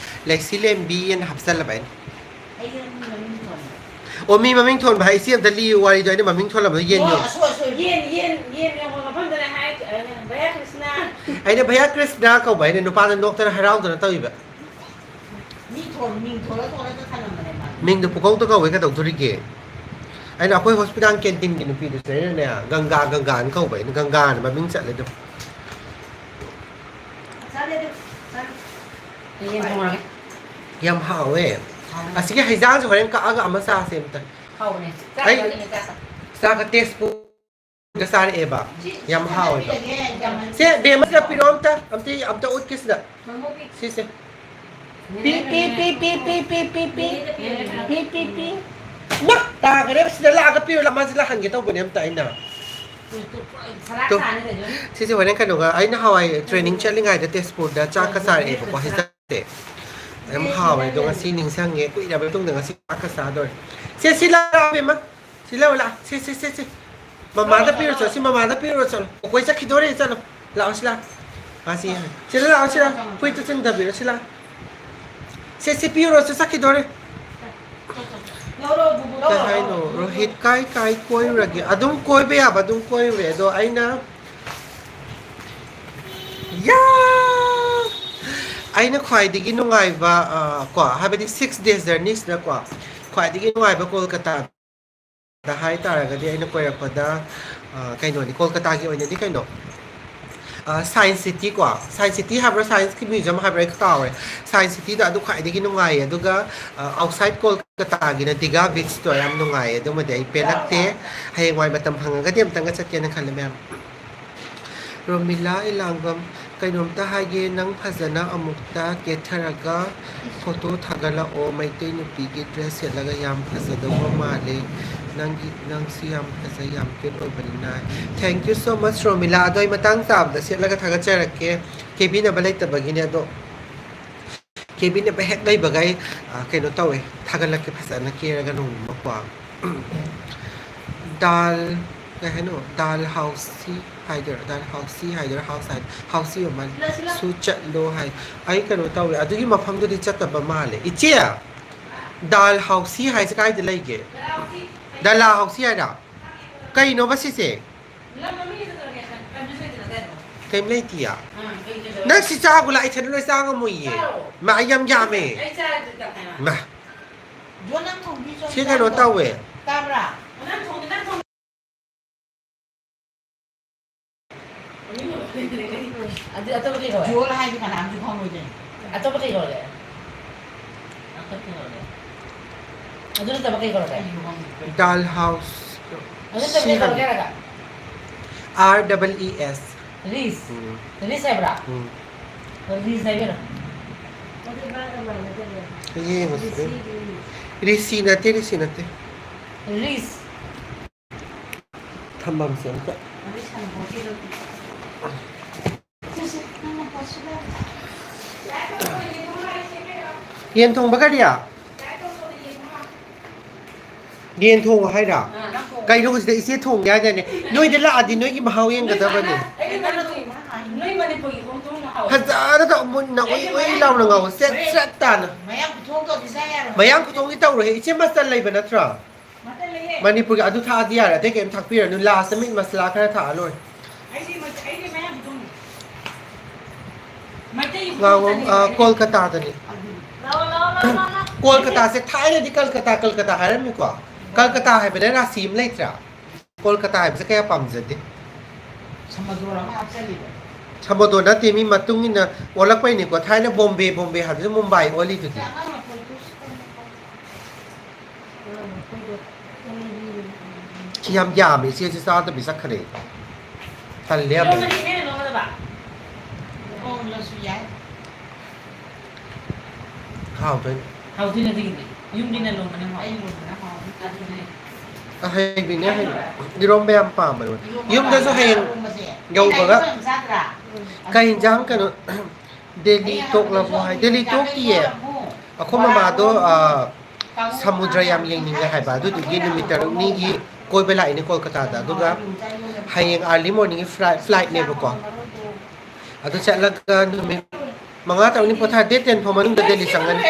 ꯂꯩꯁꯤ ꯂꯦꯝꯕꯤꯑꯅ ꯍꯥꯞꯆꯜꯂꯕ ꯑꯩꯅ꯫ ꯑꯩꯒꯤ ꯃꯃꯤꯡ ꯊꯣꯟꯕ꯫ ꯑꯣ, ꯃꯤ ꯃꯃꯤꯡ ꯊꯣꯟꯕ ꯍꯥꯏ, ꯏꯆꯦ ꯑꯝꯇ ꯂꯤꯌꯨ ꯋꯥꯔꯤꯗꯣ, ꯑꯩꯅ ꯃꯃꯤꯡ ꯊꯣꯜꯂꯝꯕꯗꯣ ꯌꯦꯟ ꯑꯣ, ꯌꯣ-, ꯑꯁꯣꯏ, ꯑꯁꯣꯏ, ꯌꯦꯟ, ꯌꯦꯟ, ꯌꯦꯟ ꯌꯣꯟꯕ ꯃꯐꯝꯗꯅꯦ ꯍꯥꯏ, ꯑ, ꯚꯩꯌꯥ ꯀ꯭ꯔꯤꯁꯅ꯫ ꯑꯩꯅ ꯚꯩꯌꯥ ꯀ꯭ꯔꯤꯁꯅ ꯀꯧꯕ, ꯑꯩꯅ ꯅꯨꯄꯥꯗ ꯅꯣꯛꯇꯅ ꯍꯔꯥꯎꯗꯅ ꯇꯧꯏꯕ꯫ ꯃꯤ ꯊꯣꯟ-, ꯃꯤꯡ ꯊꯣꯜꯂ ꯊꯣꯜꯂꯒ ꯊꯅꯝꯕꯅꯦ ꯃꯥꯗꯤ꯫ ꯃꯤꯡꯗꯣ ꯄꯨꯀꯧꯗ ꯀꯧꯋꯦ ꯀꯩꯗꯧꯗꯣꯔꯤꯒꯦ? ꯑꯩꯅ ꯑꯩꯈꯣꯏ ꯍꯣꯁꯄꯤꯇꯥꯜ ꯀꯦꯟꯇꯤꯟꯒꯤ ꯅꯨꯄꯤꯗꯨꯁꯨ ꯑꯩꯅꯅꯦ ꯒꯪꯒꯥ, ꯒꯪꯒꯥꯅ ꯀꯧꯕ, ꯑꯩꯅ ꯒꯪꯒꯥꯅ ꯃꯃꯤꯡ ꯆꯠꯂꯦ ꯑꯗꯨꯝ꯫ ꯆꯥꯔꯦ ꯑꯗꯨ, ꯆꯥꯔꯦ꯫ ꯌꯦꯟ ꯊꯣꯡꯉꯒꯦ꯫ ꯌꯥꯝ ꯍꯥꯎꯋꯦ꯫ ꯍꯥꯎꯋꯦ꯫ ꯑꯁꯤꯒꯤ ꯍꯩꯖꯥꯡꯁꯦ ꯍꯣꯔꯦꯟ ꯀꯛꯑꯒ ꯑꯃ ꯆꯥꯁꯦ ꯑꯝꯇ꯫ ꯍꯥꯎꯕꯅꯦ꯫ ꯆꯥꯛ ꯑꯩ ꯆꯥꯅꯤꯡꯉꯦ, ꯆꯥꯛꯀ꯫ ꯆꯥꯛꯀ ꯇꯦꯖꯄꯨꯔ ꯆꯥꯔꯛꯑꯦꯕ꯫ ꯁꯤ, ꯌꯥꯝ ꯁꯤ ꯍꯥꯎꯋꯦꯕ꯫ ꯊꯝꯕꯤꯔꯒꯦ, ꯌꯥꯝ ꯁꯦ, ꯕꯦꯝꯃ, ꯁꯤꯗ ꯄꯤꯔꯛꯑꯣ ꯑꯝꯇ, ꯑꯝꯇ, ꯑꯝꯇ ꯎꯠꯀꯦ ꯁꯤꯗ꯫ ꯁꯤꯁꯦ꯫ ꯄꯤ, ꯄꯤ, ꯄꯤ꯫ ꯃꯥ, ꯇꯥꯈꯔꯦ, ꯁꯤꯗ ꯂꯥꯛꯑꯒ ꯄꯤꯔꯨ ꯂꯥꯎ, ꯃꯥꯁꯦ ꯂꯥꯛꯍꯟꯒꯦ ꯇꯧꯕꯅꯦ ꯑꯝꯇ ꯑꯩꯅ꯫ ꯇꯨ, ꯁꯤꯁꯦ ꯍꯣꯔꯦꯟ ꯀꯩꯅꯣꯒ, ꯑꯩ ꯅꯍꯥꯟꯋꯥꯏ training ꯆꯠꯂꯤꯉꯩꯗ ꯇꯦꯖꯄꯨꯔꯗ ꯆꯥꯛꯀ ꯆꯥꯔꯛꯑꯦꯕꯀꯣ, ꯍꯤꯟꯖꯥꯡꯁꯦ꯫ ꯌꯥꯝ ꯍꯥꯎꯋꯦ, ꯑꯗꯣ ꯉꯁꯤ ꯅꯤꯡꯁꯤꯡꯉꯦ, ꯀꯨꯏꯔꯕ ꯃꯇꯨꯡꯗ ꯉꯁꯤ ꯆꯥꯛꯀ ꯆꯥꯗꯣꯔꯦ꯫ ꯁꯦ, ꯁꯤ ꯂꯥꯛꯑꯣ, ꯏꯕꯦꯝꯃ꯫ ꯁꯤ ꯂꯥꯛꯑꯣ, ꯂꯥꯛꯑꯣ꯫ ꯁꯦ, ꯁꯦ, ꯁꯦ, ꯁꯦ꯫ ꯃꯃꯥꯗ ꯄꯤꯔꯨ ꯆꯠꯂꯣ, ꯁꯤ ꯃꯃꯥꯗ ꯄꯤꯔꯨ ꯆꯠꯂꯣ꯫ ꯑꯩꯈꯣꯏ ꯆꯠꯈꯤꯗꯣꯔꯦ, ꯆꯠꯂꯣ꯫ ꯂꯥꯛꯑꯣ ꯁꯤ ꯂꯥꯛꯑꯣ꯫ ꯃꯥꯁꯤ ꯌꯦꯡꯉꯣ꯫ ꯁꯤꯗ ꯂꯥꯛꯑꯣ ꯁꯤ ꯂꯥꯛꯑꯣ꯫ ꯐꯨꯔꯤꯠꯇꯨ ꯆꯤꯡꯊꯕꯤꯔꯣ ꯁꯤ ꯂꯥꯛꯑꯣ꯫ ꯁꯦ ꯁꯤ ꯄꯤꯔꯨꯔꯣ ꯁꯤ ꯆꯠꯈꯤꯗꯣꯔꯦ꯫ ꯀꯩ ꯍꯥꯏꯅꯣ? ꯔꯣꯍꯤꯠ ꯀꯥꯏ ꯀꯥꯏ ꯀꯣꯏꯔꯨꯔꯒꯦ? ꯑꯗꯨꯝ ꯀꯣꯏꯕ ꯌꯥꯕ ꯑꯗꯨꯝ ꯀꯣꯏꯔꯨꯔꯦ꯫ ꯑꯗꯣ ꯑꯩꯅ ꯌꯥ! ꯑꯩꯅ ꯈ꯭ꯋꯥꯏꯗꯒꯤ ꯅꯨꯡꯉꯥꯏꯕ, ꯑ, ꯀꯣ, ꯍꯥꯏꯕꯗꯤ six days journey ꯁꯤꯗꯀꯣ, ꯈ꯭ꯋꯥꯏꯗꯒꯤ ꯅꯨꯡꯉꯥꯏꯕ ꯀꯣꯜꯀꯇꯥꯗ ꯍꯥꯏ ꯇꯥꯔꯒꯗꯤ ꯑꯩꯅ ꯀꯣꯏꯔꯛꯄꯗ, ꯑ, ꯀꯩꯅꯣꯅꯤ, ꯀꯣꯜꯀꯇꯥꯒꯤ ꯑꯣꯏꯅꯗꯤ ꯀꯩꯅꯣ, ꯑ, Science City ꯀꯣ, Science City ꯍꯥꯏꯕ꯭ꯔꯥ, Science ꯀꯤ museum ꯍꯥꯏꯕ꯭ꯔꯥ, ꯑꯩ ꯀꯥꯎꯔꯦ꯫ Science City ꯗ ꯑꯗꯨ ꯈ꯭ꯋꯥꯏꯗꯒꯤ ꯅꯨꯡꯉꯥꯏꯌꯦ꯫ ꯑꯗꯨꯒ, ꯑ, outside ꯀꯣꯜꯀꯇꯥꯒꯤꯅ ꯗꯤꯒꯥ beach ꯇꯣ ꯌꯥꯝ ꯅꯨꯡꯉꯥꯏꯌꯦ꯫ ꯑꯗꯨꯃꯗꯤ ꯑꯩ ꯄꯦꯜꯂꯛꯇꯦ꯫ ꯍꯌꯦꯡꯋꯥꯏ ꯃꯇꯝ ꯐꯪꯉꯒꯗꯤ ꯑꯝꯇꯪꯒ ꯆꯠꯀꯦꯅ ꯈꯜꯂꯦ, ꯃꯌꯥꯝ꯫ ꯔꯣꯃꯤꯂꯥ ꯏꯂꯥꯡꯕꯝ, ꯀꯩꯅꯣꯝꯇ ꯍꯥꯏꯒꯦ, ꯅꯪ ꯐꯖꯅ ꯑꯃꯨꯛꯇ ꯀꯦꯊꯔꯒ ꯐꯣꯇꯣ ꯊꯥꯒꯠꯂꯛꯑꯣ꯫ ꯃꯩꯇꯩ ꯅꯨꯄꯤꯒꯤ dress ꯁꯦꯠꯂꯒ ꯌꯥꯝ ꯐꯖꯗꯧꯕ ꯃꯥꯜꯂꯦ꯫ ꯅꯪꯒꯤ, ꯅꯪꯁꯨ ꯌꯥꯝ ꯐꯖꯩ, ꯌꯥꯝ cute ꯑꯣꯏꯕꯅꯤꯅ꯫ Thank you so much, Romila. ꯑꯗꯣ ꯑꯩ ꯃꯇꯥꯡ ꯆꯥꯕꯗ ꯁꯦꯠꯂꯒ ꯊꯥꯒꯠꯆꯔꯛꯀꯦ꯫ ꯀꯦꯕꯤꯅꯕ ꯂꯩꯇꯕꯒꯤꯅꯦ, ꯑꯗꯣ ꯀꯦꯕꯤꯅꯕ ꯍꯦꯛ ꯂꯩꯕꯒ ꯑꯩ, ꯑ, ꯀꯩꯅꯣ ꯇꯧꯋꯦ, ꯊꯥꯒꯠꯂꯛꯀꯦ ꯐꯖꯅ ꯀꯦꯔꯒ ꯅꯣꯡꯃꯀꯣ꯫ ꯗꯥꯜ, ꯀꯩ ꯍꯥꯏꯅꯣ? ꯗꯥꯜ ꯍꯥꯎꯁꯤ ꯍꯥꯏꯗꯣꯏꯔꯥ? ꯗꯥꯜ ꯍꯥꯎꯁꯤ ꯍꯥꯏꯗꯣꯏꯔꯥ? ꯍꯥꯎꯁ ꯍꯥꯏ-, ꯍꯥꯎꯁꯤ ꯑꯣꯏ ꯃꯥꯜꯂꯦ꯫ ꯁꯨ ꯆꯠꯂꯣ ꯍꯥꯏ꯫ ꯑꯩ ꯀꯩꯅꯣ ꯇꯧꯋꯦ, ꯑꯗꯨꯒꯤ ꯃꯐꯝꯗꯨꯗꯤ ꯆꯠꯇꯕ ꯃꯥꯜꯂꯦ꯫ ꯏꯆꯦ, ꯗꯥꯜ ꯍꯥꯎꯁꯤ ꯍꯥꯏꯁꯦ ꯀꯥꯏꯗ ꯂꯩꯒꯦ? ꯗꯂꯥ ꯍꯥꯎꯁꯤ ꯍꯥꯏꯔꯣ? ꯀꯩꯅꯣꯕ ꯁꯤꯁꯦ? ꯀꯩꯝ ꯂꯩꯇꯤꯌꯥ? ꯅꯪ ꯁꯤ ꯆꯥꯕ ꯂꯥꯛ ꯏꯊꯟ ꯂꯣꯏ ꯆꯥ ꯉꯝꯃꯣꯏꯌꯦ꯫ ꯃꯥ, ꯑꯩ ꯌꯥꯝ ꯌꯥꯝꯃꯦ꯫ ꯃꯥ꯫ ꯁꯤ ꯀꯩꯅꯣ ꯇꯧꯋꯦ꯫ ꯇꯥꯕ꯭ꯔꯥ? ꯑꯗꯨ ꯑꯇꯣꯞꯄ ꯀꯩ ꯀꯧꯔꯒꯦ? ꯖꯣꯜ ꯍꯥꯏꯗꯤ ꯀꯅꯥꯝꯁꯨ ꯈꯪꯉꯣꯏꯗꯣꯏꯅꯤ꯫ ꯑꯇꯣꯞꯄ ꯀꯩ ꯀꯧꯔꯒꯦ? ꯑꯇꯣꯞꯄ ꯀꯩ ꯀꯧꯔꯒꯦ? ꯑꯗꯨ ꯅꯠꯇꯕ ꯀꯩ ꯀꯧꯔꯒꯦ? ꯀꯩꯅꯣ ꯈꯪꯗꯦ꯫ ꯗꯥꯜ ꯍꯥꯎꯁ꯫ ꯑꯗꯨ ꯅꯠꯇꯕ ꯀꯩ ꯀꯧꯔꯒꯦ ꯍꯥꯏꯔꯒ? R double E S꯫ ꯔꯤꯁ? ꯎꯝ꯫ ꯔꯤꯁ ꯍꯥꯏꯕ꯭ꯔꯥ? ꯎꯝ꯫ ꯔꯤꯁ ꯍꯥꯏꯕꯤꯔꯣ꯫ ꯌꯦꯡꯉꯨꯁꯤ꯫ ꯔꯤꯁꯤ ꯅꯠꯇꯦ, ꯔꯤꯁꯤ ꯅꯠꯇꯦ꯫ ꯔꯤꯁ꯫ ꯊꯝꯐꯝꯁꯦ ꯑꯝꯇ꯫ ꯌꯦꯟ ꯊꯣꯡꯕ ꯀꯔꯤ? ꯌꯦꯟ ꯊꯣꯡꯕ ꯍꯥꯏꯔ? ꯀꯩꯅꯣ ꯍꯧꯖꯤꯛꯇ ꯏꯆꯦ ꯊꯣꯡꯒꯦ ꯍꯥꯏꯗꯥꯏꯅꯦ? ꯅꯣꯏꯗ ꯂꯥꯛꯑꯗꯤ ꯅꯣꯏꯒꯤ ꯃꯍꯥꯎ ꯌꯦꯡꯒꯗꯕꯅꯦ꯫ ꯐꯖꯅ ꯇꯧ, ꯃꯨꯟꯅ ꯎꯏ ꯎꯏ ꯂꯥꯎꯅ ꯉꯧ, ꯁ꯭ꯔꯦꯠ ꯁ꯭ꯔꯦꯠ ꯇꯥꯅ꯫ ꯃꯌꯥꯡ ꯈꯨꯊꯣꯡꯗꯤ ꯇꯧꯔꯣꯏꯍꯦ꯫ ꯏꯆꯦ ꯃꯆꯜ ꯂꯩꯕ ꯅꯠꯇ꯭ꯔꯣ? ꯃꯅꯤꯄꯨꯔꯒꯤ ꯑꯗꯨ ꯊꯥꯛꯑꯗꯤ ꯌꯥꯔꯦ, ꯑꯇꯩ ꯀꯩꯝ ꯊꯥꯛꯄꯤꯔꯅꯨ꯫ ꯂꯥꯁꯇ ꯃꯤꯠ ꯃꯁꯂꯥ ꯈꯔ ꯊꯥꯛꯑ ꯂꯣꯏꯔꯦ꯫ ꯉꯥꯉꯣꯝ, ꯑ, ꯀꯣꯜꯀꯇꯥꯗꯅꯤ꯫ ꯀꯣꯜꯀꯇꯥꯁꯦ ꯊꯥꯏꯅꯗꯤ ꯀꯜꯀꯇꯥ, ꯀꯜꯀꯇꯥ ꯍꯥꯏꯔꯝꯃꯤꯀꯣ꯫ ꯀꯜꯀꯇꯥ ꯍꯥꯏꯕꯗ ꯔꯥꯁꯤ ꯑꯃ ꯂꯩꯇ꯭ꯔꯥ? ꯀꯣꯜꯀꯇꯥ ꯍꯥꯏꯕꯁꯦ ꯀꯌꯥ ꯄꯥꯝꯖꯗꯦ꯫ ꯁꯃꯗꯣꯔ ꯑꯃ ꯍꯥꯞꯆꯜꯂꯤꯕ꯫ ꯁꯃꯗꯣꯔ ꯅꯠꯇꯦ, ꯃꯤ ꯃꯇꯨꯡ ꯏꯟꯅ ꯑꯣꯜꯂꯛꯄꯩꯅꯤꯀꯣ꯫ ꯊꯥꯏꯅ ꯕꯣꯝꯕꯦ, ꯕꯣꯝꯕꯦ ꯍꯥꯏꯕꯁꯦ ꯃꯨꯝꯕꯥꯏ ꯑꯣꯜꯂꯤꯗꯨꯗꯤ꯫ ꯁꯤ ꯌꯥꯝ ꯌꯥꯝꯃꯦ, ꯏꯆꯦꯁꯦ ꯆꯥꯗꯕꯤ ꯆꯠꯈ꯭ꯔꯦ꯫ ꯇꯜꯂꯦ ꯌꯥꯝꯅ꯫ ꯏꯔꯣꯟꯕꯗꯤ ꯏꯅꯦꯅ ꯂꯣꯟꯒꯗꯕ? ꯂꯣꯜꯂꯁꯨ ꯌꯥꯏ꯫ ꯍꯥꯎꯗꯣꯏꯅꯤ꯫ ꯍꯥꯎꯗꯣꯏꯅꯤ ꯑꯗꯨꯒꯤꯗꯤ꯫ ꯌꯨꯝꯒꯤꯅ ꯂꯣꯟꯕꯅ ꯍꯥꯎ-, ꯑꯩ ꯂꯣꯟꯕꯅ ꯍꯥꯎꯅꯤ꯫ ꯑꯗꯨꯅꯦ꯫ ꯑꯍꯩꯕꯤꯅꯦ, ꯑꯍꯩꯕꯤ꯫ ꯏꯔꯣꯝꯕ ꯌꯥꯝ ꯄꯥꯝꯕꯅꯦ꯫ ꯏꯔꯣꯝꯕ ꯌꯨꯝꯗꯁꯨ ꯄꯥꯝꯕ꯫ ꯍꯌꯦꯡ ꯏꯔꯣꯝꯕꯁꯦ꯫ ꯌꯧꯕꯒ ꯀꯩ ꯏꯟꯖꯥꯡ ꯆꯥꯗ꯭ꯔꯥ? ꯀꯩ ꯏꯟꯖꯥꯡ ꯀꯩꯅꯣ? ꯗꯦꯜꯂꯤ ꯇꯣꯛꯂꯕꯣ ꯍꯥꯏ? ꯗꯦꯜꯂꯤ ꯇꯣꯛꯇꯤꯌꯦ꯫ ꯑꯩꯈꯣꯏ ꯃꯃꯥꯗꯣ, ꯑ, ꯁꯃꯨꯗ꯭ꯔ ꯌꯥꯝ ꯌꯦꯡꯅꯤꯡꯉꯦ ꯍꯥꯏꯕ, ꯑꯗꯨꯗꯨꯒꯤ ꯅꯨꯃꯤꯠ ꯇꯔꯨꯛꯅꯤꯒꯤ ꯀꯣꯏꯕ ꯂꯥꯛꯏꯅꯦ ꯀꯣꯜꯀꯇꯥꯗ꯫ ꯑꯗꯨꯒ ꯍꯌꯦꯡ early morningꯒꯤ flight, flightꯅꯦꯕꯀꯣ꯫ ꯑꯗꯨ ꯆꯠꯂꯒ ꯅꯨꯃꯤꯠ ꯃꯉꯥ ꯇꯔꯨꯛꯅꯤ ꯄꯣꯊꯥ, date ten ꯐꯥꯎ ꯃꯅꯨꯡꯗ ꯗꯦꯜꯂꯤ ꯆꯪꯒꯅꯤ꯫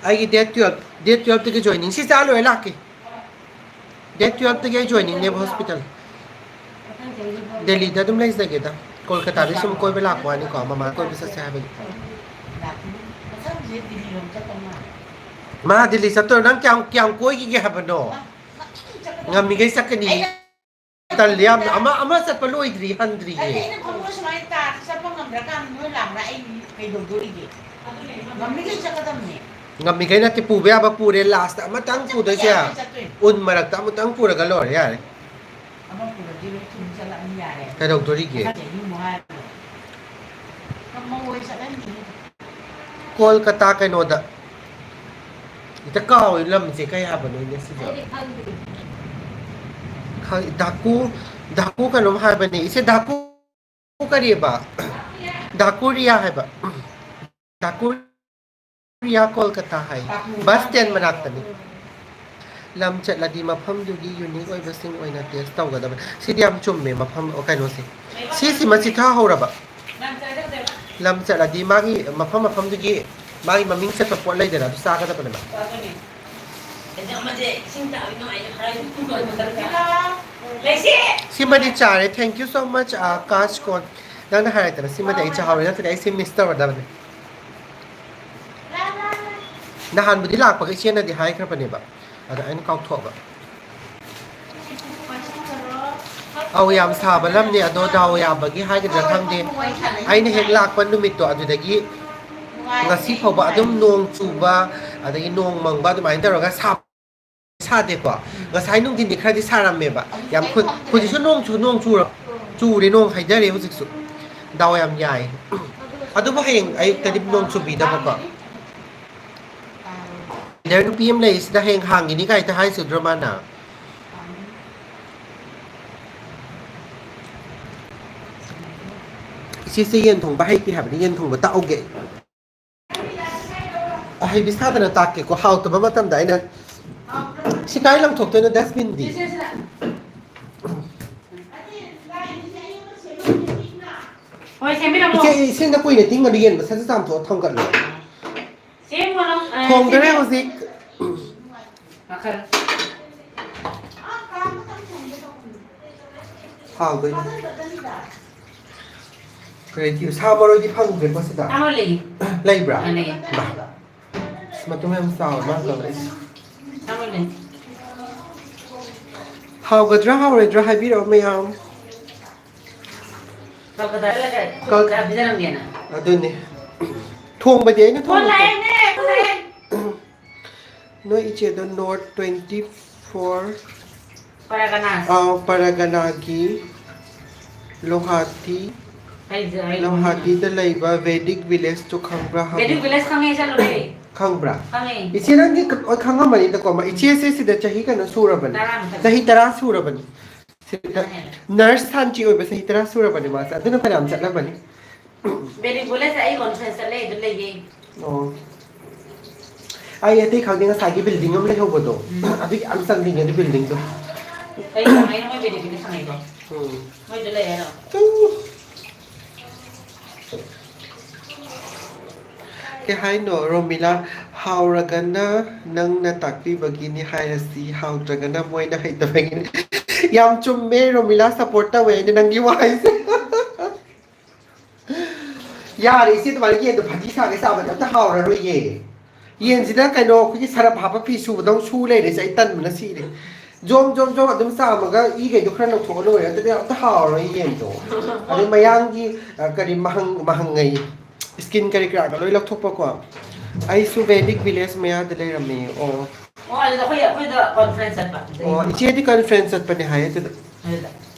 ꯑꯩꯒꯤ date twelve, date twelveꯇꯒꯤ joining꯫ ꯁꯤ ꯆꯥ ꯂꯣꯏꯔ ꯂꯥꯛꯀꯦ꯫ Date twelveꯇꯒꯤ ꯑꯩ joiningꯅꯦꯕ hospital꯫ ꯗꯦꯜꯂꯤꯗ ꯑꯗꯨꯝ ꯂꯩꯖꯒꯦꯗ꯫ ꯀꯣꯜꯀꯇꯥꯗ ꯁꯨꯝ ꯀꯣꯏꯕ ꯂꯥꯛꯄ ꯋꯥꯅꯤꯀꯣ, ꯃꯃꯥ ꯀꯣꯏꯕ ꯆꯠꯁꯦ ꯍꯥꯏꯕꯒꯤ꯫ ꯃꯥ ꯗꯦꯜꯂꯤ ꯆꯠꯇꯣꯏꯔꯣ? ꯅꯪ ꯀꯌꯥꯝ, ꯀꯌꯥꯝ ꯀꯣꯏꯈꯤꯒꯦ ꯍꯥꯏꯕꯅꯣ? ꯉꯝꯃꯤꯈꯩ ꯆꯠꯀꯅꯤ꯫ ꯇꯜꯂꯤ ꯌꯥꯝꯅ꯫ ꯑꯃ, ꯑꯃ ꯆꯠꯄ ꯂꯣꯏꯗ꯭ꯔꯤ, ꯍꯟꯗ꯭ꯔꯤꯌꯦ꯫ ꯅꯠꯇꯦ, ꯑꯩꯅ ꯐꯃꯨꯡꯗ ꯁꯨꯃꯥꯏꯅ ꯇꯥꯔ ꯆꯠꯄ ꯉꯝꯗ꯭ꯔꯀꯥꯟꯗ ꯅꯣꯏ ꯂꯥꯛꯄ꯭ꯔꯥ? ꯑꯩ ꯀꯩꯗꯧꯗꯣꯔꯤꯒꯦ? ꯉꯝꯃꯤꯈꯩ ꯆꯠꯀꯗꯕꯅꯦ꯫ ꯉꯝꯃꯤꯈꯩ ꯅꯠꯇꯦ, ꯄꯨꯕ ꯌꯥꯕ ꯄꯨꯔꯦ, lastꯇ ꯑꯃꯇꯪ ꯄꯨꯗꯣꯏꯁꯦ꯫ ꯆꯠꯇꯣꯏꯅꯦ꯫ ꯎꯟ ꯃꯔꯛꯇ ꯑꯃꯇꯪ ꯄꯨꯔꯒ ꯂꯣꯏꯔꯦ, ꯌꯥꯔꯦ꯫ ꯑꯃ ꯄꯨꯔꯗꯤ ꯂꯣꯏ ꯊꯨꯝ ꯆꯠꯂꯛꯑꯅꯤ, ꯌꯥꯔꯦ꯫ ꯀꯩꯗꯧꯗꯣꯔꯤꯒꯦ? ꯃꯊꯪ ꯆꯍꯤ ꯑꯃꯨꯛ ꯍꯥꯏꯔꯣ꯫ ꯉꯝꯃꯧꯔꯣꯏ, ꯆꯠꯍꯟꯈꯤꯅꯤ꯫ ꯀꯣꯜꯀꯇꯥ ꯀꯩꯅꯣꯗ꯫ ꯍꯦꯛꯇ ꯀꯥꯎꯋꯦ ꯂꯝꯁꯦ ꯀꯩ ꯍꯥꯏꯕꯅꯣꯅꯦ ꯁꯤꯕꯣ? ꯑꯩꯗꯤ ꯈꯪꯗꯦ꯫ ꯈꯪ-, ꯗꯥꯀꯨ, ꯗꯥꯀꯨ ꯀꯩꯅꯣꯝ ꯍꯥꯏꯕꯅꯦ꯫ ꯏꯆꯦ ꯗꯥꯀꯨ ꯀꯔꯤꯕ? ꯗꯥꯀꯨ ꯔꯤꯌꯥ ꯍꯥꯏꯕ꯫ ꯗꯥꯀꯨ ꯔꯤꯌꯥ ꯀꯣꯜꯀꯇꯥ ꯍꯥꯏ꯫ ꯕꯁ ꯁ꯭ꯇꯦꯟ ꯃꯅꯥꯛꯇꯅꯤ꯫ ꯂꯝ ꯆꯠꯂꯗꯤ ꯃꯐꯝꯗꯨꯒꯤ ꯌꯨꯅꯤꯛ ꯑꯣꯏꯕꯁꯤꯡ ꯑꯣꯏꯅ ꯇꯦꯁ ꯇꯧꯒꯗꯕꯅꯤ꯫ ꯁꯤꯗꯤ ꯌꯥꯝ ꯆꯨꯝꯃꯦ꯫ ꯃꯐꯝ, ꯑꯣ, ꯀꯩꯅꯣꯁꯦ, ꯁꯤꯁꯤꯃ ꯆꯤꯊꯍꯧꯔꯕ꯫ ꯂꯝ ꯆꯠꯂꯗꯤ ꯃꯥꯒꯤ ꯃꯐꯝ ꯃꯐꯝꯗꯨꯒꯤ ꯃꯥꯒꯤ ꯃꯃꯤꯡ ꯆꯠꯄ ꯄꯣꯠ ꯂꯩꯗꯅ, ꯑꯗꯨ ꯆꯥꯒꯗꯕꯅꯦꯕ꯫ ꯁꯤꯃꯗꯤ ꯆꯥꯔꯦ꯫ Thank you so much, ꯑ, ꯀꯥꯁ ꯀꯣꯟ꯫ ꯅꯪꯅ ꯍꯥꯏꯔꯛꯇꯅ ꯁꯤꯃꯗꯤ ꯑꯩ ꯆꯥꯍꯧꯔꯦ, ꯅꯠꯇ꯭ꯔꯗꯤ ꯑꯩ ꯁꯤ ꯃꯤꯁ ꯇꯧꯔꯗꯕꯅꯦ꯫ ꯅꯍꯥꯟꯕꯨꯗꯤ ꯂꯥꯛꯄꯒ ꯏꯆꯦꯅꯗꯤ ꯍꯥꯏꯈ꯭ꯔꯕꯅꯦꯕ, ꯑꯗ ꯑꯩꯅ ꯀꯥꯎꯊꯣꯛꯑꯕ꯫ ꯑꯧ, ꯌꯥꯝ ꯁꯥꯕ ꯂꯝꯅꯦ, ꯑꯗꯣ ꯗꯥꯎ ꯌꯥꯕꯒꯤ ꯍꯥꯏꯒꯗ꯭ꯔꯥ ꯈꯪꯗꯦ, ꯑꯩꯅ ꯍꯦꯛ ꯂꯥꯛꯄ ꯅꯨꯃꯤꯠꯇꯣ ꯑꯗꯨꯗꯒꯤ ꯉꯁꯤ ꯐꯥꯎꯕ ꯑꯗꯨꯝ ꯅꯣꯡ ꯆꯨꯕ, ꯑꯗꯒꯤ ꯅꯣꯡ ꯃꯪꯕ, ꯑꯗꯨꯃꯥꯏꯅ ꯇꯧꯔꯒ ꯁꯥꯕ ꯁꯥꯗꯦꯀꯣ꯫ ꯉꯁꯥꯏ ꯅꯨꯡꯊꯤꯟꯗꯤ ꯈꯔꯗꯤ ꯁꯥꯔꯝꯃꯦꯕ, ꯌꯥꯝ ꯈꯨ-, ꯍꯧꯖꯤꯛꯁꯨ ꯅꯣꯡꯁꯨ ꯅꯣꯡ ꯆꯨꯔ-, ꯆꯨꯔꯦ, ꯅꯣꯡ ꯍꯩꯊꯔꯦ ꯍꯧꯖꯤꯛꯁꯨ꯫ ꯗꯥꯎ ꯌꯥꯝ ꯌꯥꯏ꯫ ꯑꯗꯨꯕꯨ ꯍꯌꯦꯡ ꯑꯌꯨꯛꯇꯗꯤ ꯅꯣꯡ ꯆꯨꯕꯤꯗꯕꯀꯣ꯫ ꯂꯤꯗꯔ ꯅꯨꯄꯤ ꯑꯃ ꯂꯩꯔꯤꯁꯤꯗ ꯍꯌꯦꯡ ꯍꯥꯡꯈꯤꯅꯤ ꯀꯥꯏꯗ ꯍꯥꯏꯁꯤꯗ꯭ꯔꯣ ꯃꯥꯅ? ꯏꯆꯦꯁꯦ ꯌꯦꯟ ꯊꯣꯡꯕ ꯍꯩꯇꯦ ꯍꯥꯏꯕꯅꯤ, ꯌꯦꯟ ꯊꯣꯡꯕ ꯇꯥꯛꯍꯧꯒꯦ꯫ ꯑꯍꯩꯕꯤ ꯁꯥꯗꯅ ꯇꯥꯛꯀꯦꯀꯣ, ꯍꯥꯎꯇꯕ ꯃꯇꯝꯗ ꯑꯩꯅ꯫ ꯁꯤ ꯀꯥꯏ ꯂꯪꯊꯣꯛꯇꯣꯏꯅꯣ, ꯗꯁꯕꯤꯟꯗꯤ? ꯍꯣꯏ, ꯁꯦꯝꯕꯤꯔꯝꯃꯣ꯫ ꯏꯆꯦ, ꯏꯁꯤꯡꯗ ꯀꯨꯏꯅ ꯇꯤꯡꯒꯅꯨ, ꯌꯦꯟ ꯃꯁꯥꯁꯦ ꯆꯥꯝꯊꯣꯛꯑ ꯊꯝꯒꯠꯂꯣ꯫ ꯁꯦꯝꯒꯅꯨ, ꯑ, ꯊꯣꯡꯗꯣꯔꯦ ꯁꯦꯝꯕꯤꯔꯝꯃꯣ꯫ ꯍꯧꯖꯤꯛ꯫ ꯃꯈꯜ꯫ ꯍꯥꯎꯗꯣꯏꯅꯤ꯫ ꯀꯔꯤ ꯁꯥ ꯃꯔꯣꯏꯗꯤ ꯐꯪꯗ꯭ꯔꯦꯀꯣ ꯁꯤꯗ? ꯁꯥ ꯃꯔꯣꯏ ꯂꯩ꯫ ꯂꯩꯕ꯭ꯔꯥ? ꯑ, ꯂꯩ꯫ ꯕꯥ꯫ ꯑꯁ, ꯃꯇꯨꯝ ꯌꯥꯝ ꯆꯥꯎꯋꯦ ꯃꯥꯅ ꯇꯧꯔꯛꯏꯁꯦ꯫ ꯁꯥ ꯃꯔꯣꯏ ꯂꯩ꯫ ꯍꯥꯎꯒꯗ꯭ꯔꯥ ꯍꯥꯎꯔꯣꯏꯗ꯭ꯔꯥ ꯍꯥꯏꯕꯤꯔꯛꯑꯣ ꯃꯌꯥꯝ꯫ ꯀꯜꯀꯇꯥꯗ ꯂꯩꯔꯦ꯫ ꯀꯜ-, ꯆꯥ ꯄꯤꯖꯔꯝꯒꯦꯅ꯫ ꯑꯗꯨꯅꯤ꯫ ꯊꯣꯡꯕꯗꯤ ꯑꯩꯅ ꯐꯣꯟ ꯊꯣꯡꯉꯦꯀꯣ꯫ ꯂꯥꯛꯑꯦꯅꯦ, ꯐꯣꯟ ꯂꯥꯛꯑꯦ꯫ ꯅꯣꯏ ꯏꯆꯦꯗꯣ North twenty four꯫ ꯄꯔꯒꯅꯥ꯫ ꯑꯥꯎ, ꯄꯔꯒꯅꯥꯒꯤ ꯂꯣꯍꯥꯇꯤ, ꯀꯩ ꯖ-, ꯀꯩ ꯂꯣꯍꯥꯇꯤꯗ ꯂꯩꯕ ꯚꯦꯗꯤꯛ ꯚꯤꯂꯦꯖꯇꯨ ꯈꯪꯕ꯭ꯔꯥ ꯍꯪꯉꯨ꯫ ꯚꯦꯗꯤꯛ ꯚꯤꯂꯦꯖ ꯈꯪꯉꯦ, ꯆꯠꯂꯨꯔꯦ꯫ ꯈꯪꯕ꯭ꯔꯥ? ꯈꯪꯉꯦ꯫ ꯏꯆꯦ, ꯅꯪꯗꯤ ꯂꯣꯏ ꯈꯪꯉꯝꯃꯅꯤꯗꯀꯣ꯫ ꯃ-, ꯏꯆꯦꯁꯦ ꯁꯤꯗ ꯆꯍꯤ ꯀꯩꯅꯣ ꯁꯨꯔꯕꯅꯤ? ꯇꯔꯥꯃꯨꯛ꯫ ꯆꯍꯤ ꯇꯔꯥ ꯁꯨꯔꯕꯅꯤ꯫ ꯁꯤꯗ ꯅꯔꯁ ꯁꯥꯟꯆꯤ ꯑꯣꯏꯕ ꯆꯍꯤ ꯇꯔꯥ ꯁꯨꯔꯕꯅꯤ ꯃꯥꯁꯦ꯫ ꯑꯗꯨꯅ ꯐꯅꯌꯥꯝ ꯆꯠꯂꯝꯃꯅꯤ꯫ ꯕꯦꯂꯤ ꯀꯣꯂꯦꯖꯇ ꯑꯩ ꯀꯣꯟꯐ꯭ꯔꯦꯟꯁ ꯆꯠꯂꯦ, ꯑꯗꯨ ꯂꯩꯌꯦ꯫ ꯑꯣ꯫ ꯑꯩ ꯑꯇꯩ ꯈꯪꯗꯦ, ꯉꯁꯥꯏꯒꯤ building ꯑꯃ ꯂꯩꯍꯧꯕꯗꯣ, ꯎꯝ꯫ ꯑꯗꯨꯒꯤ ꯌꯥꯝ ꯆꯪꯅꯤꯡꯉꯦ ꯑꯗꯨ buildingꯗꯣ꯫ ꯀꯩ ꯀꯃꯥꯏꯅ ꯃꯣꯏ buildingꯗ ꯁꯪꯉꯛꯏꯕꯣ? ꯎꯝ꯫ ꯃꯣꯏꯗ ꯂꯩ ꯍꯥꯏꯔꯣ? ꯇꯨ꯫ ꯀꯩ ꯍꯥꯏꯅꯣ, ꯔꯣꯃꯤꯂꯥ? ꯍꯥꯎꯔꯒꯅ ꯅꯪꯅ ꯇꯥꯛꯄꯤꯕꯒꯤꯅꯤ ꯍꯥꯏꯔꯁꯤ, ꯍꯥꯎꯇ꯭ꯔꯒꯅ ꯃꯣꯏꯅ ꯍꯩꯇꯕꯒꯤꯅꯤ꯫ ꯌꯥꯝ ꯆꯨꯝꯃꯦ, ꯔꯣꯃꯤꯂꯥ, support ꯇꯧꯋꯦ ꯑꯩꯅ ꯅꯪꯒꯤ ꯋꯥꯍꯩꯁꯦ꯫ ꯌꯥꯔꯦ ꯏꯆꯦ, ꯑꯗꯨꯃꯥꯏꯅ ꯌꯦꯟꯗꯣ ꯐꯥꯒꯤ ꯁꯥꯒꯦ ꯁꯥꯕꯗꯤ ꯑꯝꯇ ꯍꯥꯎꯔꯔꯣꯏꯌꯦ꯫ ꯌꯦꯟꯁꯤꯗ ꯀꯩꯅꯣ ꯑꯩꯈꯣꯏꯒꯤ ꯁꯔꯞ ꯍꯥꯞꯄ ꯐꯤ ꯁꯨꯕꯗꯧ ꯁꯨ ꯂꯩꯔꯦꯁꯦ, ꯑꯩ ꯇꯟꯕꯅ ꯁꯤꯔꯦ꯫ ꯖꯣꯝ ꯖꯣꯝ ꯖꯣꯝ ꯑꯗꯨꯝ ꯆꯥꯝꯃꯒ ꯏꯈꯩꯗꯣ ꯈꯔ ꯂꯧꯊꯣꯛꯑ ꯂꯣꯏꯔꯦ, ꯑꯗꯨꯗꯤ ꯑꯝꯇ ꯍꯥꯎꯔꯔꯣꯏ ꯌꯦꯟꯗꯣ꯫ ꯑꯗꯩ ꯃꯌꯥꯡꯒꯤ, ꯑ, ꯀꯔꯤ ꯃꯍꯪ ꯃꯍꯪꯉꯩ skin ꯀꯔꯤ ꯀꯔꯥꯒ ꯂꯣꯏ ꯂꯧꯊꯣꯛꯄꯀꯣ꯫ ꯑꯩꯁꯨ ꯕꯦꯗꯤꯛ village ꯃꯌꯥꯗ ꯂꯩꯔꯝꯃꯦ꯫ ꯑꯣ꯫ ꯑꯣ, ꯑꯗꯨꯗ ꯑꯩꯈꯣꯏ, ꯑꯩꯈꯣꯏꯗ conference ꯆꯠꯄ꯫ ꯑꯣ, ꯏꯆꯦꯗꯤ conference ꯆꯠꯄꯅꯦ ꯍꯥꯏꯌꯦ ꯑꯗꯨꯗ꯫ ꯑꯗꯨꯗ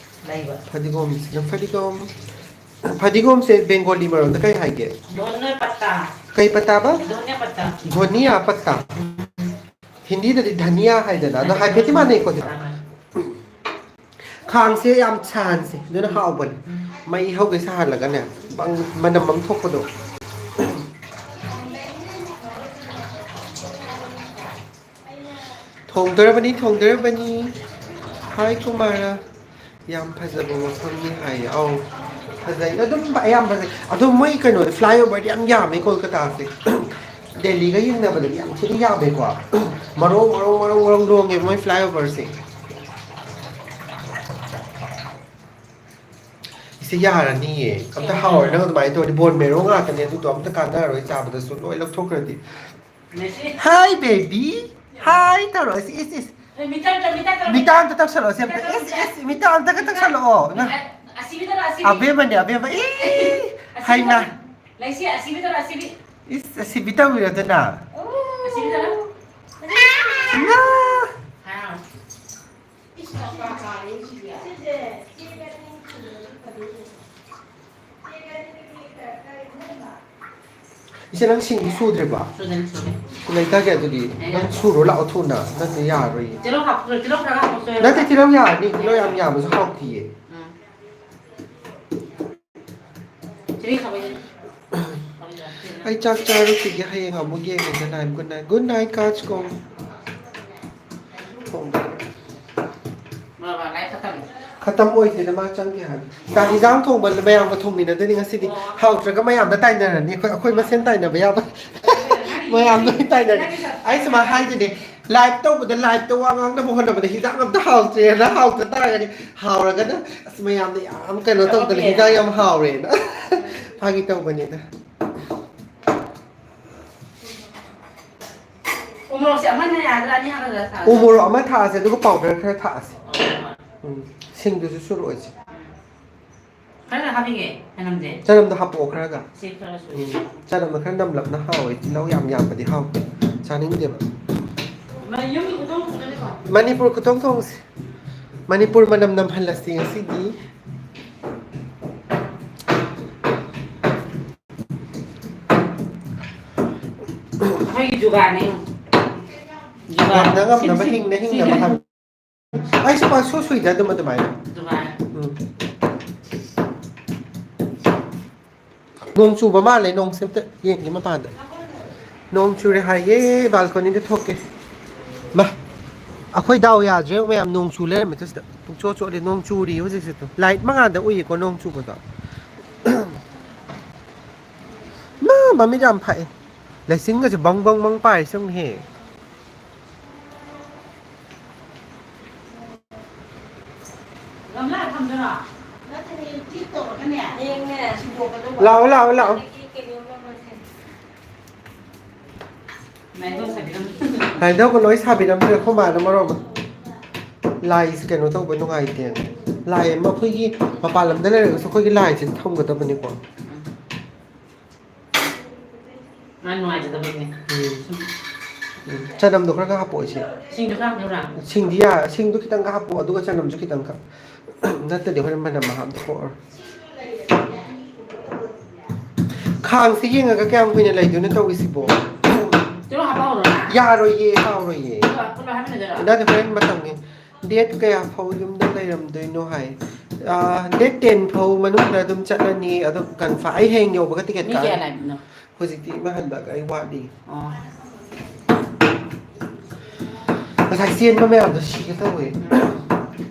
ꯂꯩꯕ꯫ ꯐꯗꯤꯒꯣꯝꯁꯤꯅ ꯐꯗꯤꯒꯣꯝ꯫ ꯐꯗꯤꯒꯣꯝꯁꯦ ꯕꯦꯡꯒꯣꯂꯤ ꯃꯔꯣꯟꯗ ꯀꯩ ꯍꯥꯏꯒꯦ? ꯙꯣꯅꯤꯌꯥ ꯄꯠꯇꯥ꯫ ꯀꯩ ꯄꯠꯇꯥꯕ? ꯙꯣꯅꯤꯌꯥ ꯄꯠꯇꯥ꯫ ꯙꯣꯅꯤꯌꯥ ꯄꯠꯇꯥ꯫ ꯍꯤꯟꯗꯤꯗꯗꯤ ꯙꯅꯤꯌꯥ ꯍꯥꯏꯗꯅ, ꯑꯗꯣ ꯍꯥꯏꯐꯦꯠꯇꯤ ꯃꯥꯟꯅꯩꯀꯣ ꯑꯗꯨ꯫ ꯈꯥꯡꯁꯦ ꯌꯥꯝ ꯁꯥꯍꯟꯁꯦ, ꯑꯗꯨꯅ ꯍꯥꯎꯕꯅꯦ꯫ ꯃꯩ ꯍꯧꯒꯩ ꯁꯥꯍꯜꯂꯒꯅꯦ, ꯕꯪ-, ꯃꯅꯝ ꯑꯃ ꯊꯣꯛꯄꯗꯣ꯫ ꯊꯣꯡꯗꯣꯔꯕꯅꯤ, ꯊꯣꯡꯗꯣꯔꯕꯅꯤ꯫ ꯍꯥꯏ ꯀꯨꯃꯥꯔ꯫ ꯌꯥꯝ ꯐꯖꯕ ꯃꯐꯝꯅꯤ ꯍꯥꯏꯌꯦ꯫ ꯑꯧ, ꯐꯖꯩ꯫ ꯑꯗꯨꯝ ꯌꯥꯝ ꯐꯖꯩ꯫ ꯑꯗꯣ ꯃꯣꯏ ꯀꯩꯅꯣꯗꯤ, flyoverꯗꯤ ꯌꯥꯝ ꯌꯥꯝꯃꯦ ꯀꯣꯜꯀꯇꯥꯁꯦ꯫ ꯗꯦꯜꯂꯤꯒ ꯌꯦꯡꯅꯕꯗꯗꯤ ꯌꯥꯝ ꯊꯤꯅ ꯌꯥꯝꯃꯦꯀꯣ꯫ ꯃꯔꯣꯡ, ꯃꯔꯣꯡ, ꯃꯔꯣꯡ, ꯃꯔꯣꯡ ꯂꯣꯡꯉꯦ ꯃꯣꯏ flyoverꯁꯦ꯫ ꯏꯁꯦ, ꯌꯥꯔꯅꯤꯌꯦ꯫ ꯑꯝꯇ ꯍꯥꯎꯔꯦ꯫ ꯅꯪ ꯑꯗꯨꯃꯥꯏꯅ ꯇꯧꯔꯗꯤ bone marrow ꯉꯥꯛꯇꯅꯦ ꯑꯗꯨꯗꯣ꯫ ꯑꯝꯇ ꯀꯥꯟꯅꯔꯣꯏ ꯆꯥꯕꯗꯁꯨ꯫ ꯂꯣꯏ ꯂꯧꯊꯣꯛꯈ꯭ꯔꯗꯤ꯫ ꯃꯦꯁꯤ꯫ Hi, baby꯫ Hi ꯇꯧꯔꯣ꯫ ꯏꯁ, ꯏꯁ, ꯏꯁ꯫ ꯑꯦ, ꯃꯤꯇꯔ ꯑꯝꯇ, ꯃꯤꯇꯔ ꯑꯝꯇ ꯃꯤꯇꯔ ꯑꯝꯇ ꯇꯧꯁꯜꯂꯛꯑꯣ ꯁꯦ ꯑꯝꯇ꯫ ꯃꯤꯇꯔ, ꯏꯁ, ꯏꯁ, ꯃꯤꯇꯔ ꯑꯝꯇꯒ ꯇꯧꯁꯜꯂꯛꯑꯣ꯫ ꯅꯪ ꯑ-, ꯑꯁꯤꯕꯤ ꯇꯧꯔꯣ, ꯑꯁꯤꯕꯤ꯫ ꯑꯕꯦꯝꯃꯅꯦ, ꯑꯕꯦꯝꯃ꯫ ꯏ, ꯑꯁꯤꯕꯤ ꯍꯩꯃꯥ꯫ ꯇꯧꯔꯣ꯫ ꯂꯩꯁꯤ, ꯑꯁꯤꯕꯤ ꯇꯧꯔꯣ, ꯑꯁꯤꯕꯤ꯫ ꯏꯁ, ꯑꯁꯤꯕꯤ ꯇꯧꯔꯤꯔꯣ ꯑꯗꯨꯅ? ꯑꯁꯤꯕꯤ ꯇꯧꯔꯣ꯫ ꯏꯃꯥ꯫ ꯍꯥꯎ꯫ ꯏꯆꯦ, ꯅꯪ ꯁꯤꯡꯗꯤ ꯁꯨꯗ꯭ꯔꯤꯕꯣ? ꯁꯨꯗ꯭ꯔꯤ, ꯁꯨꯗ꯭ꯔꯤ꯫ ꯂꯩꯇꯒꯦ ꯑꯗꯨꯗꯤ꯫ ꯅꯪ ꯁꯨꯔꯣ ꯂꯥꯛꯑꯣ ꯊꯨꯅ꯫ ꯅꯠꯇ꯭ꯔꯗꯤ ꯌꯥꯔꯔꯣꯏꯌꯦ꯫ ꯇꯤꯜꯍꯧ ꯍꯥꯞꯄ-, ꯇꯤꯜꯍꯧ ꯈꯔ ꯍꯥꯞꯄꯁꯨ ꯌꯥꯏ꯫ ꯅꯠꯇꯦ, ꯇꯤꯜꯍꯧ ꯌꯥꯔꯅꯤ꯫ ꯇꯤꯜꯍꯧ ꯌꯥꯝ ꯌꯥꯝꯕꯁꯨ ꯍꯥꯎꯇꯤꯌꯦ꯫ ꯎꯝ꯫ ꯆꯦꯔꯤ ꯈꯥꯃꯦꯟ꯫ ꯑꯩ ꯆꯥꯛ ꯆꯥꯔꯨꯈꯤꯒꯦ, ꯍꯌꯦꯡ ꯑꯃꯨꯛ ꯌꯦꯡꯉꯁꯦ live꯫ Good night, good night, ꯀꯥꯆ ꯀꯣꯡ꯫ ꯊꯣꯡꯕ꯫ ꯃꯥ ꯃꯥ ꯂꯥꯏ ꯈꯇꯝ꯫ ꯈꯇꯝ ꯑꯣꯏꯗꯦꯗ, ꯃꯥ ꯆꯪꯒꯦ ꯍꯥꯏꯕ꯫ ꯆꯥꯛ ꯍꯤꯟꯖꯥꯡ ꯊꯣꯡꯕ ꯃꯌꯥꯝꯒ ꯊꯣꯡꯃꯤꯟꯅꯗꯣꯏꯅꯤ ꯉꯁꯤꯗꯤ꯫ ꯑꯣ꯫ ꯍꯥꯎꯇ꯭ꯔꯒ ꯃꯌꯥꯝꯗ ꯇꯥꯏꯅꯔꯅꯤ꯫ ꯑꯩꯈꯣꯏ, ꯑꯩꯈꯣꯏ ꯃꯁꯦꯟ ꯇꯥꯏꯅꯕ ꯌꯥꯕ꯫ ꯃꯌꯥꯝꯗ ꯑꯣꯏꯅ ꯇꯥꯏꯅꯔꯦ꯫ ꯑꯩ ꯁꯨꯃꯥꯏꯅ ꯍꯥꯏꯗꯨꯅꯦ, live ꯇꯧꯕꯗ, live ꯇ ꯋꯥ ꯉꯥꯡꯅꯕ ꯍꯣꯠꯅꯕꯗ ꯍꯤꯟꯖꯥꯡ ꯑꯝꯇ ꯍꯥꯎꯇ꯭ꯔꯦꯅ, ꯍꯥꯎꯇ ꯇꯥꯔꯒꯗꯤ ꯍꯥꯎꯔꯒꯅ ꯑꯁ ꯃꯌꯥꯝꯅ ꯌꯥꯝ ꯀꯩꯅꯣ ꯇꯧꯗꯅ ꯍꯤꯟꯖꯥꯡ ꯌꯥꯝ ꯍꯥꯎꯔꯦꯅ꯫ ꯐꯥꯒꯤ ꯇꯧꯕꯅꯤꯗ꯫ ꯎꯃꯣꯔꯣꯛꯁꯦ ꯑꯃꯅ ꯌꯥꯗ꯭ꯔꯥ, ꯑꯅꯤ ꯍꯥꯞꯀꯗ꯭ꯔꯥ ꯊꯥꯛꯑꯒ? ꯎꯃꯣꯔꯣꯛ ꯑꯃ ꯊꯥꯛꯑꯁꯦ, ꯑꯗꯨꯒ powder ꯈꯔ ꯊꯥꯛꯑꯁꯦ꯫ ꯎꯝ, ꯁꯤꯡꯗꯨꯁꯨ ꯁꯨꯔꯛꯑꯣꯏꯁꯦ꯫ ꯈꯔ ꯍꯥꯞꯄꯤꯒꯦ, ꯆꯅꯝꯁꯦ꯫ ꯆꯅꯝꯗꯣ ꯍꯥꯞꯄꯛꯑꯣ ꯈꯔꯒ꯫ ꯁꯤ ꯈꯔ ꯁꯨꯔꯦ꯫ ꯎꯝ, ꯆꯅꯝꯗꯣ ꯈꯔ ꯅꯝꯂꯞꯅ ꯍꯥꯎꯋꯦ, ꯇꯤꯜꯍꯧ ꯌꯥꯝ ꯌꯥꯝꯕꯗꯤ ꯍꯥꯎꯇꯦ, ꯆꯥꯅꯤꯡꯗꯦꯕ꯫ ꯃꯅꯤꯄꯨꯔ ꯈꯨꯊꯣꯡ ꯊꯣꯡꯁꯦ꯫ ꯃꯅꯤꯄꯨꯔ ꯃꯅꯝ ꯅꯝꯍꯜꯂꯁꯤ ꯉꯁꯤꯗꯤ꯫ ꯑꯩꯈꯣꯏꯒꯤ ꯖꯨꯒꯥꯅꯦ꯫ ꯖꯨꯒꯥ꯫ ꯉꯝꯅ ꯉꯝꯅꯕ, ꯁꯤꯟ, ꯁꯤꯟ, ꯍꯤꯡꯅ ꯍꯤꯡꯅꯕ ꯁꯤꯟ꯫ ꯍꯥꯏꯕ꯫ ꯑꯩꯁꯨ ꯄꯪꯁꯨ ꯁꯨꯏꯗ ꯑꯗꯨꯝ ꯑꯗꯨꯃꯥꯏꯅ꯫ ꯖꯨꯒꯥ꯫ ꯎꯝ꯫ ꯅꯣꯡ ꯆꯨꯕ ꯃꯥꯜꯂꯦ, ꯅꯣꯡꯁꯦ ꯑꯝꯇ ꯌꯦꯡꯒꯦ ꯃꯄꯥꯟꯗ꯫ ꯅꯣꯡ ꯆꯨꯔꯦ ꯍꯥꯏꯌꯦ, balcony ꯗ ꯊꯣꯛꯀꯦ꯫ ꯃꯥ, ꯑꯩꯈꯣꯏ ꯗꯥꯎ ꯌꯥꯗ꯭ꯔꯦ ꯃꯌꯥꯝ, ꯅꯣꯡ ꯆꯨ ꯂꯩꯔꯝꯃꯦ ꯇꯨ ꯁꯤꯗ꯫ ꯄꯨꯡꯆꯣꯠ ꯆꯣꯠꯂꯦ, ꯅꯣꯡ ꯆꯨꯔꯤ ꯍꯧꯖꯤꯛꯁꯦ ꯇꯨ꯫ Light ꯃꯉꯥꯜꯗ ꯎꯏꯌꯦꯀꯣ ꯅꯣꯡ ꯆꯨꯕꯗꯣ꯫ ꯃꯥ, ꯃꯃꯤꯠ ꯌꯥꯝ ꯐꯛꯑꯦ꯫ ꯂꯩꯆꯤꯟꯒꯁꯦ ꯕꯪ ꯕꯪ ꯕꯪ ꯄꯥꯏꯔꯤꯁꯦ ꯌꯦꯡꯉꯨꯅꯦꯍꯦ꯫ ꯒꯝꯂꯥ ꯊꯝꯗꯣꯏꯔꯣ? ꯅꯠꯇꯦ, ꯍꯌꯦꯡ clip ꯇꯧꯔꯒꯅꯦ, ꯍꯌꯦꯡꯅꯦ꯫ ꯁꯤꯟꯗꯣꯛꯀꯗꯧꯕ꯫ ꯂꯥꯛꯑꯣ, ꯂꯥꯛꯑꯣ, ꯂꯥꯛꯑꯣ꯫ ꯑꯗꯒꯤ ꯀꯩꯅꯣꯝꯃ ꯑꯃꯁꯦ꯫ ꯂꯥꯏꯙꯧꯒ ꯂꯣꯏ ꯁꯥꯕꯤꯔꯝꯗ꯭ꯔꯦ, ꯑꯩꯈꯣꯏ ꯃꯥꯅ ꯃꯔꯣꯜ ꯑꯃ꯫ ꯂꯥꯏꯁꯦ ꯀꯩꯅꯣ ꯇꯧꯕ ꯅꯨꯡꯉꯥꯏꯇꯦꯅ꯫ ꯂꯥꯏ ꯑꯃ ꯑꯩꯈꯣꯏꯒꯤ ꯃꯄꯥꯟ ꯂꯝꯗ ꯂꯩꯔꯒꯁꯨ ꯑꯩꯈꯣꯏꯒꯤ ꯂꯥꯏꯁꯦ ꯊꯝꯒꯗꯕꯅꯤꯀꯣ꯫ ꯃꯥ ꯅꯨꯡꯉꯥꯏꯖꯗꯕꯩꯅꯦ꯫ ꯎꯝ꯫ ꯎꯝ꯫ ꯆꯅꯝꯗꯣ ꯈꯔ ꯈꯔ ꯍꯥꯞꯄꯛꯑꯣ ꯏꯆꯦ꯫ ꯁꯤꯡꯗꯣ ꯈꯔ ꯍꯥꯞꯄꯛꯎꯔꯥ? ꯁꯤꯡꯗꯤ ꯌꯥ-, ꯁꯤꯡꯗꯣ ꯈꯤꯇꯪꯒ ꯍꯥꯞꯄꯛꯑꯣ, ꯑꯗꯨꯒ ꯆꯅꯝꯁꯨ ꯈꯤꯇꯪꯒ꯫ ꯅꯠꯇ꯭ꯔꯗꯤ ꯍꯣꯔꯦꯟ ꯃꯅꯝ ꯃꯍꯥ ꯑꯝ ꯊꯣꯛꯑꯔꯣꯏ꯫ ꯈꯥꯡꯁꯦ ꯌꯦꯡꯉꯒ ꯀꯌꯥꯝ ꯀꯨꯏꯅ ꯂꯩꯗꯣꯏꯅꯣ ꯇꯧꯔꯤꯁꯤꯕꯣ? ꯇꯤꯜꯍꯧ ꯍꯥꯞꯄꯛꯎꯔꯥ? ꯌꯥꯔꯣꯏꯌꯦ, ꯍꯥꯎꯔꯣꯏꯌꯦ꯫ ꯄꯨꯂꯞ, ꯄꯨꯂꯞ ꯍꯥꯞꯃꯤꯟꯅꯗꯣꯏꯔꯣ? ꯅꯠꯇꯦ, ꯍꯣꯔꯦꯟ ꯃꯇꯝꯒꯤ꯫ Date ꯀꯌꯥ ꯐꯥꯎ ꯌꯨꯝꯗ ꯂꯩꯔꯝꯗꯣꯏꯅꯣ ꯍꯥꯏ? ꯑꯥ, date ten ꯐꯥꯎ ꯃꯅꯨꯡꯗ ꯑꯗꯨꯝ ꯆꯠꯂꯅꯤ꯫ ꯑꯗꯣ confirm ꯑꯩ ꯍꯌꯦꯡ ꯌꯧꯕꯒ ticket ꯃꯤ ꯀꯛꯑꯅꯤ꯫ ꯀꯌꯥ ꯂꯥꯛꯏꯅꯣ? ꯍꯧꯖꯤꯛꯇꯤ ꯏꯃꯥ ꯍꯟꯕꯒ ꯑꯩ ꯋꯥꯠꯂꯤ꯫ ꯑꯣ꯫ ꯉꯁꯥꯏ ꯆꯦꯟꯕ ꯃꯌꯥꯝꯗꯣ ꯁꯤꯒꯦ ꯇꯧꯋꯦ꯫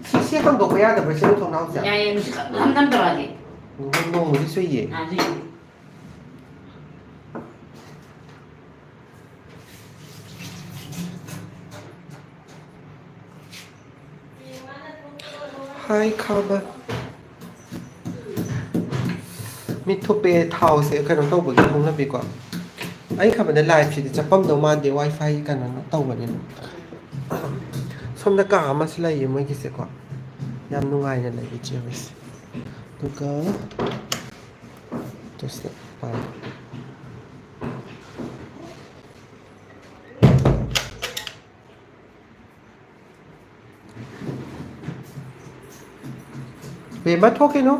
ꯁꯤ, ꯁꯤ ꯍꯥꯡꯗꯣꯛꯄ ꯌꯥꯗꯕ꯭ꯔꯥ, ꯁꯤꯕꯨ ꯊꯣꯡꯅꯥꯎꯁꯦ? ꯌꯥꯏꯌꯦ, ꯅꯨꯡꯁꯤꯠ ꯀꯟ ꯀꯟ ꯇꯧꯔꯛꯑꯗꯤ꯫ ꯅꯣꯡ-, ꯅꯣꯡꯕꯨꯗꯤ ꯆꯨꯏꯌꯦ꯫ ꯑꯥ, ꯑꯗꯨꯏꯅꯦ꯫ ꯍꯥꯏ ꯈꯥꯕ꯫ ꯃꯤꯠ ꯊꯨꯞꯄꯦ ꯊꯥꯎꯁꯦ ꯀꯩꯅꯣ ꯇꯧꯕꯒꯤ ꯍꯧꯅꯕꯤꯀꯣ꯫ ꯑꯩ ꯈꯟꯕꯗ ꯂꯥꯏꯐꯁꯤꯗꯤ ꯆꯠꯐꯝꯗꯧ ꯃꯥꯟꯗꯦ, ꯋꯥꯏ ꯐꯥꯏ ꯀꯩꯅꯣ ꯇꯧꯕꯅꯤꯅ꯫ ꯁꯣꯝꯗ ꯀꯥ ꯑꯃꯁꯨ ꯂꯩꯌꯦ ꯃꯣꯏꯒꯤꯁꯦꯀꯣ꯫ ꯌꯥꯝ ꯅꯨꯡꯉꯥꯏꯅ ꯂꯩ ꯏꯆꯦ ꯍꯣꯏꯁꯦ꯫ ꯑꯗꯨꯒ ꯇꯨꯁꯇ ꯄꯥꯏ꯫ ꯕꯦꯝꯃ, ꯊꯣꯛꯈꯤꯅꯨ꯫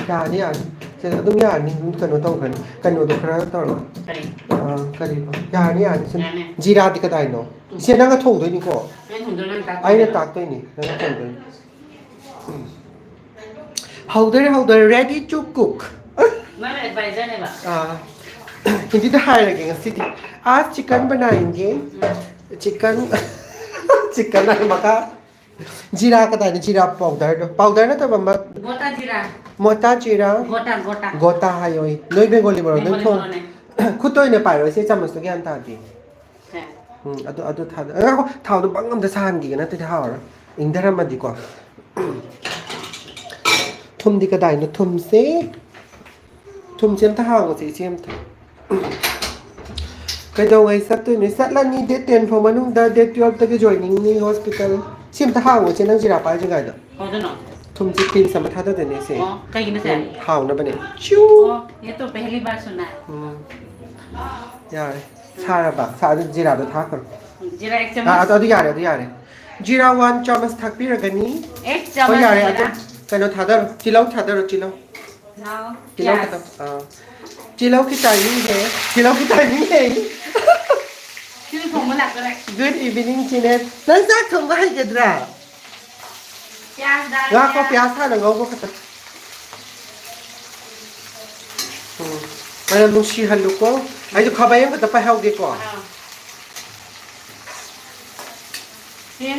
ꯌꯥꯅꯤ, ꯌꯥꯅꯤ꯫ ꯁꯦ, ꯑꯗꯨꯝ ꯌꯥꯔꯅꯤ꯫ ꯑꯗꯨꯝ ꯀꯩꯅꯣ ꯇꯧꯈ꯭ꯔꯅꯤ꯫ ꯀꯩꯅꯣꯗꯣ ꯈꯔ ꯇꯧꯔꯣ꯫ ꯀꯔꯤ? ꯑꯥ, ꯀꯔꯤꯕ? ꯌꯥꯔꯅꯤ, ꯌꯥꯅꯤ꯫ ꯁꯦ, ꯌꯥꯅꯤ꯫ ꯖꯤꯔꯥꯗꯤ ꯀꯗꯥꯏꯅꯣ? ꯎꯝ꯫ ꯁꯦ, ꯅꯪꯅ ꯊꯣꯡꯗꯣꯏꯅꯤꯀꯣ? ꯑꯩꯅ ꯊꯣꯡꯗꯣꯏꯔꯣ, ꯅꯪ ꯇꯥꯛꯇꯣꯏꯔꯣ? ꯑꯩꯅ ꯇꯥꯛꯇꯣꯏꯅꯤ꯫ ꯅꯪꯅ ꯊꯣꯡꯗꯣꯏꯅꯤ꯫ ꯎꯝ꯫ ꯍꯧꯗꯣꯔꯦ, ꯍꯧꯗꯣꯔꯦ꯫ Ready to cook. ꯅꯪꯅ advisorꯅꯦꯕ? ꯑꯥ꯫ ꯍꯤꯟꯗꯤꯗ ꯍꯥꯏꯔꯒꯦ ꯉꯁꯤꯗꯤ꯫ आज चिकन बनाएंगे। ꯎꯝ꯫ चिकन, चिकन ꯍꯥꯏ ꯃꯈꯥ꯫ ꯖꯤꯔꯥ ꯀꯗꯥꯏꯅꯣ? ꯖꯤꯔꯥ powderꯗꯣ꯫ Powder ꯅꯠꯇꯕ ꯑꯃ꯫ ꯒꯣꯇꯥ ꯖꯤꯔꯥ꯫ ꯃꯣꯇꯥ ꯖꯤꯔꯥ꯫ ꯒꯣꯇꯥ, ꯒꯣꯇꯥ꯫ ꯒꯣꯇꯥ ꯍꯥꯏꯌꯣ꯫ ꯅꯣꯏ ꯕꯦꯡꯒꯣꯂꯤ ꯃꯔꯣꯟ ꯅꯣꯏ ꯕꯦꯡꯒꯣꯂꯤ ꯊꯣꯡ-, ꯃꯔꯣꯟꯅꯦ꯫ ꯈꯨꯠꯇ ꯑꯣꯏꯅ ꯄꯥꯏꯔꯣ, ꯏꯆꯦ, ꯆꯥꯃꯁꯇꯣ ꯒ꯭ꯌꯥꯟ ꯇꯥꯗꯦ꯫ ꯁꯦ꯫ ꯎꯝ, ꯑꯗꯨ, ꯑꯗꯨ ꯊꯥꯗ-, ꯉꯥꯏꯈꯣ, ꯊꯥꯎꯗꯣ ꯕꯪ ꯑꯝꯇ ꯁꯥꯍꯟꯈꯤꯒꯦ, ꯅꯠꯇ꯭ꯔꯗꯤ ꯍꯥꯎꯔꯣꯏ꯫ ꯏꯪꯊꯔꯝꯃꯗꯤꯀꯣ꯫ ꯊꯨꯝꯗꯤ ꯀꯗꯥꯏꯅꯣ? ꯊꯨꯝꯁꯦ, ꯊꯨꯝꯁꯦ ꯑꯝꯇ ꯍꯥꯡꯉꯨꯁꯦ, ꯏꯆꯦ ꯑꯝꯇ꯫ ꯀꯩꯗꯧꯉꯩ ꯆꯠꯇꯣꯏꯅꯣ? ꯆꯠꯂꯅꯤ, date ten ꯐꯥꯎ ꯃꯅꯨꯡꯗ, date twelveꯇꯒꯤ joiningꯅꯤ hospital꯫ ꯁꯤ ꯑꯝꯇ ꯍꯥꯡꯉꯨꯁꯦ, ꯅꯪ ꯖꯤꯔꯥ ꯄꯥꯏꯗ꯭ꯔꯤꯉꯩꯗ꯫ ꯍꯥꯎꯗꯣꯏꯅꯣ? ꯊꯨꯝꯁꯦ pinch ꯑꯃ ꯊꯥꯗꯗꯣꯏꯅꯦ, ꯏꯆꯦ꯫ ꯑꯣ, ꯀꯩꯒꯤꯅꯣ ꯁꯦ? ꯎꯝ, ꯍꯥꯎꯅꯕꯅꯦ꯫ ꯆꯤꯎ! ꯑꯣ, ये तो पहली बार सुना है। ꯎꯝ꯫ ꯌꯥꯔꯦ꯫ ꯁꯥꯔꯕ? ꯁꯥ-, ꯑꯗꯨ ꯖꯤꯔꯥꯗꯣ ꯊꯥꯛꯈ꯭ꯔꯣ꯫ ꯖꯤꯔꯥ ꯑꯦꯛ ꯑꯥ, ꯆꯃꯆ꯫ ꯑꯗꯨ, ꯑꯗꯨ ꯌꯥꯔꯦ, ꯑꯗꯨ ꯌꯥꯔꯦ꯫ ꯖꯤꯔꯥ one ꯆꯥꯃꯁ ꯊꯥꯛꯄꯤꯔꯒꯅꯤ꯫ ꯑꯦꯛ ꯍꯣꯏ, ꯆꯥꯃꯁ ꯌꯥꯔꯦ, ꯖꯤꯔꯥ꯫ ꯑꯗꯨ ꯀꯩꯅꯣ ꯊꯥꯗꯔꯣ, ꯇꯤꯜꯍꯧ ꯊꯥꯗꯔꯣ, ꯇꯤꯜꯍꯧ꯫ ꯅꯥꯎ, ꯇꯤꯜꯍꯧ ꯄꯤꯌꯥꯁ꯫ ꯈꯛꯇꯪ, ꯑꯥ꯫ ꯇꯤꯜꯍꯧ ꯈꯤꯇꯪ ꯍꯦ, ꯇꯤꯜꯍꯧ ꯈꯤꯇꯪ ꯍꯦ꯫ ꯁꯤꯁꯨ ꯊꯣꯡꯕ ꯂꯥꯛꯇꯣꯔꯦ꯫ Good evening, ꯆꯤꯅꯦ꯫ ꯅꯪ ꯆꯥꯛ ꯊꯣꯡꯕ ꯍꯩꯒꯗ꯭ꯔꯥ? ꯄꯤꯌꯥꯁ ꯗꯥꯜ ꯉꯥꯏꯈꯣ, ꯄꯤꯌꯥꯁ꯫ ꯄꯤꯌꯥꯁ ꯍꯥꯟꯅ ꯉꯧꯕ ꯈꯛꯇ꯫ ꯎꯝ, ꯃꯅꯝ ꯅꯨꯡꯁꯤꯍꯜꯂꯨꯀꯣ꯫ ꯑꯩꯁꯨ ꯈꯥꯕꯩ ꯑꯃꯈꯛꯇ ꯄꯥꯏꯍꯧꯒꯦꯀꯣ꯫ ꯑꯥ꯫ ꯁꯤ꯫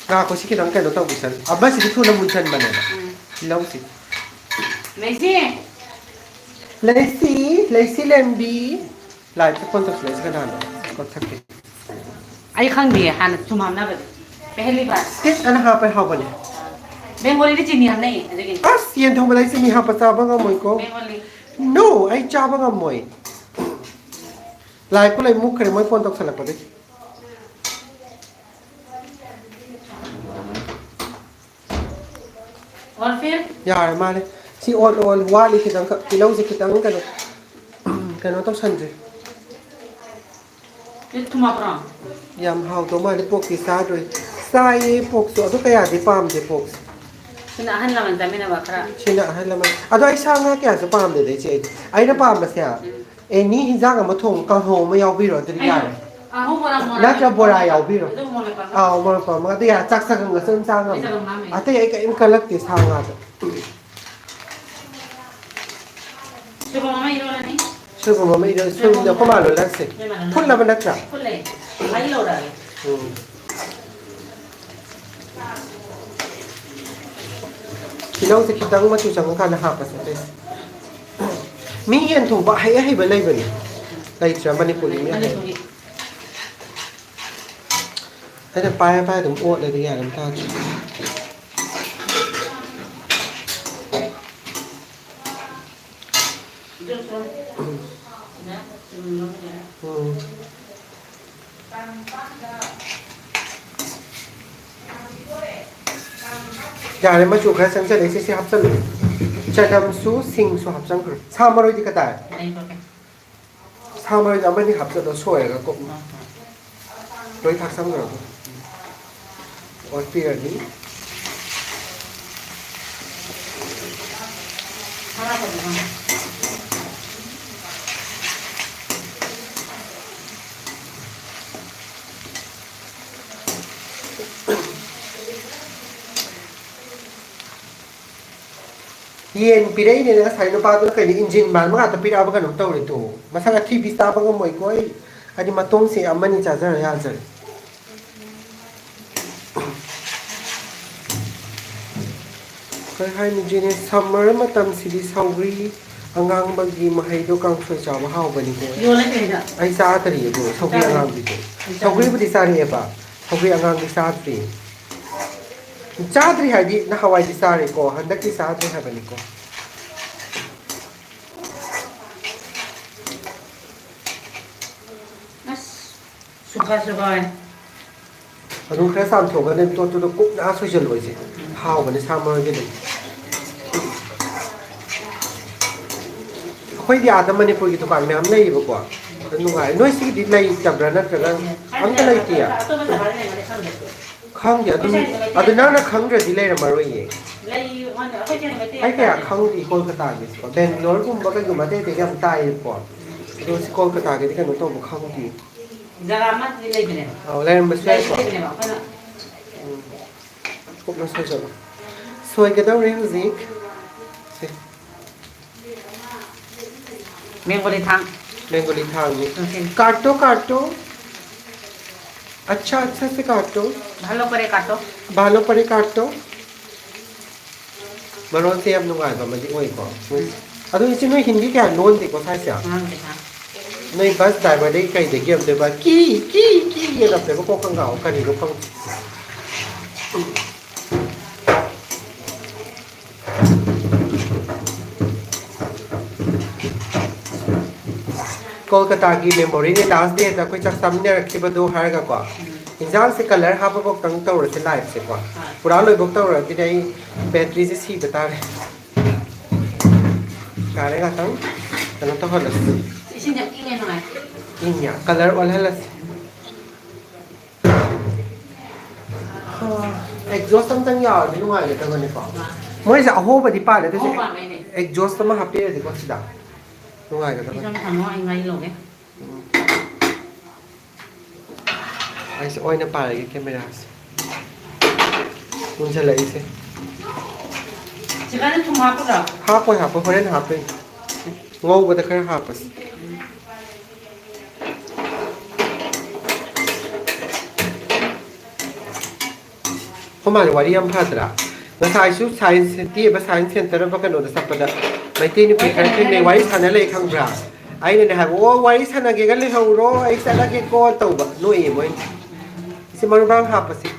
ꯉꯥꯈꯣ, ꯁꯤ ꯈꯤꯇꯪ ꯀꯩꯅꯣ ꯇꯧꯕꯤꯁꯟ꯫ ꯑꯃꯁꯤꯗꯤ ꯊꯨꯅ ꯃꯨꯟꯁꯟꯕꯅꯦꯕ꯫ ꯎꯝ꯫ ꯇꯤꯜꯍꯧꯁꯤ꯫ ꯂꯩꯁꯤ꯫ ꯂꯩꯁꯤ, ꯂꯩꯁꯤ ꯂꯦꯝꯕꯤ꯫ ꯂꯥꯏꯠꯇ ꯐꯣꯟ ꯇꯧꯁꯤꯜꯂꯛꯏꯁꯦ ꯀꯅꯥꯅꯣ? ꯀꯛꯊꯠꯀꯦ꯫ ꯑꯩ ꯈꯪꯗꯦ, ꯍꯥꯟꯅ ꯊꯨꯝ ꯍꯥꯞꯅꯕꯗꯤ꯫ ꯄꯦꯍꯦꯂꯤ ꯕꯥꯔ꯫ ꯇꯤꯠ ꯑꯅ ꯍꯥꯞꯄ ꯍꯥꯎꯕꯅꯦ꯫ ꯕꯦꯡꯒꯣꯂꯤꯗꯤ ꯆꯤꯅꯤ ꯍꯥꯞꯅꯩ ꯑꯗꯨꯒꯤꯅꯤ꯫ ꯑꯁ, ꯌꯦꯟ ꯊꯣꯡꯕꯗ ꯑꯩ ꯆꯤꯅꯤ ꯍꯥꯞꯄ ꯆꯥꯕ ꯉꯝꯃꯣꯏꯀꯣ꯫ ꯕꯦꯡꯒꯣꯂꯤ꯫ No, ꯑꯩ ꯆꯥꯕ ꯉꯝꯃꯣꯏ꯫ ꯂꯥꯏꯠꯄꯨ ꯂꯩ ꯃꯨꯠꯈ꯭ꯔꯦ ꯃꯣꯏ ꯐꯣꯟ ꯇꯧꯁꯜꯂꯛꯄꯗꯒꯤ꯫ All feel. ꯌꯥꯔ ꯃꯥꯜꯂꯦ꯫ ꯁꯤ ꯑꯣꯜ ꯑꯣꯜ ꯋꯥꯠꯂꯤ ꯈꯤꯇꯪꯈꯛ꯫ ꯇꯤꯜꯍꯧꯁꯦ ꯈꯤꯇꯪ ꯀꯩꯅꯣ, ꯀꯩꯅꯣ ꯇꯧꯁꯟꯗ꯭ꯔꯤ꯫ ꯁꯤ ꯊꯨꯝ ꯍꯥꯞꯄ꯭ꯔꯣ? ꯌꯥꯝ ꯍꯥꯎꯗꯧ ꯃꯥꯜꯂꯦ꯫ ꯄꯣꯛꯇꯤ ꯆꯥꯗ꯭ꯔꯤ꯫ ꯆꯥꯏꯌꯦ ꯄꯣꯛꯁꯨ꯫ ꯑꯗꯨ ꯀꯌꯥꯗꯤ ꯄꯥꯝꯗꯦ ꯄꯣꯛꯁꯦ꯫ ꯁꯤꯅ ꯑꯍꯜ ꯂꯃꯟ ꯆꯥꯃꯤꯟꯅꯕ ꯈꯔ꯫ ꯁꯤꯅ ꯑꯍꯜ ꯂꯃꯟ꯫ ꯑꯗꯣ ꯑꯩ ꯁꯥ ꯉꯥ ꯀꯌꯥꯁꯨ ꯄꯥꯝꯗꯦꯗ ꯏꯆꯦ ꯑꯩꯗꯤ꯫ ꯑꯩꯅ ꯄꯥꯝꯕꯁꯦ, ꯎꯝ꯫ ꯑꯦꯅꯤ ꯍꯤꯟꯖꯥꯡ ꯑꯃ ꯊꯣꯡ, ꯀꯥꯡꯍꯧ ꯑꯃ ꯌꯥꯎꯕꯤꯔꯣ ꯑꯗꯨꯗꯤ ꯌꯥꯔꯦ꯫ ꯑꯍꯨꯝ ꯕꯣꯔꯥ ꯃꯣꯔꯣꯛ ꯅꯠꯇ꯭ꯔ ꯃꯦꯠꯄ꯫ ꯕꯣꯔꯥ ꯌꯥꯎꯕꯤꯔꯣ꯫ ꯑꯗꯨ ꯃꯣꯔꯣꯛ ꯃꯦꯠꯄ ꯑꯃ꯫ ꯑꯥꯎ, ꯃꯣꯔꯣꯛ ꯃꯦꯠꯄ ꯑꯃꯒ꯫ ꯑꯗꯨ ꯌꯥꯔꯦ, ꯆꯥꯛ ꯆꯥꯛ ꯑꯃꯒ ꯑꯗꯨꯝ ꯆꯥ ꯉꯝꯃꯦ꯫ ꯆꯥꯛ ꯑꯃ ꯉꯥꯝꯃꯦ꯫ ꯑꯇꯩ ꯑꯩ ꯀꯔꯤꯝ ꯀꯜꯂꯛꯇꯦ ꯁꯥ ꯉꯥꯗ꯫ ꯁꯣꯏꯕꯨꯝ ꯑꯃ ꯏꯔꯣꯜꯂꯅꯤ꯫ ꯁꯣꯏꯕꯨꯝ ꯑꯃ ꯏꯔꯣꯜ-, ꯁꯣꯏꯕꯨꯝꯗꯤ ꯑꯩꯈꯣꯏ ꯃꯥ ꯂꯣꯜꯂꯁꯦ꯫ ꯅꯣꯏ ꯃꯥ ꯂꯣꯜꯂꯁꯦ꯫ ꯐꯨꯠꯂꯕ ꯅꯠꯇ꯭ꯔꯥ? ꯐꯨꯠꯂꯦ꯫ ꯑꯩ ꯂꯧꯔꯛꯑꯒꯦ꯫ ꯎꯝ꯫ ꯇꯤꯜꯍꯧꯁꯦ ꯈꯤꯇꯪ ꯃꯆꯨ ꯆꯪꯉꯀꯥꯟꯗ ꯍꯥꯞꯄꯁꯦ ꯑꯇꯩꯁꯦ꯫ ꯃꯤ ꯌꯦꯟ ꯊꯣꯡꯕ ꯑꯍꯩ ꯑꯍꯩꯕ ꯂꯩꯕꯅꯦ꯫ ꯂꯩꯇ꯭ꯔꯥ ꯃꯅꯤꯄꯨꯔꯒꯤ ꯃꯤ ꯑꯍꯩ? ꯃꯅꯤꯄꯨꯔꯒꯤ꯫ ꯑꯩꯅ ꯄꯥꯏꯔ ꯄꯥꯏꯔ ꯑꯗꯨꯝ ꯑꯣꯠꯂꯗꯤ ꯒ꯭ꯌꯥꯟ ꯑꯃ ꯇꯥꯗ꯭ꯔꯦ꯫ ꯎꯝ꯫ ꯌꯥꯔꯦ, ꯃꯆꯨ ꯈꯔ ꯆꯪꯁꯤꯜꯂꯦ꯫ ꯁꯤ, ꯁꯤ ꯍꯥꯞꯆꯜꯂꯨ꯫ ꯆꯅꯝꯁꯨ ꯁꯤꯡꯁꯨ ꯍꯥꯞꯆꯟꯈ꯭ꯔꯣ꯫ ꯁꯥ ꯃꯔꯣꯏꯗꯤ ꯀꯗꯥꯏ? ꯁꯥ ꯃꯔꯣꯏꯗꯣ ꯑꯃꯅꯤ ꯍꯥꯞꯆꯜꯂꯣ ꯁꯣꯏꯔꯒ ꯀꯣ꯫ ꯂꯣꯏ ꯊꯥꯛꯆꯟꯈ꯭ꯔꯣ꯫ ꯑꯣꯠꯄꯤꯔꯅꯤ꯫ ꯌꯦꯟ ꯄꯤꯔꯛꯏꯅꯦꯅ ꯉꯁꯥꯏ ꯅꯨꯄꯥꯗꯨꯅ ꯀꯩꯅꯣ ꯏꯟꯖꯤꯟ ꯃꯥꯟꯕ ꯉꯥꯛꯇ ꯄꯤꯔꯛꯑꯕ ꯀꯩꯅꯣꯝ ꯇꯧꯔꯦ ꯇꯨ꯫ ꯃꯁꯛ ꯑꯊꯤꯕꯤ ꯆꯥꯕ ꯉꯝꯃꯣꯏꯀꯣ ꯑꯩ꯫ ꯍꯥꯏꯗꯤ ꯃꯇꯣꯡꯁꯦ ꯑꯃꯅꯤ ꯆꯥꯖꯔ ꯌꯥꯖꯔꯦ꯫ ꯀꯩ ꯍꯥꯏꯅꯤ ꯖꯦꯅꯦ, ꯁꯝꯃꯔ ꯃꯇꯝꯁꯤꯗꯤ ꯁꯧꯒ꯭ꯔꯤ ꯑꯉꯥꯡꯕꯒꯤ ꯃꯍꯩꯗꯣ ꯀꯥꯡꯁꯣꯏ ꯆꯥꯕ ꯍꯥꯎꯕꯅꯤꯀꯣ꯫ ꯌꯣꯜꯂꯦ ꯀꯩꯗ? ꯑꯩ ꯆꯥꯗ꯭ꯔꯤ ꯑꯗꯨ ꯁꯧꯒ꯭ꯔꯤ ꯆꯥꯔꯦ꯫ ꯑꯉꯥꯡꯕꯤꯗꯣ꯫ ꯑꯩ ꯆꯥꯔꯦ꯫ ꯁꯧꯒ꯭ꯔꯤꯕꯨꯗꯤ ꯆꯥꯔꯛꯑꯦꯕ, ꯁꯧꯒ꯭ꯔꯤ ꯑꯉꯥꯡꯕꯤ ꯆꯥꯗ꯭ꯔꯤ꯫ ꯆꯥꯗ꯭ꯔꯤ ꯍꯥꯏꯗꯤ ꯅꯍꯥꯟꯋꯥꯏꯗꯤ ꯆꯥꯔꯦꯀꯣ, ꯍꯟꯗꯛꯇꯤ ꯆꯥꯗ꯭ꯔꯤ ꯍꯥꯏꯕꯅꯤꯀꯣ꯫ ꯑꯁ, ꯁꯨꯄꯔ ꯁꯨꯄꯔ꯫ ꯑꯗꯨꯝ ꯈꯔ ꯆꯥꯝꯊꯣꯛꯑꯒꯅꯦ ꯇꯣꯠꯇꯨꯗ ꯀꯨꯞꯅ ꯁꯣꯏꯖꯜꯂꯣ ꯑꯩꯁꯦ꯫ ꯍꯥꯎꯕꯅꯦ ꯁꯥ ꯃꯔꯣꯏꯒꯤ ꯑꯗꯨꯝ꯫ ꯑꯩꯈꯣꯏꯗꯤ ꯑꯥꯗ ꯃꯅꯤꯄꯨꯔꯒꯤ ꯗꯨꯀꯥꯟ ꯃꯌꯥꯝ ꯂꯩꯌꯦꯕꯀꯣ꯫ ꯑꯗꯨ ꯅꯨꯡꯉꯥꯏ꯫ ꯅꯣꯏ ꯁꯤꯒꯤꯗꯤ ꯂꯩꯇꯕ꯭ꯔꯥ ꯅꯠꯇ꯭ꯔꯒ ꯑꯝꯇ ꯂꯩꯇꯤꯌꯦ? ꯑꯇꯣꯞꯄ ꯖꯒꯥꯗ ꯂꯩꯔꯝꯒꯅꯤ ꯈꯪꯗꯦ꯫ ꯈꯪꯗꯦ ꯑꯗꯨꯝ꯫ ꯑꯩꯈꯣꯏ ꯁ꯭ꯋꯥꯏꯗ ꯂꯩꯇꯦ꯫ ꯑꯗꯨ ꯅꯪꯅ ꯈꯪꯗ꯭ꯔꯗꯤ ꯂꯩꯔꯝꯃꯔꯣꯏꯌꯦ꯫ ꯂꯩ, ꯈꯪꯗꯦ꯫ ꯑꯩꯈꯣꯏ ꯁ꯭ꯋꯥꯏꯗ ꯃꯩꯇꯩ ꯑꯩ ꯀꯌꯥ ꯌꯥꯝ ꯇꯥꯏ꯫ ꯈꯪꯗꯦ ꯀꯣꯜꯀꯇꯥꯒꯤꯁꯤꯀꯣ꯫ ꯕꯦꯡꯒ꯭ꯂꯣꯔꯒꯨꯝꯕ ꯀꯩꯒꯨꯝꯕ ꯑꯇꯩ ꯑꯇꯩꯗꯤ ꯌꯥꯝ ꯇꯥꯏꯌꯦꯕꯀꯣ꯫ ꯑꯗꯣ ꯁꯤ ꯀꯣꯜꯀꯇꯥꯒꯤꯗꯤ ꯀꯩꯅꯣ ꯇꯧꯕ ꯈꯪꯗꯦ꯫ ꯖꯒꯥ ꯑꯃꯗꯤ ꯂꯩꯕꯅꯦꯕ꯫ ꯑꯧ, ꯂꯩꯔꯝꯕꯁꯨ ꯌꯥꯏꯀꯣ꯫ ꯂꯩꯕꯅꯦꯕ ꯑꯩꯈꯣꯏꯅ꯫ ꯎꯝ꯫ ꯀꯨꯞꯅ ꯁꯣꯏꯖꯜꯂꯣ꯫ ꯁꯣꯏꯒꯗꯧꯔꯦ ꯍꯧꯖꯤꯛ꯫ ꯁꯦ꯫ ꯕꯦꯡꯒꯣꯂꯤ ꯊꯥꯡ꯫ ꯕꯦꯡꯒꯣꯂꯤ ꯊꯥꯡꯅꯤ꯫ ꯎꯝ, ꯁꯦ꯫ काटो, काटो। अच्छा, अच्छा से काटो। ভালো করে কাটো। ভালো করে काटो। ꯃꯔꯣꯟꯁꯦ ꯌꯥꯝ ꯅꯨꯡꯉꯥꯏꯕ ꯑꯃꯗꯤ ꯑꯣꯏꯀꯣ꯫ ꯎꯝ꯫ ꯑꯗꯨ ꯏꯆꯦ ꯅꯣꯏ ꯍꯤꯟꯗꯤ ꯀꯌꯥ ꯂꯣꯟꯗꯦꯀꯣ ꯁ꯭ꯋꯥꯏꯁꯦ? ꯉꯥꯡꯗꯦ, ꯉꯥꯡꯗꯦ꯫ ꯅꯣꯏ ꯕꯁ ꯗ꯭ꯔꯥꯏꯚꯔꯗꯒꯤ ꯀꯩꯗꯒꯤ ꯑꯝꯇꯣꯏꯕ ꯀꯤ, ꯀꯤ, ꯀꯤ ꯌꯦꯜꯂꯛꯄꯦꯕ ꯀꯣꯛꯀ ꯉꯥꯎ ꯀꯔꯤꯅꯣ ꯈꯪꯗꯦ꯫ ꯀꯣꯜꯀꯇꯥꯒꯤ ꯃꯦꯃꯣꯔꯤꯅꯦ ꯂꯥꯁ ꯗꯦꯗ ꯑꯩꯈꯣꯏ ꯆꯥꯛ ꯆꯥꯃꯤꯟꯅꯔꯛꯈꯤꯕꯗꯣ ꯍꯥꯏꯔꯒꯀꯣ꯫ ꯎꯝ꯫ ꯏꯟꯖꯥꯡꯁꯦ ꯀꯂꯔ ꯍꯥꯞꯄꯐꯥꯎꯇꯪ ꯇꯧꯔꯁꯦ ꯂꯥꯏꯐꯁꯦꯀꯣ꯫ ꯍꯣꯏ꯫ ꯄꯨꯔꯥ ꯂꯣꯏꯕꯧ ꯇꯧꯔꯗꯤꯅꯦ ꯑꯩ ꯕꯦꯇ꯭ꯔꯤꯁꯦ ꯁꯤꯕ ꯇꯥꯔꯦ꯫ ꯌꯥꯔꯦ ꯉꯥꯛꯇꯪ ꯀꯩꯅꯣ ꯇꯧꯍꯜꯂꯁꯤ꯫ ꯏꯁꯤꯡ ꯌꯥꯝ ꯏꯪꯉꯦ ꯅꯨꯡꯉꯥꯏ꯫ ꯏꯪꯉꯦ ꯀꯂꯔ ꯑꯣꯜꯍꯜꯂꯁꯤ꯫ ꯑꯦꯛꯖꯣꯁ ꯑꯝꯇꯪ ꯌꯥꯎꯔꯗꯤ ꯅꯨꯡꯉꯥꯏꯒꯗꯕꯅꯤꯀꯣ꯫ ꯃꯣꯏꯁꯦ ꯑꯍꯣꯕꯗꯤ ꯄꯥꯜꯂꯦ ꯑꯗꯨꯁꯨ ꯑꯍꯣꯕ ꯄꯥꯝꯃꯦꯅꯦ꯫ ꯑꯦꯛꯖꯣꯁ ꯑꯃ ꯍꯥꯞꯄꯤꯔꯗꯤꯀꯣ ꯁꯤꯗ ꯅꯨꯡꯉꯥꯏꯒꯗꯕꯅꯤ꯫ ꯏꯆꯝ ꯊꯝꯃꯣ ꯑꯩ ꯉꯥꯔꯤ ꯂꯧꯒꯦ꯫ ꯎꯝ꯫ ꯑꯩꯁꯦ ꯑꯣꯏꯅ ꯄꯥꯏꯔꯒꯦ ꯀꯦꯃꯦꯔꯥꯁꯦ꯫ ꯃꯨꯟꯁꯜꯂꯛꯏꯁꯦ꯫ ꯁꯤꯕꯥꯅ ꯊꯨꯝ ꯍꯥꯞꯄꯗ꯭ꯔꯣ? ꯍꯥꯞꯄꯣꯏ, ꯍꯥꯞꯄꯣꯏ, ꯍꯣꯔꯦꯟ ꯍꯥꯞꯇꯣꯏꯅꯤ꯫ ꯉꯧꯕꯗ ꯈꯔ ꯍꯥꯞꯄꯁꯤ꯫ ꯑꯩꯈꯣꯏ ꯃꯥꯁꯦ ꯋꯥꯔꯤ ꯌꯥꯝ ꯐꯗ꯭ꯔꯥ? ꯉꯁꯥꯏꯁꯨ ꯁꯥꯏꯟꯁ ꯁꯤꯇꯤ ꯑꯃ ꯁꯥꯏꯟꯁ ꯁꯦꯟꯇꯔ ꯑꯃ ꯀꯩꯅꯣꯗ ꯆꯠꯄꯗ ꯃꯩꯇꯩ ꯅꯨꯄꯤ ꯈꯔ ꯊꯦꯡꯅꯩ, ꯋꯥꯔꯤ ꯁꯥꯟꯅ ꯂꯩ, ꯈꯪꯕ꯭ꯔꯥ? ꯑꯩꯅꯅꯦ ꯍꯥꯏꯕ, "ꯑꯣ, ꯋꯥꯔꯤ ꯁꯥꯟꯅꯒꯦꯒ ꯂꯩꯍꯧꯔꯣ, ꯑꯩ ꯆꯠꯂꯒꯦꯀꯣ" ꯇꯧꯕ, ꯅꯣꯛꯑꯦ ꯃꯣꯏ꯫ ꯁꯤ ꯃꯔꯨ ꯃꯔꯥꯡ ꯍꯥꯞꯄꯁꯤ꯫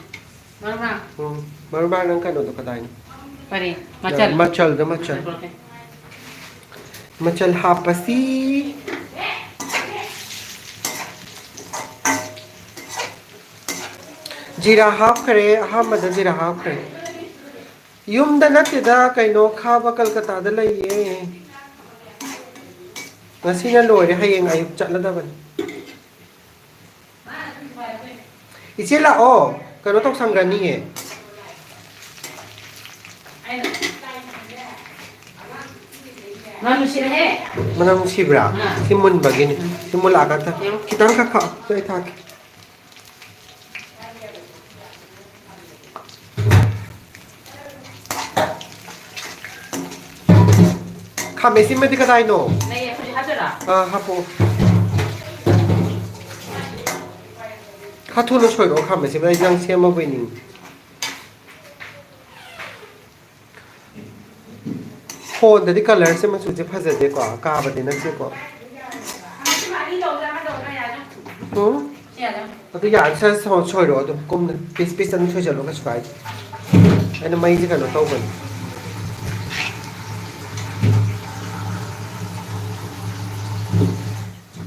ꯃꯔꯨ ꯃꯔꯥꯡ? ꯎꯝ, ꯃꯔꯨ ꯃꯔꯥꯡ ꯅꯪ ꯀꯩꯅꯣꯗꯣ ꯀꯗꯥꯏꯅꯣ? ꯀꯔꯤ? ꯃꯆꯜ? ꯃꯆꯜꯗꯣ, ꯃꯆꯜ꯫ ꯃꯆꯜ ꯄꯨꯔꯛꯀꯦ꯫ ꯃꯆꯜ ꯍꯥꯞꯄꯁꯤ꯫ ꯖꯤꯔꯥ ꯍꯥꯞꯈ꯭ꯔꯦ, ꯑꯍꯥꯟꯕꯗ ꯖꯤꯔꯥ ꯍꯥꯞꯈ꯭ꯔꯦ꯫ ꯌꯨꯝꯗ ꯅꯠꯇꯦꯗ, ꯀꯩꯅꯣ, ꯈꯥꯕ ꯀꯜꯀꯇꯥꯗ ꯂꯩꯌꯦ꯫ ꯉꯁꯤꯅ ꯂꯣꯏꯔꯦ, ꯍꯌꯦꯡ ꯑꯌꯨꯛ ꯆꯠꯂꯗꯕꯅꯤ꯫ ꯏꯆꯦ ꯂꯥꯛꯑꯣ, ꯀꯩꯅꯣ ꯇꯧꯁꯪꯒꯅꯤꯌꯦ꯫ ꯃꯅꯝ ꯅꯨꯡꯁꯤꯔꯦꯍꯦ꯫ ꯃꯅꯝ ꯅꯨꯡꯁꯤꯕ꯭ꯔꯥ? ꯑꯥ꯫ ꯁꯤ ꯃꯨꯟꯕꯒꯤꯅꯤ꯫ ꯎꯝ꯫ ꯁꯤ ꯃꯨꯜꯂꯛꯑꯀꯥꯟꯗ ꯌꯦꯡꯉꯣ꯫ ꯈꯤꯇꯪ ꯈꯛ ꯈꯥꯛꯑꯣ, ꯑꯩ ꯊꯥꯛꯀꯦ꯫ ꯈꯥꯃꯦꯟ ꯑꯁꯤꯟꯕꯗꯤ ꯀꯗꯥꯏꯅꯣ? ꯂꯩꯌꯦ, ꯍꯧꯖꯤꯛ ꯍꯥꯞꯇꯣꯏꯔꯣ? ꯑꯥ, ꯍꯥꯞꯄꯛꯑꯣ꯫ ꯈꯔ ꯊꯨꯅ ꯁꯣꯏꯔꯛꯑꯣ, ꯈꯥꯃꯦꯟ ꯑꯁꯤꯟꯕ, ꯑꯩ ꯅꯪ ꯁꯦꯝꯃꯕꯣꯏ ꯅꯤꯡꯉꯤ꯫ ꯐꯣꯟꯗꯗꯤ ꯀꯂꯔꯁꯦ, ꯃꯆꯨꯁꯦ ꯐꯖꯗꯦꯀꯣ, ꯀꯥꯕꯗꯤ ꯅꯠꯇꯦꯀꯣ꯫ ꯎꯝ? ꯑꯗꯨ ꯌꯥꯔꯦ, ꯁꯠ ꯁꯠ ꯁꯣꯏꯔꯣ ꯑꯗꯨꯝ ꯀꯨꯝꯅ, ꯄꯤꯁ ꯄꯤꯁ ꯑꯗꯨꯝ ꯁꯣꯏꯖꯜꯂꯣ, ꯀꯩꯁꯨ ꯀꯥꯏꯗꯦ꯫ ꯑꯩꯅ ꯃꯩꯁꯦ ꯀꯩꯅꯣ ꯇꯧꯕꯅꯤ꯫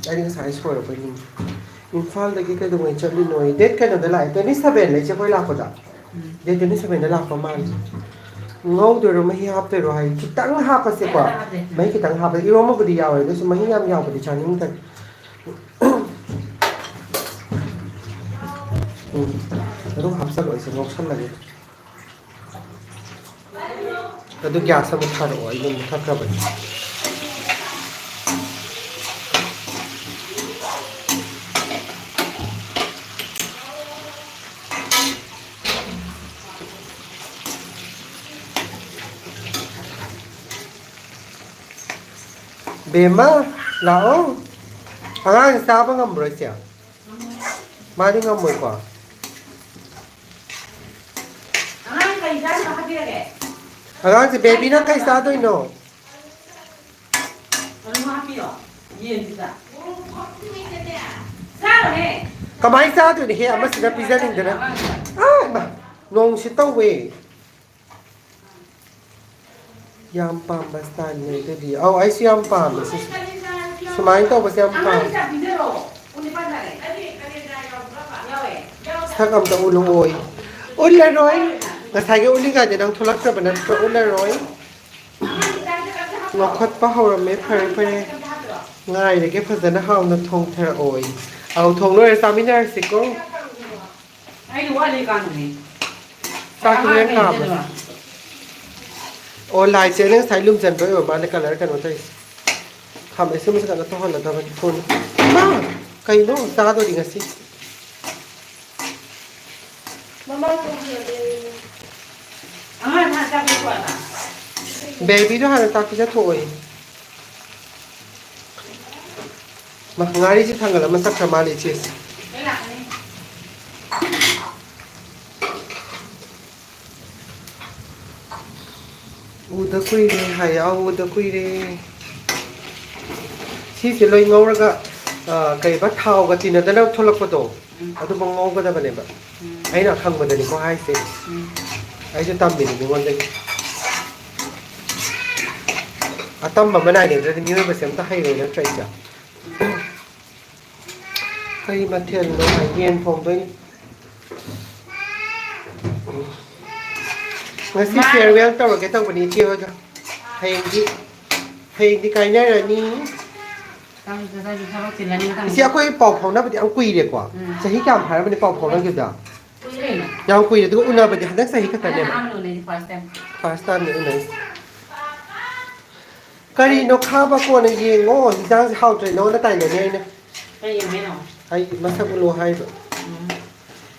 ꯑꯩꯗꯤ ꯉꯁꯥꯏ ꯁꯣꯏꯔꯛꯄꯩꯅꯤ꯫ ꯏꯝꯐꯥꯜꯗꯒꯤ ꯀꯩꯗꯧꯉꯩ ꯆꯠꯂꯤꯅꯣ? ꯗꯦꯠ ꯀꯩꯅꯣꯗ ꯂꯥꯛꯑꯦ, twenty seven ꯂꯩꯁꯦ ꯑꯩꯈꯣꯏ ꯂꯥꯛꯄꯗ꯫ ꯎꯝ꯫ Date twenty seven ꯗ ꯂꯥꯛꯄ ꯃꯥꯜꯂꯦ꯫ ꯉꯧꯗꯣꯏꯔꯣ, ꯃꯍꯤ ꯍꯥꯞꯇꯣꯏꯔꯣ ꯍꯥꯏ, ꯈꯤꯇꯪ ꯍꯥꯞꯄꯁꯦꯀꯣ꯫ ꯃꯍꯤ ꯈꯤꯇꯪ ꯍꯥꯞꯄ꯫ ꯏꯔꯣꯝꯕꯕꯨꯗꯤ ꯌꯥꯎꯋꯦ, ꯑꯗꯨꯁꯨ ꯃꯍꯤ ꯌꯥꯝ ꯌꯥꯎꯕꯗꯤ ꯆꯥꯅꯤꯡꯗꯕ꯫ ꯎꯝ꯫ ꯑꯗꯨꯝ ꯍꯥꯞꯆꯜꯂꯣ, ꯑꯩꯁꯦ ꯉꯧꯁꯜꯂꯒꯦ꯫ ꯑꯗꯨ ꯒ꯭ꯌꯥꯁ ꯑꯃꯨꯛ ꯊꯥꯔꯛꯑꯣ, ꯑꯩ ꯑꯗꯨꯝ ꯃꯨꯊꯠꯈ꯭ꯔꯕꯅꯤ꯫ ꯕꯦꯝꯃ, ꯂꯥꯛꯑꯣ꯫ ꯑꯉꯥꯡꯁꯦ ꯆꯥꯕ ꯉꯝꯕ꯭ꯔꯣ, ꯏꯆꯦ? ꯃꯥꯗꯤ ꯉꯝꯃꯣꯏꯀꯣ? ꯑꯉꯥꯡ ꯀꯩ ꯆꯥꯔꯤꯅꯣ ꯍꯥꯏꯕꯤꯔꯒꯦ? ꯑꯉꯥꯡꯁꯦ, ꯕꯦꯕꯤꯅ ꯀꯩ ꯆꯥꯗꯣꯏꯅꯣ? ꯑꯗꯨꯝ ꯍꯥꯞꯄꯤꯔꯣ? ꯌꯦꯟꯁꯤꯗ꯫ ꯆꯥꯔꯣꯍꯦ! ꯀꯃꯥꯏꯅ ꯆꯥꯗꯣꯏꯅꯣ ꯍꯦ? ꯑꯃꯁꯤꯅ ꯄꯤꯖꯅꯤꯡꯗꯅ꯫ ꯑꯥ, ꯏꯃꯥ! ꯅꯣꯡꯁꯤ ꯇꯧꯋꯦ꯫ ꯌꯥꯝ ꯄꯥꯝꯕ ꯁ꯭ꯇꯥꯏꯜꯅꯦ ꯑꯗꯨꯗꯤ꯫ ꯑꯧ, ꯑꯩꯁꯨ ꯌꯥꯝ ꯄꯥꯝꯃꯦ ꯁꯤꯁꯦ꯫ ꯁꯨꯃꯥꯏꯅ ꯇꯧꯕꯁꯦ ꯌꯥꯝ ꯄꯥꯝꯃꯦ꯫ ꯁꯛ ꯑꯝꯇ ꯎꯠꯂꯛꯑꯣꯏ꯫ ꯎꯠꯂꯔꯣꯏ꯫ ꯉꯁꯥꯏꯒꯤ ꯎꯠꯂꯤꯉꯩꯗ ꯅꯪ ꯊꯣꯛꯂꯛꯇꯕ ꯅꯠꯇ꯭ꯔꯣ? ꯎꯠꯂꯔꯣꯏ꯫ ꯂꯧꯈꯠꯄ ꯍꯧꯔꯝꯃꯦ꯫ ꯐꯔꯦ, ꯐꯔꯦ꯫ ꯉꯥꯏꯔꯒꯦ, ꯐꯖꯅ ꯍꯥꯎꯅ ꯊꯣꯡꯊꯔꯛꯑꯣꯏ꯫ ꯑꯧ, ꯊꯣꯡ ꯂꯣꯏꯔ ꯆꯥꯃꯤꯟꯅꯔꯁꯤꯀꯣ꯫ ꯑꯩꯗꯤ ꯋꯥꯠꯂꯤ ꯀꯥꯟꯗꯅꯦ꯫ ꯆꯥꯛꯇꯤ ꯍꯣꯔꯦꯟ ꯀꯥꯝꯃꯁꯤ꯫ ꯑꯣ, ꯂꯥꯏꯠꯁꯦ ꯑꯩꯅ ꯉꯁꯥꯏ ꯂꯨꯝꯖꯟꯕꯩ ꯑꯣꯏꯔ ꯃꯥꯜꯂꯦ, ꯀꯂꯔ ꯀꯩꯅꯣ ꯇꯧꯔꯤꯁꯦ꯫ ꯈꯥꯃꯦꯟ ꯑꯁꯤꯟꯕꯁꯦ ꯀꯩꯅꯣ ꯇꯧꯍꯜꯂꯗꯕꯅꯤ ꯊꯨꯅ꯫ ꯏꯃꯥ! ꯀꯩꯅꯣ ꯆꯥꯗꯣꯔꯤ ꯉꯁꯤ? ꯃꯃꯥ ꯊꯣꯡꯍꯜꯂꯒꯦ꯫ ꯑꯉꯥꯡ ꯅꯍꯥꯟ ꯆꯥꯛ ꯄꯤꯊꯣꯛꯑꯕ? ꯕꯦꯕꯤꯗꯣ ꯍꯥꯟꯅ ꯆꯥꯛ ꯄꯤꯖꯊꯣꯛꯑꯣꯌꯦ꯫ ꯃꯥ, ꯉꯥꯔꯤꯁꯦ ꯊꯥꯡꯒꯠꯂꯝꯃ ꯆꯠꯈ꯭ꯔ ꯃꯥꯜꯂꯦ ꯏꯆꯦꯁꯦ꯫ ꯎꯗ ꯀꯨꯏꯔꯦ ꯍꯥꯏ, ꯑꯧ, ꯎꯗ ꯀꯨꯏꯔꯦ꯫ ꯁꯤꯁꯦ ꯂꯣꯏ ꯉꯧꯔꯒ, ꯑ, ꯀꯩꯕ, ꯊꯥꯎꯒ ꯇꯤꯟꯅꯗꯅ ꯊꯣꯛꯂꯛꯄꯗꯣ, ꯎꯝ꯫ ꯑꯗꯨꯐꯥꯎ ꯉꯧꯒꯗꯕꯅꯦꯕ꯫ ꯎꯝ꯫ ꯑꯩꯅ ꯑꯈꯪꯕꯗꯅꯤꯀꯣ ꯍꯥꯏꯁꯦ꯫ ꯎꯝ꯫ ꯑꯩꯁꯨ ꯇꯝꯃꯤꯅꯤ ꯃꯤꯉꯣꯟꯗꯒꯤ꯫ ꯑꯇꯝꯕ ꯑꯃ ꯅꯥꯏꯅꯗ꯭ꯔꯗꯤ ꯃꯤꯑꯣꯏꯕꯁꯦ ꯑꯝꯇ ꯍꯩꯔꯣꯏ ꯅꯠꯇ꯭ꯔꯥ ꯏꯆꯦ? ꯀꯔꯤ ꯃꯊꯦꯜꯅꯣ ꯍꯥꯏ? ꯌꯦꯟ ꯊꯣꯡꯗꯣꯏꯅꯤ꯫ ꯉꯁꯤ farewell ꯇꯧꯔꯒꯦ ꯇꯧꯕꯅꯤ ꯏꯆꯦ ꯍꯣꯏꯒ꯫ ꯍꯌꯦꯡꯗꯤ, ꯍꯌꯦꯡꯗꯤ ꯀꯥꯏꯅꯔꯅꯤ꯫ ꯅꯪꯁꯨ, ꯅꯪꯁꯨ ꯊꯕꯛ ꯆꯤꯜꯂꯅꯤ ꯃꯊꯪ꯫ ꯏꯆꯦ, ꯑꯩꯈꯣꯏ ꯄꯥꯎ ꯐꯥꯎꯅꯕꯗꯤ ꯌꯥꯝ ꯀꯨꯏꯔꯦꯀꯣ꯫ ꯎꯝ꯫ ꯆꯍꯤ ꯀꯌꯥꯝ ꯐꯥꯔꯕꯅꯤ ꯄꯥꯎ ꯐꯥꯎꯅꯈꯤꯕꯗ? ꯀꯨꯏꯔꯦ꯫ ꯌꯥꯝ ꯀꯨꯏꯔꯦ, ꯑꯗꯨꯒ ꯎꯅꯕꯗꯤ ꯍꯟꯗꯛ ꯆꯍꯤ ꯈꯛꯇꯅꯦꯕ꯫ ꯑꯩꯅ ꯑꯍꯥꯟꯕ ꯎꯅꯩꯁꯦ, first time꯫ First timeꯅꯦ ꯎꯅꯩꯁꯦ꯫ ꯀꯔꯤꯅꯣ ꯈꯥꯕ ꯀꯣꯟꯅ ꯌꯦꯡꯉꯣ, ꯍꯤꯟꯖꯥꯡꯁꯦ ꯍꯥꯎꯇ꯭ꯔꯦ ꯅꯉꯣꯟꯗ ꯇꯥꯏꯅꯅꯤ ꯑꯩꯅ꯫ ꯀꯩ ꯌꯦꯡꯗꯣꯏꯅꯣ? ꯑꯩ ꯃꯁꯛ ꯎꯠꯂꯣ ꯍꯥꯏꯕ꯫ ꯎꯝ꯫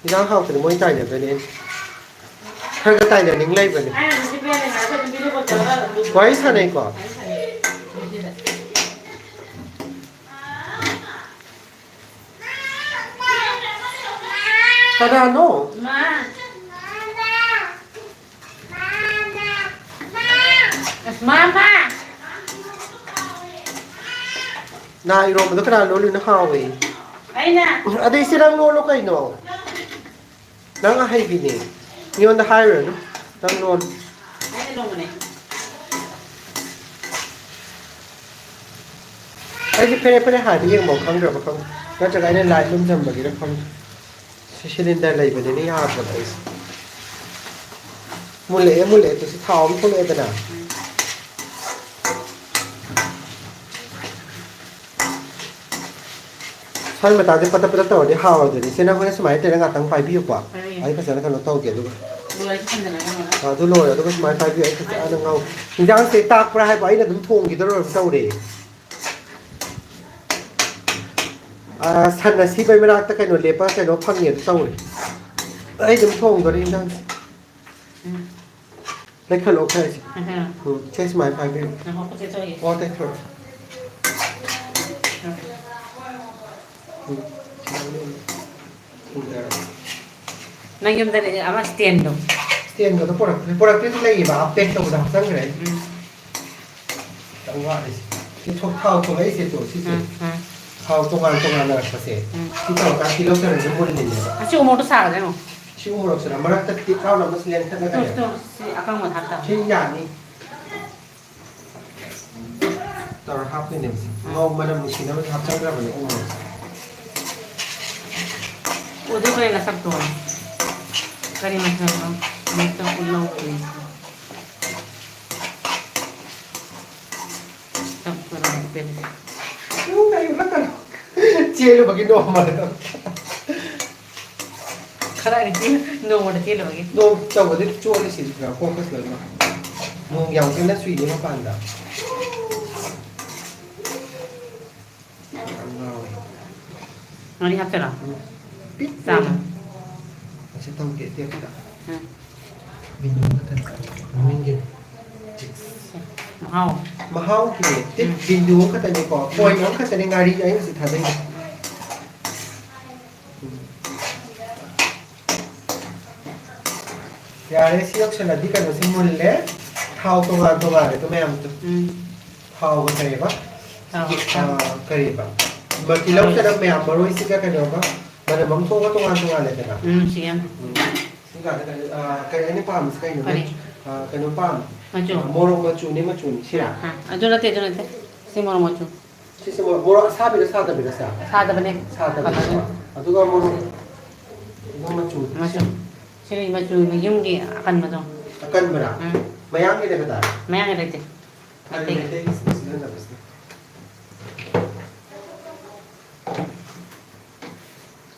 ꯍꯤꯟꯖꯥꯡ ꯍꯥꯎꯇ꯭ꯔꯦ ꯃꯣꯏ ꯇꯥꯏꯅꯗꯣꯏꯅꯦ ꯑꯩꯅ꯫ ꯈꯔ ꯈꯔ ꯇꯥꯏꯅꯅꯤꯡ ꯂꯩꯕꯅꯦ꯫ ꯑꯩꯅ ꯑꯗꯨꯝ ꯁꯤ ꯄꯦꯜꯂꯦ ꯍꯥꯏꯔꯁꯨ ꯑꯗꯨꯝ video call ꯇꯧꯔꯒ ꯑꯗꯨꯝ ꯋꯥꯔꯤ ꯁꯥꯟꯅꯩꯀꯣ? ꯋꯥꯔꯤ ꯁꯥꯟꯅꯩ꯫ ꯁꯤꯗ꯫ ꯀꯅꯥꯅꯣ? ꯃꯥ꯫ ꯑꯁ, ꯃꯥ, ꯃꯥ꯫ ꯅꯥ ꯏꯔꯣꯝꯕꯗꯣ ꯀꯅꯥ ꯂꯣꯜꯂꯤꯅꯣ? ꯍꯥꯎꯋꯦ꯫ ꯑꯩꯅ꯫ ꯑꯗꯩ ꯁꯤ ꯅꯪ ꯂꯣꯜꯂꯣ ꯀꯩꯅꯣ? ꯅꯪ ꯑꯍꯩꯕꯤꯅꯦ꯫ ꯃꯤꯉꯣꯟꯗ ꯍꯥꯏꯔꯨꯔꯅꯨ꯫ ꯅꯪ ꯂꯣꯜꯂꯣ꯫ ꯑꯩꯅ ꯂꯣꯟꯕꯅꯦ꯫ ꯑꯩꯁꯦ ꯐꯦꯔꯦ ꯐꯦꯔꯦ ꯍꯥꯏꯕ ꯌꯦꯡꯕ ꯈꯪꯗ꯭ꯔꯕ ꯈꯪꯗꯦ, ꯅꯠꯇ꯭ꯔꯒ ꯑꯩꯅ ꯂꯥꯏꯠ ꯂꯨꯝꯖꯟꯕꯒꯤꯔ ꯈꯪꯗꯦ꯫ ꯁꯤ ꯁꯤꯂꯤꯟꯗꯔ ꯂꯩꯕꯅꯤꯅ ꯌꯥꯗ꯭ꯔꯕ ꯑꯩꯁꯦ꯫ ꯃꯨꯜꯂꯛꯑꯦ, ꯃꯨꯜꯂꯛꯑꯦ꯫ ꯇꯨ ꯁꯤ ꯊꯥꯎ ꯑꯃ ꯊꯣꯛꯂꯛꯑꯦꯗꯅ꯫ ꯁ꯭ꯋꯥꯏ ꯃꯇꯥꯁꯦ ꯄꯇꯞ ꯄꯇꯞ ꯇꯧꯔꯗꯤ ꯍꯥꯎꯔꯣꯏꯗꯣꯏꯅꯤ꯫ ꯏꯆꯦ, ꯅꯪ ꯍꯣꯔꯦꯟ ꯁꯨꯃꯥꯏꯅ ꯇꯧꯔꯒ ꯉꯥꯛꯇꯪ ꯄꯥꯏꯕꯤꯌꯨꯀꯣ꯫ ꯍꯣꯏ꯫ ꯑꯩ ꯐꯖꯅ ꯀꯩꯅꯣ ꯇꯧꯒꯦ ꯑꯗꯨꯒ꯫ ꯂꯣꯏꯔꯗꯤ ꯊꯝꯖꯤꯜꯂꯒ ꯂꯣꯏꯔꯦ꯫ ꯑ, ꯑꯗꯨ ꯂꯣꯏꯔꯦ ꯑꯗꯨꯒ ꯁꯨꯃꯥꯏꯅ ꯄꯥꯏꯕꯤꯌꯨ꯫ ꯑꯩ ꯐꯖꯅ ꯉꯧ-, ꯍꯤꯟꯖꯥꯡꯁꯦ ꯇꯥꯛꯄ꯭ꯔꯥ ꯍꯥꯏꯕ, ꯑꯩꯅ ꯑꯗꯨꯝ ꯊꯣꯡꯈꯤꯗꯧꯔꯕ ꯇꯧꯔꯦ꯫ ꯑ, ꯁꯟ ꯑꯁꯤꯕꯩ ꯃꯅꯥꯛꯇ ꯀꯩꯅꯣ ꯂꯦꯞꯄ ꯀꯩꯅꯣ ꯐꯪꯉꯦ ꯑꯗꯨ ꯇꯧꯔꯦ꯫ ꯑꯩ ꯑꯗꯨꯝ ꯊꯣꯡꯗꯣꯔꯦ ꯍꯤꯟꯖꯥꯡꯁꯦ꯫ ꯎꯝ꯫ ꯂꯩꯈꯠꯂꯣ ꯈꯔꯁꯦ꯫ ꯎꯝ꯫ ꯎꯝ, ꯁꯦ ꯁꯨꯃꯥꯏꯅ ꯄꯥꯏꯕꯤꯌꯨ꯫ ꯉꯥꯏꯈꯣ, ꯈꯨꯠꯁꯦ ꯇꯧꯔꯤꯒꯦ꯫ ꯑꯣ, ꯇꯩꯊꯣꯛ꯫ ꯎꯝ꯫ ꯎꯝ꯫ ꯅꯪ ꯌꯨꯝꯗꯅꯦ ꯑꯃ stand ꯗꯣ꯫ Stand ꯒꯗꯣ ꯄꯨꯔꯛꯇ꯭ꯔꯤ꯫ ꯄꯨꯔꯛꯇ꯭ꯔꯤꯗꯤ ꯂꯩꯌꯦꯕ, ꯑꯥ, pack ꯇꯧꯕꯗ ꯍꯥꯞꯆꯟꯈ꯭ꯔꯦ꯫ ꯎꯝ꯫ ꯈꯤꯇꯪ ꯋꯥꯠꯂꯤꯁꯦ꯫ ꯁꯤ ꯊꯣꯛ-, ꯊꯥꯎ ꯊꯣꯛꯂꯛꯏꯁꯦ ꯇꯣ, ꯁꯤꯁꯦ꯫ ꯎꯝ, ꯎꯝ꯫ ꯊꯥꯎ ꯇꯣꯉꯥꯟ ꯇꯣꯉꯥꯟꯅꯔꯛꯄꯁꯦ꯫ ꯎꯝ꯫ ꯁꯤ ꯇꯧꯔꯀꯥꯟ ꯁꯤ ꯂꯧꯊꯔꯒ ꯃꯨꯜꯂꯤꯅꯦꯕ꯫ ꯑꯁꯤ ꯎꯃꯣꯔꯣꯛꯇꯣ ꯁꯥꯒꯗ꯭ꯔꯥ ꯌꯦꯡꯉꯣ꯫ ꯁꯤ ꯎꯃꯣꯔꯣꯛꯁꯤꯅ ꯃꯔꯛꯇ ꯇꯤꯛ ꯂꯥꯎꯅ ꯑꯃꯁꯨ ꯂꯦꯟꯊꯠꯂꯒꯅꯦ꯫ ꯇꯣ, ꯇꯣ, ꯁꯤ ꯑꯀꯪꯕ ꯊꯥꯛꯇꯕ꯫ ꯁꯤ ꯌꯥꯅꯤ꯫ ꯇꯧꯔ ꯍꯥꯞꯇꯣꯏꯅꯦꯕ ꯁꯤ꯫ ꯉꯧ ꯃꯅꯝ ꯅꯨꯡꯁꯤꯅꯕ ꯍꯥꯞꯆꯟꯈ꯭ꯔꯕꯅꯦ ꯎꯃꯣꯔꯣꯛꯁꯦ꯫ ꯎꯗ꯭ꯔꯤꯕꯅꯦ ꯅꯁꯛꯇꯣ꯫ ꯀꯔꯤ ꯃꯊꯦꯜꯅꯣ? ꯑꯃꯨꯛꯇ ꯎꯠꯂꯧꯕꯅꯦ꯫ ꯆꯝꯐꯨꯠ ꯑꯃ ꯎꯠꯄꯤꯔꯦ꯫ ꯎꯝ, ꯑꯩ ꯎꯠꯂꯛꯀꯅꯨ꯫ ꯆꯦꯜꯂꯨꯕꯒꯤ ꯅꯣꯡꯃꯗꯣ꯫ ꯈꯔ ꯅꯣꯡꯃꯗ ꯆꯦꯜꯂꯨꯕꯒꯤ꯫ ꯅꯣꯡ ꯇꯧꯕꯗꯤ ꯆꯣꯠꯂꯤ ꯁꯤꯗꯤ ꯈꯔ focus ꯂꯣꯏꯅꯃꯛ꯫ ꯅꯣꯡ ꯌꯥꯝ ꯀꯟꯅ ꯆꯨꯏꯌꯦ ꯃꯄꯥꯟꯗ꯫ ꯌꯥꯝ ꯉꯥꯎꯋꯦ꯫ ꯉꯥꯔꯤ ꯍꯥꯞꯇꯣꯏꯔꯣ? ꯎꯝ꯫ ꯄꯤꯛ ꯆꯥꯃ꯫ ꯑꯁꯤ ꯇꯧꯒꯦ ꯇꯦꯞꯇ꯫ ꯎꯝ꯫ ꯕꯤꯅꯨ ꯈꯛꯇꯅꯤ꯫ ꯃꯃꯤꯡꯒꯤ꯫ ꯃꯍꯥꯎ꯫ ꯃꯍꯥꯎꯒꯤꯅꯦ꯫ ꯇꯤꯞ ꯎꯝ꯫ ꯕꯤꯅꯨ ꯑꯃꯈꯛꯇꯅꯤꯀꯣ꯫ Point ꯑꯃꯈꯛꯇꯅꯤ ꯉꯥꯔꯤ ꯑꯩ ꯍꯧꯖꯤꯛ ꯊꯥꯗꯩꯁꯦ꯫ ꯎꯝ꯫ ꯌꯥꯔꯦ, ꯁꯤ ꯌꯧꯁꯜꯂꯗꯤ ꯀꯩꯅꯣꯁꯤ ꯃꯨꯜꯂꯦ꯫ ꯊꯥꯎ ꯇꯣꯉꯥꯟ ꯇꯣꯉꯥꯟꯂꯦ ꯑꯗꯨ ꯃꯌꯥꯝꯗꯣ꯫ ꯎꯝ꯫ ꯊꯥꯎꯒ ꯀꯔꯤꯕ? ꯊꯥꯎ, ꯁꯤꯒꯤ, ꯊꯥꯎ꯫ ꯑ, ꯀꯔꯤꯕ? ꯃ-, ꯇꯤꯜꯍꯧ ꯃꯔꯣꯏ꯫ ꯆꯅꯝ ꯃꯌꯥꯝ, ꯃꯔꯣꯏꯁꯤꯒ ꯀꯩꯅꯣꯒ ꯃꯅꯝ ꯑꯃ ꯊꯣꯛꯑꯒ ꯇꯣꯉꯥꯟ ꯇꯣꯉꯥꯟꯂꯦꯗꯅ꯫ ꯎꯝ, ꯁꯤ ꯌꯥꯝ꯫ ꯎꯝ꯫ ꯁꯤ ꯀꯥꯟꯗ ꯀꯩꯅꯣ, ꯑ, ꯀꯩ ꯑꯩꯅ ꯄꯥꯝꯃꯤꯁꯤ ꯀꯩꯅꯣ? ꯀꯔꯤ? ꯑ, ꯀꯩꯅꯣ ꯄꯥꯝꯃꯤ꯫ ꯃꯆꯨ꯫ ꯑ, ꯃꯣꯔꯣꯛ ꯃꯆꯨꯅꯦ, ꯃꯆꯨꯅꯤ꯫ ꯁꯤꯔꯥ? ꯑ, ꯑꯗꯨ ꯅꯠꯇꯦ, ꯑꯗꯨ ꯅꯠꯇꯦ꯫ ꯁꯤ ꯃꯣꯔꯣꯛ ꯃꯆꯨ꯫ ꯁꯤꯁꯦ ꯃꯣꯔꯣꯛ, ꯃꯣꯔꯣꯛ ꯑꯁꯥꯕꯤꯔ ꯁꯥꯗꯕꯤꯔ ꯁꯦ? ꯁꯥꯗꯕꯅꯦ꯫ ꯁꯥꯗꯕꯅꯦ꯫ ꯀꯂꯔꯅꯦ꯫ ꯑꯗꯨꯒ ꯃꯣꯔꯣꯛ, ꯑꯗꯨꯒ ꯃꯆꯨ꯫ ꯃꯆꯨ꯫ ꯁꯤꯅꯤ ꯃꯆꯨ ꯌꯨꯝꯒꯤ ꯑꯀꯟꯕꯗꯣ꯫ ꯑꯀꯟꯕꯔꯥ? ꯎꯝ꯫ ꯃꯌꯥꯡꯒꯤꯗ ꯈꯛꯇ? ꯃꯌꯥꯡꯒꯤ ꯂꯩꯇꯦ꯫ ꯃꯩꯇꯩꯒꯤ꯫ ꯃꯩꯇꯩꯒꯤ ꯁꯤꯖꯤꯟꯅꯗꯕꯁꯦ꯫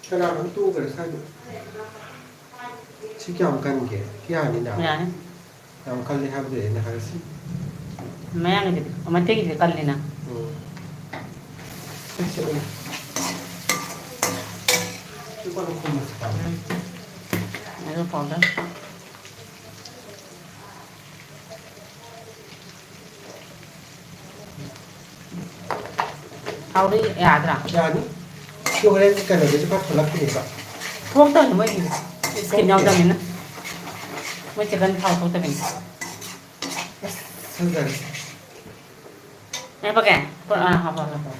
ꯀꯅꯥꯅꯣꯝ ꯇꯣꯛꯈ꯭ꯔꯦ ꯁ꯭ꯋꯥꯏꯗ꯫ ꯁꯤ ꯀꯌꯥꯝ ꯀꯟꯒꯦ? ꯌꯥꯅꯤꯅ? ꯌꯥꯅꯤ꯫ ꯌꯥꯝ ꯀꯜꯂꯤ ꯍꯥꯏꯕꯗꯨꯗꯤ ꯑꯩꯅ ꯍꯥꯏꯔꯤꯁꯤ꯫ ꯃꯌꯥꯡꯒꯤꯗꯤ, ꯃꯩꯇꯩꯒꯤꯗꯤ ꯀꯜꯂꯤꯅ꯫ ꯎꯝ꯫ ꯁꯤ ꯎꯝ꯫ ꯁꯤ ꯀꯣꯟꯅ ꯈꯨꯝꯃꯁꯤ ꯇꯥꯃꯣ꯫ ꯎꯝ꯫ ꯑꯗꯨ powder꯫ ꯍꯥꯎꯔꯤ ꯌꯥꯗ꯭ꯔꯥ? ꯌꯥꯅꯤ꯫ ꯁꯤ ꯍꯣꯔꯦꯟ ꯀꯩꯅꯣꯗꯁꯨ ꯈꯔ ꯊꯣꯛꯂꯛꯈꯤꯅꯦꯕ꯫ ꯊꯣꯛꯇꯕꯅꯤ ꯃꯣꯏꯒꯤꯗꯤ꯫ Skin ꯊꯣꯛꯇꯦ꯫ ꯌꯥꯎꯗꯕꯅꯤꯅ꯫ ꯃꯣꯏ chicken ꯊꯥꯎ ꯊꯣꯛꯇꯕꯅꯤ꯫ ꯑꯁ, ꯈꯪꯗꯔꯦ꯫ ꯍꯥꯞꯄꯛꯀꯦ? ꯑꯥ, ꯍꯥꯞꯄꯣ, ꯍꯥꯞꯄꯣ꯫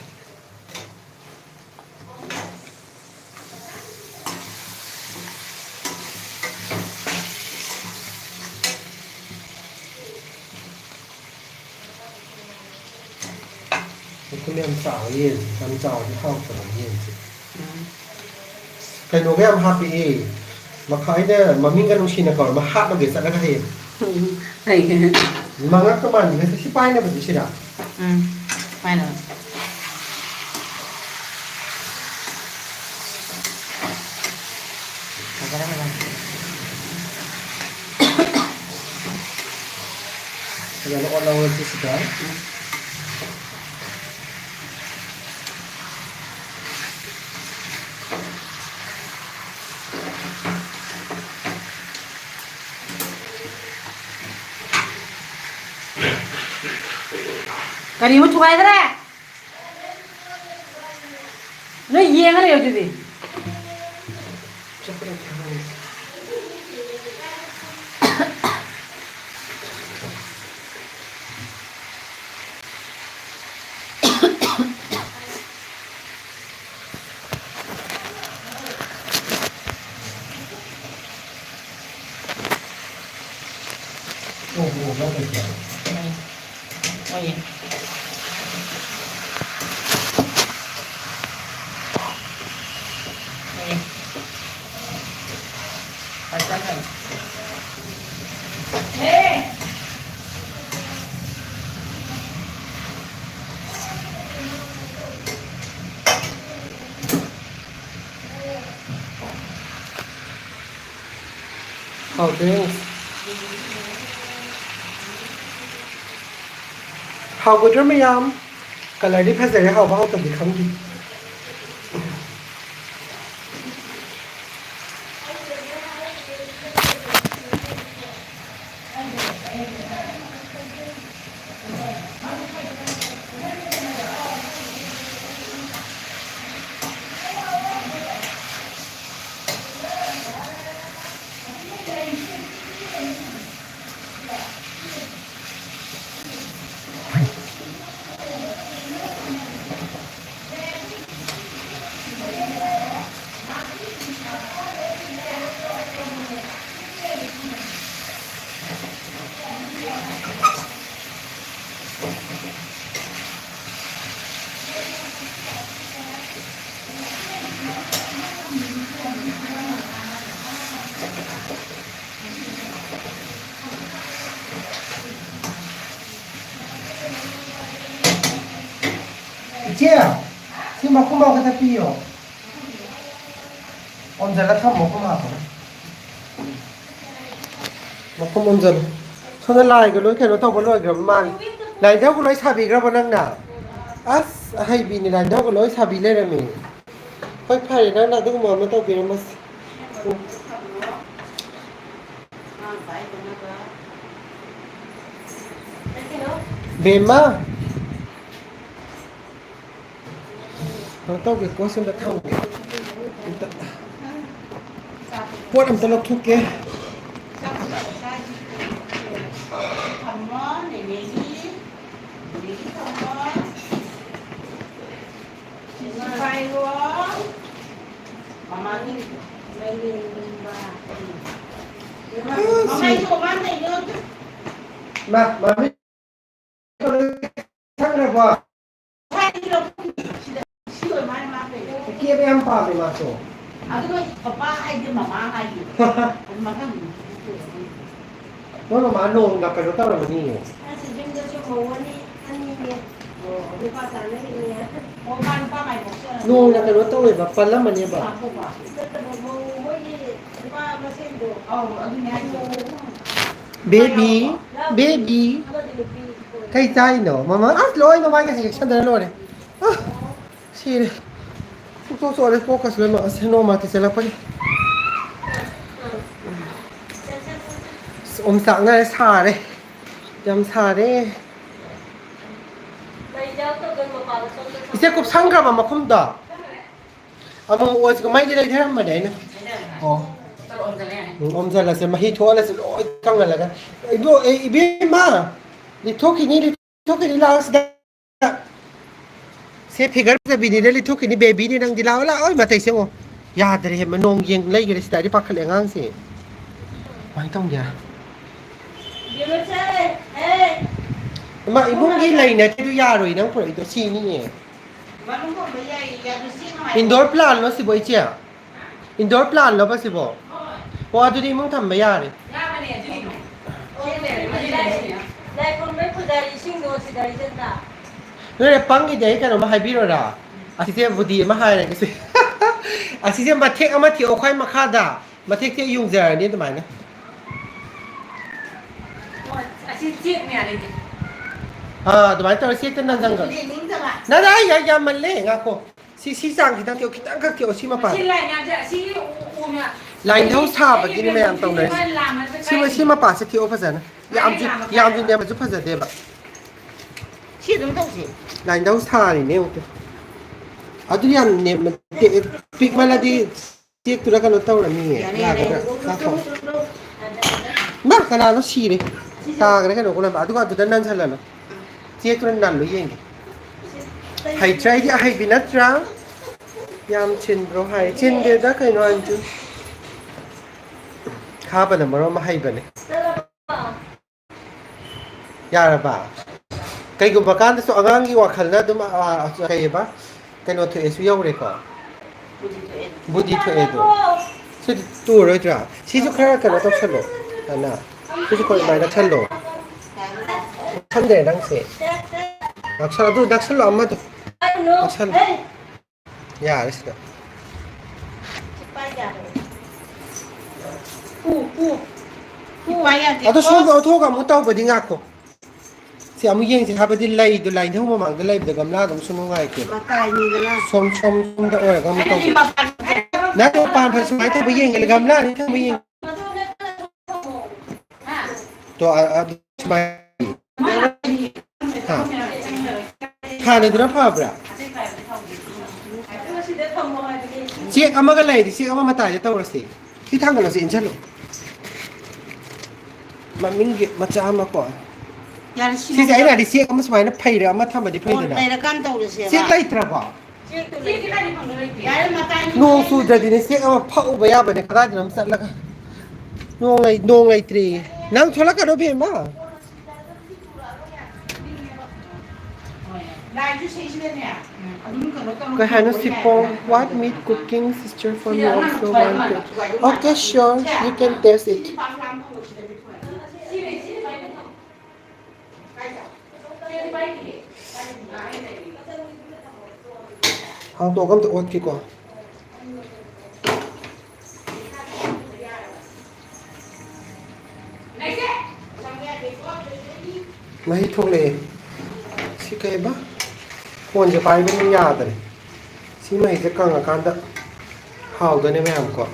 ꯃꯈꯨꯝ ꯌꯥꯝ ꯆꯥꯎꯋꯦ ꯌꯦꯟꯁꯦ꯫ ꯌꯥꯝ ꯆꯥꯎꯔꯗꯤ ꯍꯥꯎꯇꯕ ꯌꯦꯟꯁꯦ꯫ ꯎꯝ꯫ ꯀꯩꯅꯣꯒ ꯌꯥꯝ ꯍꯥꯞꯄꯛꯑꯦ꯫ ꯃꯈꯥ-, ꯑꯩꯅ ꯃꯃꯤꯡꯒ ꯅꯨꯡꯁꯤꯅ ꯀꯧꯔꯝꯕ ꯍꯥꯠꯂꯨꯒꯦ ꯆꯠꯂꯒ ꯍꯌꯦꯡ꯫ ꯎꯝ꯫ ꯀꯩꯒꯤ? ꯃꯉꯛꯇ ꯃꯥꯟꯕꯤꯒꯁꯦ ꯁꯤ ꯄꯥꯏꯅꯕꯗꯤ ꯁꯤꯔꯥ? ꯎꯝ꯫ ꯄꯥꯏꯅꯕ꯫ ꯐꯖꯔꯦ, ꯐꯖꯔꯦ꯫ ꯐꯖꯅ ꯑꯣꯠꯍꯧꯔꯁꯤ ꯁꯤꯗ꯫ ꯎꯝ꯫ ꯀꯔꯤꯃꯨꯛ ꯊꯨꯒꯥꯏꯈ꯭ꯔꯦ? ꯅꯣꯏ ꯌꯦꯡꯉ ꯂꯩꯌꯣ ꯑꯗꯨꯗꯤ꯫ ꯎꯝ꯫ ꯍꯣꯏꯌꯦ꯫ ꯍꯣꯏꯌꯦ꯫ ꯐꯖꯈ꯭ꯔꯦ꯫ ꯍꯥꯎꯗꯣꯏꯅꯤ꯫ ꯍꯥꯎꯒꯗ꯭ꯔꯥ ꯃꯌꯥꯝ? Colourꯗꯤ ꯐꯖꯔꯦ, ꯍꯥꯎꯕ ꯍꯥꯎꯇꯕꯗꯤ ꯈꯪꯗꯦ꯫ ꯏꯆꯦ, ꯁꯤ ꯃꯈꯨꯝ ꯑꯃ ꯈꯛꯇ ꯄꯤꯌꯣ꯫ ꯑꯣꯝꯖꯜꯂ ꯊꯝꯃꯣ, ꯃꯈꯨꯝ ꯍꯥꯞꯄꯒ꯫ ꯃꯈꯨꯝ ꯑꯣꯝꯖꯜꯂꯨ꯫ ꯁꯣꯝꯗ ꯂꯥꯏꯒ ꯂꯣꯏ ꯀꯩꯅꯣ ꯇꯧꯕ ꯂꯣꯏꯈ꯭ꯔꯕ ꯃꯥꯜꯂꯦ꯫ ꯂꯥꯏ ꯙꯨꯛꯀ ꯂꯣꯏ ꯁꯥꯕꯤꯈ꯭ꯔꯕꯣ ꯅꯪꯅ? ꯑꯁ, ꯑꯍꯩꯕꯤꯅꯤ, ꯂꯥꯏ ꯙꯨꯛꯀ ꯂꯣꯏ ꯁꯥꯕꯤ ꯂꯩꯔꯝꯃꯦ꯫ ꯍꯣꯏ, ꯐꯔꯦ, ꯅꯪꯅ ꯑꯗꯨꯒꯨꯝꯕ ꯑꯃ ꯇꯧꯕꯤꯔꯝꯃꯁꯤ꯫ ꯎꯝ꯫ ꯕꯦꯝꯃ꯫ ꯀꯩꯅꯣ ꯇꯧꯒꯦꯀꯣ, ꯁꯣꯝꯗ ꯊꯝꯒꯦ꯫ ꯑꯝꯇ, ꯄꯣꯠ ꯑꯝꯇ ꯂꯧꯊꯣꯛꯀꯦ꯫ ꯃꯃꯥꯏꯗꯣ ꯃꯃꯥꯏꯗꯣ ꯃꯃꯥꯏꯗꯣ ꯃꯥ, ꯃꯃꯤꯠ ꯁꯪꯈ꯭ꯔꯕꯣ? ꯀꯦꯕ ꯌꯥꯝ ꯄꯥꯝꯃꯦ ꯃꯥꯁꯨ꯫ ꯑꯗꯨꯒ ꯄꯄꯥ ꯍꯥꯏꯗꯤ ꯃꯃꯥ ꯍꯥꯏꯗꯤ꯫ ꯃꯊꯪ꯫ ꯅꯣꯏ ꯃꯃꯥ ꯅꯣꯡꯒ ꯀꯩꯅꯣ ꯇꯧꯔꯝꯃꯅꯤꯌꯦ꯫ ꯑꯁ, ꯌꯨꯝꯗꯁꯨ ꯃꯧ ꯑꯅꯤ, ꯑꯅꯤꯅꯦ꯫ ꯑꯣ, ꯅꯨꯄꯥ ꯆꯥꯅꯔꯤꯅꯦ꯫ ꯑꯣ, ꯃꯥ ꯅꯨꯄꯥ ꯃꯥꯏ ꯄꯣꯛꯆꯔꯝꯃꯦ꯫ ꯅꯣꯡꯅ ꯀꯩꯅꯣ ꯇꯧꯋꯦꯕ, ꯄꯜꯂꯝꯃꯅꯦꯕ꯫ ꯅꯠꯇꯕ, ꯃꯧ ꯃꯣꯏꯒꯤ ꯅꯨꯄꯥ ꯃꯁꯦꯟꯗꯣ꯫ ꯑꯧ, ꯑꯗꯨꯅꯦ ꯍꯥꯏꯁꯦ꯫ Baby, baby. ꯑꯃꯗꯤ ꯅꯨꯄꯤ꯫ ꯀꯩ ꯆꯥꯏꯅꯣ? ꯃꯃꯥ, ꯑꯁ, ꯂꯣꯏ ꯃꯃꯥꯏꯒꯁꯦ ꯌꯦꯛꯁꯟꯗꯅ ꯂꯣꯏꯔꯦ꯫ ꯑ, ꯁꯤꯔꯦ꯫ ꯄꯨꯛꯇꯣꯛ ꯆꯣꯠꯂꯦ, ꯀꯣꯛꯀꯁꯨ ꯂꯣꯏꯅꯃꯛ꯫ ꯑꯁ, ꯅꯣꯡꯃ ꯇꯤꯆꯜꯂꯛꯄꯒꯤ꯫ ꯑꯁ, ꯑꯣꯝꯆꯥꯛꯅꯔꯦ, ꯁꯥꯔꯦ꯫ ꯌꯥꯝ ꯁꯥꯔꯦ꯫ ꯏꯆꯦ, ꯀꯨꯞꯁꯟꯈ꯭ꯔꯕ ꯃꯈꯨꯝꯗꯣ? ꯑꯃꯨꯛ ꯑꯣꯏꯁꯤꯒ ꯃꯩꯗꯤ ꯂꯩꯊꯔꯝꯕꯅꯦ ꯑꯩꯅ꯫ ꯑꯣ꯫ ꯎꯝ, ꯑꯣꯝꯁꯤꯜꯂꯁꯦ, ꯃꯍꯤ ꯊꯣꯛꯍꯜꯂꯁꯦ, ꯂꯣꯏ ꯀꯪꯍꯜꯂꯒ꯫ ꯏꯕꯣ-, ꯑꯦ, ꯏꯕꯦꯝꯃ! ꯂꯤꯠꯊꯣꯛꯈꯤꯅꯤ, ꯂꯤꯠꯊꯣꯛꯈꯤꯅꯤ, ꯂꯥꯛꯑꯣ ꯁꯤꯗ꯫ ꯁꯦ, ꯐꯤꯒꯔ ꯐꯖꯕꯤꯅꯤꯅ ꯂꯤꯠꯊꯣꯛꯈꯤꯅꯤ, ꯕꯦꯕꯤꯅꯤ ꯅꯪꯗꯤ꯫ ꯂꯥꯛꯑꯣ, ꯂꯥꯛꯑꯣ, ꯃꯇꯩꯁꯦ ꯌꯦꯡꯉꯣ꯫ ꯌꯥꯗ꯭ꯔꯦꯍꯦ, ꯅꯣꯡ ꯌꯦꯡ ꯂꯩꯈ꯭ꯔꯦ ꯁꯤꯗ, ꯑꯩꯗꯤ ꯄꯥꯈꯠꯂꯦ ꯑꯉꯥꯡꯁꯦ꯫ ꯀꯃꯥꯏꯅ ꯇꯧꯅꯤ? ꯏꯕꯦꯝꯃꯁꯦ, ꯍꯦ! ꯏꯃꯥ, ꯏꯕꯨꯡꯒꯤ ꯂꯩ ꯅꯠꯇꯦ, ꯑꯗꯨ ꯌꯥꯔꯣꯏ, ꯅꯪ ꯄꯨꯔꯛꯏꯗꯣ ꯁꯤꯅꯤꯌꯦ꯫ ꯃꯅꯨꯡ ꯊꯝꯕ ꯌꯥꯏꯌꯦ, ꯑꯗꯨ ꯁꯤ ꯅꯨꯡꯉꯥꯏ-, ꯏꯟꯗꯣꯔ ꯄ꯭ꯂꯥꯟꯂꯣ ꯁꯤꯕꯣ, ꯏꯆꯦ? ꯏꯟꯗꯣꯔ ꯄ꯭ꯂꯥꯟꯂꯣꯕ ꯁꯤꯕꯣ? ꯍꯣꯏ꯫ ꯑꯣ, ꯑꯗꯨꯗꯤ ꯏꯃꯨꯡ ꯊꯝꯕ ꯌꯥꯔꯦ꯫ ꯌꯥꯕꯅꯦ, ꯑꯗꯨꯒꯤꯅꯦ꯫ ꯁꯤ ꯂꯩꯔꯦ, ꯁꯤ ꯂꯩꯔꯦ꯫ ꯂꯥꯏ ꯈꯨꯔꯨꯝꯕꯩ ꯄꯨꯖꯥꯔꯤ ꯏꯁꯤꯡꯗꯣ ꯁꯤꯗ ꯍꯩꯖꯤꯟꯕ꯫ ꯅꯣꯏꯅ ꯄꯪꯉꯤꯗꯤ ꯑꯩ ꯀꯩꯅꯣꯝꯃ ꯍꯥꯏꯕꯤꯔꯣꯔꯥ? ꯑꯁꯤꯁꯦ ꯕꯨꯙꯤ ꯑꯃ ꯍꯥꯏꯔꯒꯦꯁꯦ꯫ ꯑꯁꯤꯁꯦ ꯃꯊꯦꯛ ꯑꯃ ꯊꯦꯛꯑꯣ ꯈ꯭ꯋꯥꯏ ꯃꯈꯥꯗ꯫ ꯃꯊꯦꯛꯁꯦ ꯌꯨꯡꯖꯔꯅꯤ ꯑꯗꯨꯃꯥꯏꯅ꯫ ꯑꯣ, ꯑꯁꯤ ꯆꯦꯛ ꯃꯌꯥ ꯂꯩꯇꯦ꯫ ꯑꯥ, ꯑꯗꯨꯃꯥꯏꯅ ꯇꯧꯔ ꯆꯦꯛꯇ ꯅꯟꯖꯟꯈ꯭ꯔꯣ꯫ ꯌꯦꯡꯅꯤꯡꯗꯕ꯫ ꯅꯪ, ꯑꯩ, ꯑꯩ ꯌꯥꯝꯃꯜꯂꯦ, ꯉꯥꯏꯈꯣ꯫ ꯁꯤ, ꯁꯤ ꯆꯥꯡ ꯈꯤꯇꯪ ꯊꯦꯛꯑꯣ, ꯈꯤꯇꯪ ꯈꯛ ꯊꯦꯛꯑꯣ, ꯁꯤ ꯃꯄꯥꯗ꯫ ꯁꯤ ꯂꯥꯏꯟ ꯌꯥꯝꯁꯦ, ꯑꯁꯤꯒꯤ ꯎ-, ꯎꯅ-, ꯂꯥꯏꯅꯤꯡꯊꯧ ꯁꯥꯕꯒꯤꯅꯤ ꯃꯌꯥꯝ ꯇꯧꯅꯔꯤꯁꯦ꯫ ꯁꯤ ꯃ-, ꯁꯤ ꯃꯄꯥꯁꯦ ꯊꯦꯛꯑꯣ ꯐꯖꯅ꯫ ꯌꯥꯝꯁꯨ, ꯌꯥꯝꯁꯨ ꯅꯦꯝꯃꯁꯨ ꯐꯖꯗꯦꯕ꯫ ꯁꯤ ꯑꯗꯨꯝ ꯇꯧꯁꯤ꯫ ꯂꯥꯏꯅꯤꯡꯊꯧ ꯁꯥꯔꯤꯅꯦ ꯑꯃꯨꯛꯇ꯫ ꯑꯗꯨ ꯌꯥꯝ ꯅꯦꯝꯃ-, ꯄꯤꯛ-, ꯄꯤꯛꯃꯜꯂꯗꯤ ꯆꯦꯛꯇꯨꯗ ꯀꯩꯅꯣ ꯇꯧꯔꯅꯤꯌꯦ꯫ ꯌꯥꯅꯤ, ꯌꯥꯅꯤ꯫ ꯌꯥꯒꯗ꯭ꯔꯥ? ꯉꯥꯏꯈꯣ꯫ ꯏꯃꯥ, ꯀꯅꯥꯅꯣ ꯁꯤꯔꯦ? ꯇꯥꯈ꯭ꯔꯦ ꯀꯩꯅꯣ ꯀꯣꯂꯝ꯫ ꯑꯗꯨꯒ ꯑꯗꯨꯗ ꯅꯟꯁꯜꯍꯜꯂꯣ꯫ ꯆꯦꯛꯇꯨꯅ ꯅꯜꯂꯨ ꯌꯦꯡꯒꯦ꯫ ꯍꯩꯇ꯭ꯔꯥ? ꯑꯩꯗꯤ ꯑꯍꯩꯕꯤ ꯅꯠꯇ꯭ꯔꯥ? ꯌꯥꯝ ꯆꯤꯟꯕ꯭ꯔꯣ ꯍꯥꯏ꯫ ꯆꯤꯟꯗꯦꯗ ꯀꯩꯅꯣ ꯑꯟꯖꯨ꯫ ꯈꯥꯕꯅ ꯃꯔꯣꯟ ꯑꯃ ꯍꯩꯕꯅꯦ꯫ ꯌꯥꯔꯕ? ꯀꯩꯒꯨꯝꯕ ꯀꯥꯟꯗꯁꯨ ꯑꯉꯥꯡꯒꯤ ꯋꯥꯈꯜꯅ ꯑꯗꯨꯝ, ꯑ, ꯀꯩꯑꯕ? ꯀꯩꯅꯣ ꯊꯣꯛꯑꯦꯁꯨ ꯌꯧꯔꯦꯀꯣ? ꯕꯨꯗꯤ ꯊꯣꯛꯑꯦ ꯑꯗꯣ꯫ ꯁꯤꯗꯤ ꯇꯨꯔꯣꯏꯗ꯭ꯔꯥ? ꯁꯤꯁꯨ ꯈꯔ ꯀꯩꯅꯣ ꯇꯧꯁꯜꯂꯣ, ꯑꯅ꯫ ꯁꯤꯁꯨ ꯈꯔ ꯑꯗꯨꯃꯥꯏꯅ ꯅꯛꯁꯜꯂꯣ꯫ ꯅꯛꯁꯟꯗꯦ ꯅꯪꯁꯦ꯫ ꯅꯛꯁꯜ-, ꯑꯗꯨ ꯅꯛꯁꯜꯂꯣ ꯑꯃꯗꯣ꯫ ꯅꯛꯁꯜꯂꯣ꯫ ꯌꯥꯔꯦ ꯁꯤꯗ꯫ ꯄꯥꯏ ꯌꯥꯗꯦ꯫ ꯄꯨ, ꯄꯨ꯫ ꯄꯨ ꯄꯥꯏ ꯌꯥꯗꯦ꯫ ꯑꯗꯣ ꯁꯣꯝꯗ ꯑꯣꯟꯊꯣꯛꯑꯒ ꯑꯃꯨꯛ ꯇꯧꯕꯗꯤ ꯉꯥꯛꯈꯣ꯫ ꯁꯤ ꯑꯃꯨꯛ ꯌꯦꯡꯁꯤ ꯍꯥꯏꯕꯗꯤ ꯂꯩꯗꯣ ꯂꯥꯏꯅꯤꯡꯊꯧ ꯃꯃꯥꯡꯗ ꯂꯩꯕꯗ ꯒꯝꯂꯥꯗꯣ ꯑꯃꯨꯛꯁꯨ ꯅꯨꯡꯉꯥꯏꯇꯦꯕ꯫ ꯃꯇꯥꯏꯅꯤꯗꯅ꯫ ꯁꯣꯝ, ꯁꯣꯝ, ꯁꯣꯝꯗ ꯑꯣꯏꯔꯒ ꯑꯃꯨꯛ ꯇꯧꯁꯤ꯫ ꯅꯠꯇꯦ, ꯃꯄꯥꯟ ꯁꯨꯃꯥꯏꯅ ꯇꯧꯕ ꯌꯦꯡꯒꯦ, ꯒꯝꯂꯥ ꯑꯅꯤ ꯊꯝꯕ ꯌꯦꯡꯒꯦ꯫ ꯇꯣ, ꯑ, ꯑꯗꯨ ꯁꯨꯃꯥꯏꯅ꯫ ꯍꯥ? ꯍꯥꯟꯅꯗꯨꯅ ꯐꯕ꯭ꯔꯥ? ꯆꯦꯛ ꯑꯃꯒ ꯂꯩꯔꯗꯤ ꯆꯦꯛ ꯑꯃ ꯃꯇꯥꯏꯗ ꯇꯧꯔꯁꯤ꯫ ꯁꯤ ꯊꯥꯡꯒꯠꯂꯁꯤ, ꯏꯟꯁꯤꯜꯂꯨ꯫ ꯃꯃꯤꯡꯒꯤ ꯃꯆꯥ ꯑꯃ ꯀꯣ꯫ ꯌꯥꯔꯦ, ꯁꯤ ꯁꯤꯁꯦ ꯑꯩꯅ ꯍꯥꯏꯗꯤ ꯆꯦꯛ ꯑꯃ ꯁꯨꯃꯥꯏꯅ ꯐꯩꯔ ꯑꯃ ꯊꯝꯃꯗꯤ ꯑꯣ, ꯐꯩꯗꯅ꯫ ꯂꯩꯔꯀꯥꯟ ꯇꯧꯔꯁꯦꯕ꯫ ꯆꯦꯛ ꯂꯩꯇ꯭ꯔꯕꯣ? ꯆꯦꯛꯇꯣ ꯂꯩꯇꯦ꯫ ꯌꯥꯔꯦ, ꯃꯇꯥꯏ ꯅꯣꯡ ꯆꯨꯗ꯭ꯔꯗꯤꯅꯦ ꯆꯦꯛ ꯑꯃ ꯐꯛꯎꯕ ꯌꯥꯕꯅꯦ, ꯀꯗꯥꯏꯗꯅꯣ ꯑꯃ ꯆꯠꯂꯒ꯫ ꯅꯣꯡ ꯂꯩ-, ꯅꯣꯡ ꯂꯩꯇ꯭ꯔꯦꯌꯦ꯫ ꯅꯪ ꯊꯣꯛꯂꯛꯀꯅꯣ ꯕꯦꯝꯃ꯫ ꯂꯥꯏꯁꯨ ꯁꯤꯁꯤꯗꯅꯦ, ꯑꯗꯨꯝ ꯀꯩꯅꯣ ꯇꯧꯔ ꯀꯩ ꯍꯥꯏꯅꯣ ꯊꯣꯡꯕ ꯁꯤꯄꯣꯡ? ꯌꯥꯏ꯫ What meat cooking sister for me also want to. Okay, sure, you can taste it. ꯍꯥꯡꯇꯣꯛꯑꯒ ꯑꯝꯇ ꯑꯣꯠꯀꯦꯀꯣ꯫ ꯃꯍꯤ ꯊꯣꯛꯂꯛꯑꯦ꯫ ꯁꯤ ꯀꯩꯕ? ꯐꯣꯟꯁꯦ ꯄꯥꯏꯕꯅ ꯌꯥꯗꯔꯦ꯫ ꯁꯤ ꯃꯍꯤꯁꯦ ꯀꯪꯉꯀꯥꯟꯗ ꯍꯥꯎꯗꯣꯏꯅꯦ ꯃꯌꯥꯝ ꯀꯣ꯫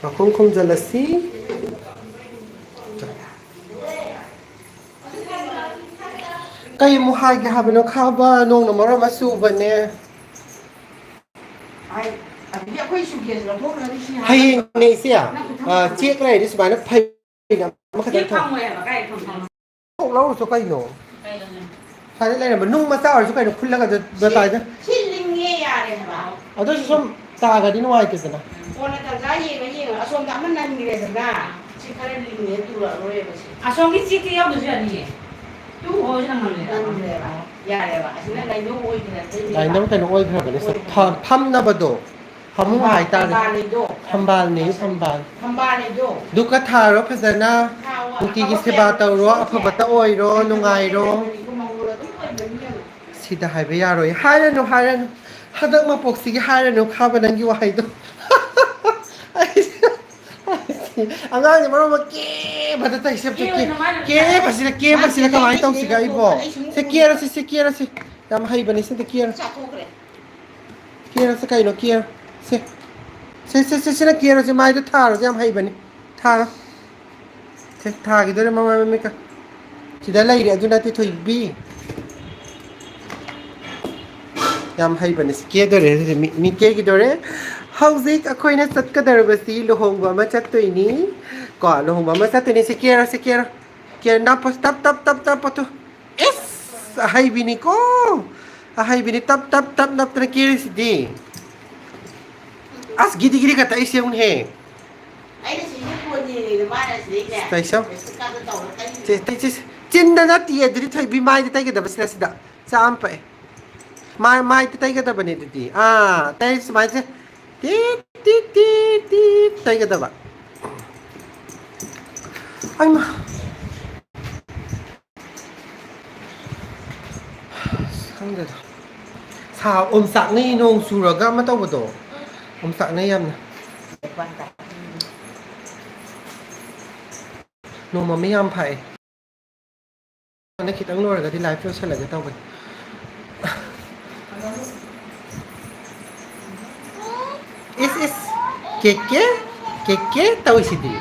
ꯃꯈꯨꯝ ꯈꯨꯝꯖꯤꯜꯂꯁꯤ꯫ ꯀꯩ ꯑꯃꯨꯛ ꯍꯥꯏꯒꯦ ꯍꯥꯏꯕꯅꯣ ꯈꯥꯕ? ꯅꯣꯡꯅ ꯃꯔꯣꯟ ꯑꯃ ꯆꯨꯕꯅꯦ꯫ ꯍꯥꯏ, ꯑꯗꯒꯤ ꯑꯩꯈꯣꯏ ꯁꯨꯀꯦꯁ ꯂꯧꯊꯣꯛꯈ꯭ꯔꯅꯤ ꯁꯤ ꯍꯥꯏ꯫ ꯍꯌꯦꯡꯅꯦ ꯏꯆꯦ, ꯑ, ꯆꯦꯛ ꯂꯩꯔꯗꯤ ꯁꯨꯃꯥꯏꯅ ꯐꯩꯅ ꯑꯃꯈꯛꯇꯪ ꯊꯝ-, ꯊꯝꯃꯣꯏ ꯍꯥꯏꯕ, ꯀꯥꯏ ꯊꯝꯃꯣ? ꯀꯣꯛ ꯂꯧꯔꯨꯆꯣ ꯀꯩꯅꯣ? ꯀꯩꯅꯣꯅꯦ? ꯁ꯭ꯋꯥꯏꯗ ꯂꯩꯔꯝꯕ ꯅꯨꯡ ꯃꯆꯥ ꯑꯣꯏꯔꯁꯨ ꯀꯩꯅꯣ ꯈꯨꯜꯂꯒ ꯑꯗꯨ ꯃꯇꯥꯏꯗ꯫ ꯁꯤ, ꯁꯤ ꯑꯗꯨꯁꯨ ꯁꯨꯝ ꯇꯥꯒꯗꯤ ꯅꯨꯡꯉꯥꯏꯇꯦꯗꯅ꯫ ꯀꯣꯟꯅ ꯇꯟꯖꯥ ꯌꯦꯡꯉ ꯌꯦꯡꯉ ꯑꯁꯣꯝꯗ ꯑꯃ ꯅꯟꯈ꯭ꯔꯦꯗꯅ꯫ ꯁꯤ ꯈꯔ ꯂꯤꯡꯉꯦ ꯇꯨꯔꯛꯑꯔꯣꯏꯕ ꯁꯤ꯫ ꯑꯁꯣꯝꯒꯤ ꯆꯦꯛꯇꯤ ꯌꯥꯎꯗ꯭ꯔꯁꯨ ꯌꯥꯅꯤꯌꯦ꯫ ꯇꯨ ꯍꯣꯏꯁꯤꯅ ꯉꯝꯃꯦ꯫ ꯅꯟꯈ꯭ꯔꯦꯕ꯫ ꯌꯥꯔꯦꯕ꯫ ꯑꯁꯤꯅ ꯂꯥꯏꯅꯧ ꯑꯣꯏꯈ꯭ꯔꯦ꯫ ꯂꯥꯏꯅꯧ ꯀꯩꯅꯣ ꯑꯣꯏꯈ꯭ꯔꯕꯅꯦ꯫ ꯑꯣꯏꯈ꯭ꯔꯦ꯫ ꯐ-, ꯐꯝꯅꯕꯗꯣ꯫ ꯐꯃꯨꯡ ꯍꯥꯏꯇꯥꯔꯦ꯫ ꯐꯝꯕꯥꯜꯅꯤꯗꯣ꯫ ꯐꯝꯕꯥꯜꯅꯦ, ꯐꯝꯕꯥꯜ꯫ ꯐꯝꯕꯥꯜꯅꯤꯗꯣ꯫ ꯗꯨꯀ ꯊꯥꯔꯣ ꯐꯖꯅ꯫ ꯊꯥꯎ ꯅꯨꯡꯇꯤꯒꯤ ꯑꯐꯕ ꯁꯦꯕꯥ ꯇꯧꯔꯣ, ꯀꯌꯥ ꯑꯐꯕꯇ ꯑꯣꯏꯔꯣ, ꯅꯨꯡꯉꯥꯏꯔꯣ꯫ ꯃꯉꯣꯟꯗ ꯑꯗꯨꯝ ꯑꯣꯏꯕꯅꯤ ꯌꯦꯡꯉꯣ꯫ ꯁꯤꯗ ꯍꯥꯏꯕ ꯌꯥꯔꯣꯏ꯫ ꯍꯥꯏꯔꯅꯨ, ꯍꯥꯏꯔꯅꯨ꯫ ꯍꯟꯗꯛ ꯃꯄꯣꯛꯁꯤꯒꯤ ꯍꯥꯏꯔꯅꯨ ꯈꯥꯕ ꯅꯪꯒꯤ ꯋꯥꯍꯩꯗꯣ꯫ ꯑꯩ, ꯑꯉꯥꯡꯁꯦ ꯃꯔꯣꯟ ꯑꯃ ꯀꯦꯕꯗ ꯇꯩꯁꯦ ꯑꯝꯇ ꯀꯦ-, ꯀꯦꯕꯁꯤꯗ, ꯀꯦꯕꯁꯤꯗ ꯀꯃꯥꯏꯅ ꯇꯧꯁꯤꯒꯦ ꯑꯩꯕꯣ? ꯁꯦ ꯀꯦꯔꯁꯤ, ꯁꯦ ꯀꯦꯔꯁꯤ꯫ ꯌꯥꯝ ꯍꯩꯕꯅꯤ ꯁꯤꯗ ꯀꯦꯔ-, ꯀꯦꯔꯁꯤ ꯀꯩꯅꯣ, ꯀꯦꯔ-, ꯁꯦ꯫ ꯁꯦ, ꯁꯦ, ꯁꯦ, ꯁꯤꯅ ꯀꯦꯔꯁꯤ, ꯃꯥꯏꯗ ꯊꯥꯔꯁꯤ, ꯌꯥꯝ ꯍꯩꯕꯅꯤ꯫ ꯊꯥꯔꯣ꯫ ꯁꯦ, ꯊꯥꯈꯤꯗꯣꯔꯦ ꯃꯃꯥꯏ ꯃꯃꯤꯠꯀ꯫ ꯁꯤꯗ ꯂꯩꯔꯦ ꯑꯗꯨ ꯅꯠꯇꯦ ꯊꯣꯏꯕꯤ꯫ ꯌꯥꯝ ꯍꯩꯕꯅꯦ꯫ ꯁꯤ ꯀꯦꯗꯣꯔꯦ ꯑꯗꯨꯗꯤ꯫ ꯃꯤ, ꯃꯤ ꯀꯦꯒꯤꯗꯣꯔꯦ꯫ ꯍꯧꯖꯤꯛ ꯑꯩꯈꯣꯏꯅ ꯆꯠꯀꯗꯧꯔꯤꯕꯁꯤ ꯂꯨꯍꯣꯡꯕ ꯑꯃ ꯆꯠꯇꯣꯏꯅꯤ꯫ ꯀꯣ, ꯂꯨꯍꯣꯡꯕ ꯑꯃ ꯆꯠꯇꯣꯏꯅꯤ꯫ ꯁꯤ ꯀꯦꯔꯣ, ꯁꯤ ꯀꯦꯔꯣ꯫ ꯀꯦꯔꯣ, ꯅꯞꯄꯣ, ꯇꯞ, ꯇꯞ, ꯇꯞ, ꯇꯞ ꯄꯣꯠꯇꯣ꯫ ꯏꯁ! ꯑꯍꯩꯕꯤꯅꯤꯀꯣ꯫ ꯑꯍꯩꯕꯤꯅꯤ꯫ ꯇꯞ, ꯇꯞ, ꯇꯞ ꯅꯞꯇꯅ ꯀꯦꯔꯤꯁꯤꯗꯤ꯫ ꯑꯁ, ꯒꯤꯗꯤ ꯒꯤꯗꯤ ꯈꯛꯇ ꯑꯩ ꯁꯦꯝꯃꯨꯅꯦꯍꯦ꯫ ꯑꯩꯅ ꯁꯤꯁꯦ ꯐꯣꯟ ꯌꯦꯡꯉꯤꯗ ꯃꯥꯅ ꯁꯤꯗꯩꯅꯦ꯫ ꯇꯩꯁꯧ꯫ ꯀꯥꯟꯗ ꯇꯧꯔ ꯇꯩ-, ꯇꯩ-, ꯇꯩ-, ꯆꯤꯟꯗ ꯅꯠꯇꯤꯌꯦ ꯑꯗꯨꯗꯤ ꯊꯣꯏꯕꯤ, ꯃꯥꯏꯗ ꯇꯩꯒꯗꯕꯁꯤꯅ ꯁꯤꯗ꯫ ꯆꯥꯝ ꯄꯛꯑꯦ꯫ ꯃꯥꯏ, ꯃꯥꯏꯗ ꯇꯩꯒꯗꯕꯅꯦ ꯑꯗꯨꯗꯤ꯫ ꯑꯥ, ꯇꯩ ꯁꯨꯃꯥꯏꯅ ꯁꯦ꯫ ꯇꯤꯠ, ꯇꯤꯠ, ꯇꯤꯠ, ꯇꯤꯠ ꯇꯩꯒꯗꯕ꯫ ꯑꯩꯃ꯫ ꯑꯁ, ꯈꯪꯗꯦꯗ꯫ ꯁꯥ-, ꯑꯣꯝꯆꯥꯛꯅꯩ, ꯅꯣꯡ ꯆꯨꯔꯒ ꯑꯃ ꯇꯧꯕꯗꯣ꯫ ꯑꯣꯝꯆꯥꯛꯅꯩ ꯌꯥꯝꯅ꯫ ꯅꯣꯡ ꯃꯃꯤ ꯌꯥꯝ ꯐꯥꯛꯑꯦ꯫ ꯈꯤꯇꯪ ꯂꯣꯏꯔꯒꯗꯤ live ꯂꯣꯏꯁꯜꯂꯒꯦ ꯇꯧꯕꯅꯤ꯫ ꯏꯁ, ꯏꯁ, ꯀꯦ ꯀꯦ, ꯀꯦ ꯀꯦ ꯇꯧꯏꯁꯤꯗꯤ꯫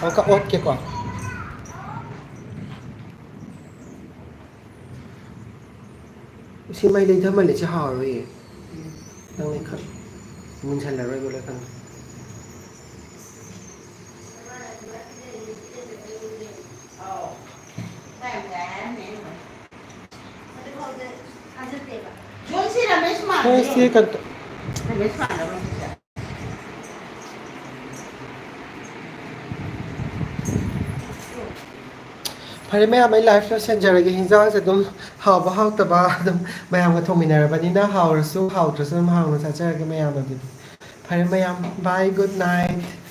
ꯑꯃꯨꯛꯀ ꯑꯣꯠꯀꯦꯀꯣ꯫ ꯁꯤ ꯃꯩ ꯂꯩꯊꯃꯜꯂꯦ, ꯁꯤ ꯍꯥꯎꯔꯔꯣꯏꯌꯦ꯫ ꯅꯪꯅ ꯈꯪ-, ꯃꯨꯟꯁꯜꯂꯔꯣꯏꯕ ꯂꯣꯏ ꯈꯪꯉꯦ꯫ ꯖꯣꯟꯁꯤ ꯔꯃꯦꯁ ꯃꯥ ꯃꯣꯏꯁꯤ ꯀꯩꯅꯣ ꯐꯔꯦ ꯃꯌꯥꯝ, ꯑꯩ ꯂꯥꯏꯐ ꯂꯣꯏꯁꯟꯖꯔꯒꯦ꯫ ꯍꯤꯟꯖꯥꯡꯁꯦ ꯑꯗꯨꯝ ꯍꯥꯎꯕ ꯍꯥꯎꯇꯕ ꯑꯗꯨꯝ ꯃꯌꯥꯝꯒ ꯊꯣꯡꯃꯤꯟꯅꯔꯕꯅꯤꯅ, ꯍꯥꯎꯔꯁꯨ ꯍꯥꯎꯇ꯭ꯔꯁꯨ ꯑꯗꯨꯝ ꯍꯥꯎꯅ ꯆꯥꯖꯔꯒꯦ ꯃꯌꯥꯝ꯫ ꯑꯗꯨꯗꯤ ꯐꯔꯦ ꯃꯌꯥꯝ, bye, good night꯫